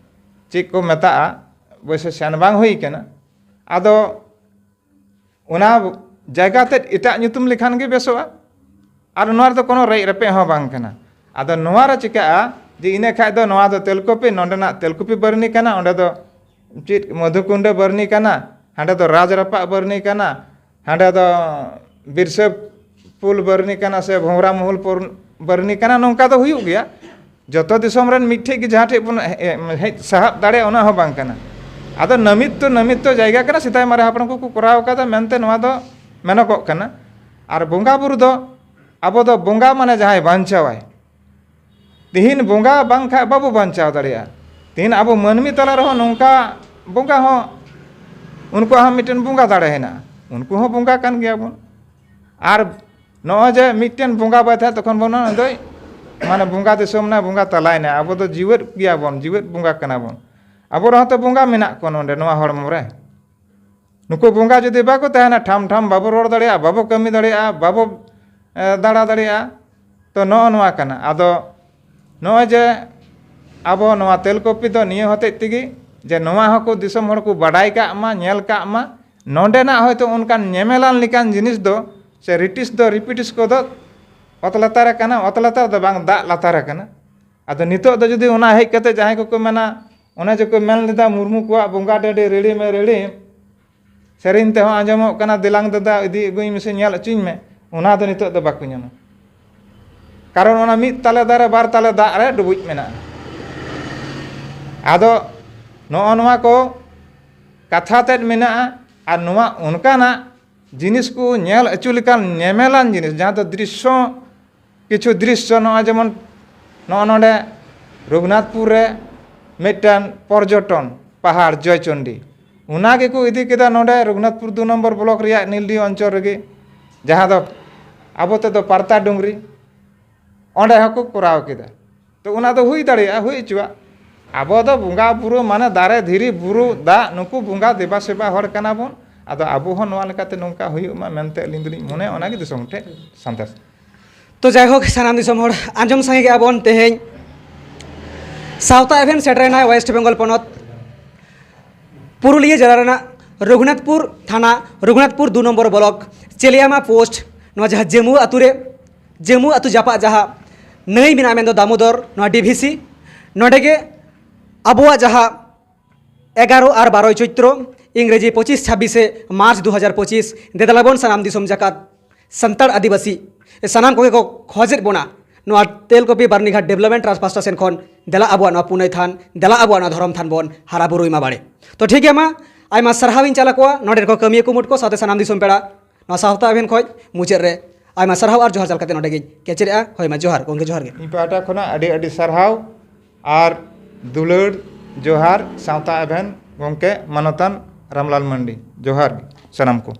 ᱪᱮᱫ ᱠᱚ ᱢᱮᱛᱟᱜᱼᱟ, ᱚᱵᱚᱥᱥᱳᱭ ᱥᱮᱱ ᱵᱟᱝ ᱦᱩᱭ ᱠᱟᱱᱟ᱾ ᱟᱫᱚ ᱚᱱᱟ ᱡᱟᱭᱜᱟ ᱛᱮᱫ ᱮᱴᱟᱜ ᱧᱩᱛᱩᱢ ᱞᱮᱠᱷᱟᱱ ᱜᱮ ᱵᱮᱥᱚᱜᱼᱟ᱾ ᱟᱨ ᱱᱚᱣᱟ ᱨᱮᱫᱚ ᱠᱳᱱᱳ ᱨᱮᱡ ᱨᱮᱯᱮᱡ ᱦᱚᱸ ᱵᱟᱝ ᱠᱟᱱᱟ᱾ ᱟᱫᱚ ᱱᱚᱣᱟ ᱨᱮ ᱪᱤᱠᱟᱹᱜᱼᱟ ᱡᱮ ᱤᱱᱟᱹ ᱠᱷᱟᱡ ᱫᱚ ᱱᱚᱣᱟ ᱫᱚ ᱛᱮᱞᱠᱩᱯᱤ, ᱱᱚᱰᱮᱱᱟᱜ ᱛᱮᱞᱠᱩᱯᱤ ᱵᱟᱹᱨᱱᱤ ᱠᱟᱱᱟ, ᱚᱸᱰᱮ ᱫᱚ ᱪᱮᱫ ᱢᱚᱫᱷᱩᱠᱩᱱᱰᱟ ᱵᱟᱹᱨᱱᱤ ᱠᱟᱱᱟ, ᱦᱟᱸᱰᱮ ᱫᱚ ᱨᱟᱡᱽ ᱨᱟᱯᱟᱜ ᱵᱟᱹᱨᱱᱤ ᱠᱟᱱᱟ, ᱦᱟᱸᱰᱮ ᱫᱚ ᱵᱤᱨᱥᱟᱹ ᱯᱩᱞ ᱵᱟᱹᱨᱱᱤ ᱠᱟᱱᱟ ᱥᱮ ᱵᱷᱚᱸᱣᱨᱟ ᱢᱚᱦᱩᱞ ᱯᱩᱨ-, ᱵᱟᱹᱨᱱᱤ ᱠᱟᱱᱟ, ᱱᱚᱝᱠᱟ ᱫᱚ ᱦᱩᱭᱩᱜ ᱜᱮᱭᱟ᱾ ᱡᱚᱛᱚ ᱫᱤᱥᱚᱢ ᱨᱮᱱ ᱢᱤᱫ ᱴᱷᱮᱡ ᱜᱮ ᱡᱟᱦᱟᱸ ᱴᱷᱮᱡ ᱵᱚᱱ ᱦᱮ-, ᱦᱮᱡ ᱥᱟᱦᱟᱵ ᱫᱟᱲᱮᱭᱟᱜᱼᱟ, ᱚᱱᱟ ᱦᱚᱸ ᱵᱟᱝ ᱠᱟᱱᱟ᱾ ᱟᱫᱚ ᱱᱟᱹᱢᱤᱛ ᱛᱚ ᱱᱟᱹᱢᱤᱛ ᱛᱚ ᱡᱟᱭᱜᱟ ᱠᱟᱱᱟ, ᱥᱮᱫᱟᱭ ᱢᱟᱨᱮ ᱦᱟᱯᱲᱟᱢ ᱠᱚᱠᱚ ᱠᱚᱨᱟᱣ ᱠᱟᱫᱟ ᱢᱮᱱᱛᱮ ᱱᱚᱣᱟ ᱫᱚ ᱢᱮᱱᱚᱜᱚᱜ ᱠᱟᱱᱟ᱾ ᱟᱨ ᱵᱚᱸᱜᱟ ᱵᱩᱨᱩ ᱫᱚ, ᱟᱵᱚ ᱫᱚ ᱵᱚᱸᱜᱟ ᱢᱟᱱᱮ ᱡᱟᱦᱟᱸᱭ ᱵᱟᱧᱪᱟᱣᱟᱭ, ᱛᱤᱦᱤᱧ ᱵᱚᱸᱜᱟ ᱵᱟᱝ ᱠᱷᱟᱡ ᱵᱟᱵᱚ ᱵᱟᱧᱪᱟᱣ ᱫᱟᱲᱮᱭᱟᱜᱼᱟ᱾ ᱛᱤᱦᱤᱧ ᱟᱵᱚ ᱢᱟᱹᱱᱢᱤ ᱛᱟᱞᱟ ᱨᱮᱦᱚᱸ ᱱᱚᱝᱠᱟ ᱵᱚᱸᱜᱟ ᱦᱚᱸ, ᱩᱱᱠᱩᱣᱟᱜ ᱦᱚᱸ ᱢᱤᱫᱴᱮᱱ ᱵᱚᱸᱜᱟ ᱫᱟᱲᱮ ᱦᱮᱱᱟᱜᱼᱟ, ᱩᱱᱠᱩ ᱦᱚᱸ ᱵᱚᱸᱜᱟ ᱠᱟᱱ ᱜᱮᱭᱟ ᱵᱚᱱ᱾ ᱟᱨ ᱱᱚᱜᱼᱚᱭ ᱡᱮ ᱢᱤᱫᱴᱮᱱ ᱵᱚᱸᱜᱟ ᱵᱟᱭ ᱛᱟᱦᱮᱸ, ᱛᱚᱠᱷᱚᱱ ᱵᱚᱱ ᱢᱮᱱᱟ, ᱱᱩᱭ ᱫᱚᱭ ᱢᱟᱱᱮ ᱵᱚᱸᱜᱟ ᱫᱤᱥᱚᱢ ᱱᱟᱭ, ᱵᱚᱸᱜᱟ ᱛᱟᱞᱟᱭ ᱱᱟᱭ᱾ ᱟᱵᱚ ᱫᱚ ᱡᱤᱣᱮᱫ ᱜᱮᱭᱟ ᱵᱚᱱ, ᱡᱤᱣᱮᱫ ᱵᱚᱸᱜᱟ ᱠᱟᱱᱟ ᱵᱚᱱ᱾ ᱟᱵᱚ ᱨᱮᱦᱚᱸ ᱛᱚ ᱵᱚᱸᱜᱟ ᱢᱮᱱᱟᱜ ᱠᱚᱣᱟ ᱱᱚᱰᱮ ᱱᱚᱣᱟ ᱦᱚᱲᱢᱚ ᱨᱮ᱾ ᱱᱩᱠᱩ ᱵᱚᱸᱜᱟ ᱡᱩᱫᱤ ᱵᱟᱠᱚ ᱛᱟᱦᱮᱱᱟ, ᱴᱷᱟᱢ ᱴᱷᱟᱢ ᱵᱟᱵᱚ ᱨᱚᱲ ᱫᱟᱲᱮᱭᱟᱜᱼᱟ, ᱵᱟᱵᱚ ᱠᱟᱹᱢᱤ ᱫᱟᱲᱮᱭᱟᱜᱼᱟ, ᱵᱟᱵᱚ, ᱮ, ᱫᱟᱬᱟ ᱫᱟᱲᱮᱭᱟᱜᱼᱟ᱾ ᱛᱚ ᱱᱚᱜᱼᱚ ᱱᱚᱣᱟ ᱠᱟᱱᱟ᱾ ᱟᱫᱚ ᱱᱚᱜᱼᱚᱭ ᱡᱮ ᱟᱵᱚ ᱱᱚᱣᱟ ᱛᱮᱞᱠᱚᱯᱤ ᱫᱚ ᱱᱤᱭᱟᱹ ᱦᱚᱛᱮᱡ ᱛᱮᱜᱮ ᱡᱮ ᱱᱚᱣᱟ ᱦᱚᱸᱠᱚ ᱫᱤᱥᱚᱢ ᱦᱚᱲ ᱠᱚ ᱵᱟᱰᱟᱭ ᱠᱟᱜ ᱢᱟ, ᱧᱮᱞ ᱠᱟᱜ ᱢᱟ, ᱱᱚᱰᱮᱱᱟᱜ ᱦᱚᱭᱛᱳ ᱚᱱᱠᱟᱱ ᱧᱮᱢᱮᱞᱟᱱ ᱞᱮᱠᱟᱱ ᱡᱤᱱᱤᱥ ᱫᱚ ᱥᱮ ᱨᱤᱴᱤᱥ ᱫᱚ ᱨᱤᱯᱤᱴᱤᱥ ᱠᱚᱫᱚ ᱚᱛ ᱞᱟᱛᱟᱨ ᱟᱠᱟᱱᱟ, ᱚᱛ ᱞᱟᱛᱟᱨ ᱫᱚ ᱵᱟᱝ, ᱫᱟᱜ ᱞᱟᱛᱟᱨ ᱟᱠᱟᱱᱟ᱾ ᱟᱫᱚ ᱱᱤᱛᱚᱜ ᱫᱚ ᱡᱩᱫᱤ ᱚᱱᱟ ᱦᱮᱡ ᱠᱟᱛᱮ ᱡᱟᱦᱟᱸᱭ ᱠᱚᱠᱚ ᱢᱮᱱᱟ, ᱚᱱᱮ ᱡᱮᱠᱚ ᱢᱮᱱ ᱞᱮᱫᱟ, "ᱢᱩᱨᱢᱩ ᱠᱚᱣᱟᱜ ᱵᱚᱸᱜᱟ ᱰᱟᱹᱰᱤ ᱨᱤᱲᱤᱢ ᱮ ᱨᱤᱲᱤᱢ", ᱥᱮᱨᱮᱧ ᱛᱮᱦᱚᱸ ᱟᱸᱡᱚᱢᱚᱜ ᱠᱟᱱᱟ, "ᱫᱮᱞᱟᱝ ᱫᱟᱫᱟ, ᱤᱫᱤ ᱟᱹᱜᱩᱧ ᱢᱮᱥᱮ, ᱧᱮᱞ ᱦᱚᱪᱚᱧ ᱢᱮ", ᱚᱱᱟ ᱫᱚ ᱱᱤᱛᱚᱜ ᱫᱚ ᱵᱟᱠᱚ ᱧᱟᱢᱟ᱾ ᱠᱟᱨᱚᱱ ᱚᱱᱟ ᱢᱤᱫ ᱛᱟᱞᱮ ᱫᱟᱨᱮ ᱵᱟᱨ ᱛᱟᱞᱮ ᱫᱟᱜ ᱨᱮ ᱰᱩᱵᱩᱡ ᱢᱮᱱᱟᱜᱼᱟ᱾ ᱟᱫᱚ ᱱᱚᱜᱼᱚ ᱱᱚᱣᱟ ᱠᱚ ᱠᱟᱛᱷᱟ ᱛᱮᱫ ᱢᱮᱱᱟᱜᱼᱟ᱾ ᱟᱨ ᱱᱚᱣᱟ ᱚᱱᱠᱟᱱᱟᱜ ᱡᱤᱱᱤᱥ ᱠᱚ ᱧᱮᱞ ᱦᱚᱪᱚ ᱞᱮᱠᱟᱱ ᱧᱮᱢᱮᱞᱟᱱ ᱡᱤᱱᱤᱥ, ᱡᱟᱦᱟᱸ ᱫᱚ ᱫᱨᱤᱥᱥᱚ, ᱠᱤᱪᱷᱩ ᱫᱨᱤᱥᱥᱚ, ᱱᱚᱜᱼᱚᱭ ᱡᱮᱢᱚᱱ ᱱᱚᱜᱼᱚ ᱱᱚᱰᱮ ᱨᱚᱜᱷᱩᱱᱟᱛᱷᱯᱩᱨ ᱨᱮ ᱢᱤᱫᱴᱟᱝ ᱯᱚᱨᱡᱚᱴᱚᱱ ᱯᱟᱦᱟᱲ ᱡᱚᱭᱪᱚᱱᱰᱤ, ᱚᱱᱟ ᱜᱮᱠᱚ ᱤᱫᱤ ᱠᱮᱫᱟ ᱱᱚᱰᱮ ᱨᱚᱜᱷᱩᱱᱟᱛᱷᱯᱩᱨ ᱫᱩ ᱱᱚᱢᱵᱚᱨ ᱵᱞᱚᱠ ᱨᱮᱭᱟᱜ ᱱᱤᱞᱰᱤ ᱚᱧᱪᱚᱞ ᱨᱮᱜᱮ, ᱡᱟᱦᱟᱸ ᱫᱚ ᱟᱵᱚ ᱛᱮᱫᱚ ᱯᱟᱨᱛᱟ ᱰᱩᱝᱨᱤ, ᱚᱸᱰᱮ ᱦᱚᱸᱠᱚ ᱠᱚᱨᱟᱣ ᱠᱮᱫᱟ᱾ ᱛᱚ ᱚᱱᱟ ᱫᱚ ᱦᱩᱭ ᱫᱟᱲᱮᱭᱟᱜᱼᱟ, ᱦᱩᱭ ᱦᱚᱪᱚᱣᱟᱜ᱾ ᱟᱵᱚ ᱫᱚ ᱵᱚᱸᱜᱟ ᱵᱩᱨᱩ ᱢᱟᱱᱮ ᱫᱟᱨᱮ, ᱫᱷᱤᱨᱤ, ᱵᱩᱨᱩ, ᱫᱟᱜ, ᱱᱩᱠᱩ ᱵᱚᱸᱜᱟ ᱫᱮᱵᱟ ᱥᱮᱵᱟ ᱦᱚᱲ ᱠᱟᱱᱟ ᱵᱚᱱ᱾ ᱟᱫᱚ ᱟᱵᱚ ᱦᱚᱸ ᱱᱚᱣᱟ ᱞᱮᱠᱟᱛᱮ ᱱᱚᱝᱠᱟ ᱦᱩᱭᱩᱜ ᱢᱟ ᱢᱮᱱᱛᱮ ᱟᱹᱞᱤᱧ ᱫᱚᱞᱤᱧ ᱢᱚᱱᱮᱭᱟ᱾ ᱚᱱᱟᱜᱮ ᱫᱤᱥᱚᱢ ᱴᱷᱮᱱ ᱥᱟᱸᱫᱮᱥ᱾ ᱛᱚ ᱡᱟᱭᱦᱳᱠ, ᱥᱟᱱᱟᱢ ᱫᱤᱥᱚᱢ ᱦᱚᱲ ᱟᱸᱡᱚᱢ ᱥᱟᱸᱜᱮ ᱠᱮᱜᱼᱟ ᱵᱚᱱ ᱛᱮᱦᱮᱧ ᱥᱟᱶᱛᱟ ᱮᱵᱷᱮᱱ ᱥᱮᱴᱮᱨᱮᱱᱟ ᱳᱭᱮᱥᱴ ᱵᱮᱝᱜᱚᱞ ᱯᱚᱱᱚᱛ ᱯᱩᱨᱩᱞᱤᱭᱟᱹ ᱡᱮᱞᱟ ᱨᱮᱱᱟᱜ ᱨᱚᱜᱷᱩᱱᱟᱛᱷᱯᱩᱨ ᱛᱷᱟᱱᱟ, ᱨᱚᱜᱷᱩᱱᱟᱛᱷᱯᱩᱨ ᱫᱩ ᱱᱚᱢᱵᱚᱨ ᱵᱞᱚᱠ, ᱪᱮᱞᱤᱭᱟᱢᱟ ᱯᱳᱥᱴ, ᱱᱚᱣᱟ ᱡᱟᱦᱟᱸ ᱡᱟᱹᱢᱩ ᱟᱹᱛᱩ ᱨᱮ, ᱡᱟᱹᱢᱩ ᱟᱹᱛᱩ ᱡᱟᱯᱟᱜ ᱡᱟᱦᱟᱸ ᱱᱟᱹᱭ ᱢᱮᱱᱟᱜᱼᱟ, ᱢᱮᱱᱫᱚ ᱫᱟᱢᱳᱫᱚᱨ, ᱱᱚᱣᱟ ᱰᱤ ᱵᱷᱤ ᱥᱤ, ᱱᱚᱰᱮ ᱜᱮ ᱟᱵᱚᱣᱟᱜ ᱡᱟᱦᱟᱸ ᱮᱜᱟᱨᱚ ᱟᱨ ᱵᱟᱨᱚᱭ ᱪᱳᱭᱛᱨᱚ, ᱤᱝᱨᱮᱡᱤ ᱯᱚᱸᱪᱤᱥ ᱪᱷᱟᱵᱵᱤᱥᱮ ᱢᱟᱨᱪ ᱫᱩ ᱦᱟᱡᱟᱨ ᱯᱚᱸᱪᱤᱥ, ᱫᱮᱫᱟᱞᱟᱵᱚᱱ ᱥᱟᱱᱟᱢ ᱫᱤᱥᱚᱢ ᱡᱟᱠᱟᱛ ᱥᱟᱱᱛᱟᱲ ᱟᱹᱫᱤᱵᱟᱹᱥᱤ ᱥᱟᱱᱟᱢ ᱠᱚᱜᱮ ᱠᱚ ᱠᱷᱚᱡᱮᱫ ᱵᱚᱱᱟ, ᱱᱚᱣᱟ ᱛᱮᱞᱠᱚᱯᱤ ᱵᱟᱨᱱᱤᱜᱷᱟᱴ ᱰᱮᱵᱷᱞᱚᱯᱢᱮᱱᱴ ᱴᱨᱟᱥᱴ ᱯᱟᱥᱴᱟ ᱥᱮᱱ ᱠᱷᱚᱱ ᱫᱮᱞᱟ ᱟᱵᱚᱣᱟᱜ ᱱᱚᱣᱟ ᱯᱩᱱᱟᱹᱭ ᱛᱷᱟᱱ, ᱫᱮᱞᱟ ᱟᱵᱚᱣᱟᱜ ᱱᱚᱣᱟ ᱫᱷᱚᱨᱚᱢ ᱛᱷᱟᱱ ᱵᱚᱱ ᱦᱟᱨᱟ ᱵᱩᱨᱩᱭ ᱢᱟ ᱵᱟᱲᱮ᱾ ᱛᱚ ᱴᱷᱤᱠ ᱜᱮᱭᱟ, ᱢᱟ ᱟᱭᱢᱟ ᱥᱟᱨᱦᱟᱣ ᱤᱧ ᱪᱟᱞ ᱟᱠᱚᱣᱟ ᱱᱚᱰᱮ ᱠᱚ ᱠᱟᱹᱢᱤᱭᱟᱹ ᱠᱩᱢᱩᱴ ᱠᱚ ᱥᱟᱶᱛᱮ ᱥᱟᱱᱟᱢ ᱫᱤᱥᱚᱢ ᱯᱮᱲᱟ᱾ ᱱᱚᱣᱟ ᱥᱟᱶᱛᱟ ᱮᱵᱷᱮᱱ ᱠᱷᱚᱱ ᱢᱩᱪᱟᱹᱫ ᱨᱮ ᱟᱭᱢᱟ ᱥᱟᱨᱦᱟᱣ ᱟᱨ ᱡᱚᱦᱟᱨ ᱪᱟᱞ ᱠᱟᱛᱮ ᱱᱚᱰᱮ ᱜᱤᱧ ᱠᱮᱪᱮᱫᱮᱜᱼᱟ᱾ ᱦᱳᱭ ᱢᱟ ᱡᱚᱦᱟᱨ ᱜᱚᱢᱠᱮ, ᱡᱚᱦᱟᱨ ᱜᱮ᱾ ᱤᱧ ᱯᱟᱦᱴᱟ ᱠᱷᱚᱱᱟᱜ ᱟᱹᱰᱤ ᱟᱹᱰᱤ ᱥᱟᱨᱦᱟᱣ ᱟᱨ ᱫᱩᱞᱟᱹᱲ ᱡᱚᱦᱟᱨ ᱥᱟᱶᱛᱟ ᱮᱵᱷᱮᱱ ᱜᱚᱢᱠᱮ ᱢᱟᱱᱚᱛᱟᱱ ᱨᱟᱢᱞᱟᱞ ᱢᱟᱱᱰᱤ, ᱡᱚᱦᱟᱨ ᱜᱮ ᱥᱟᱱᱟᱢ ᱠᱚ᱾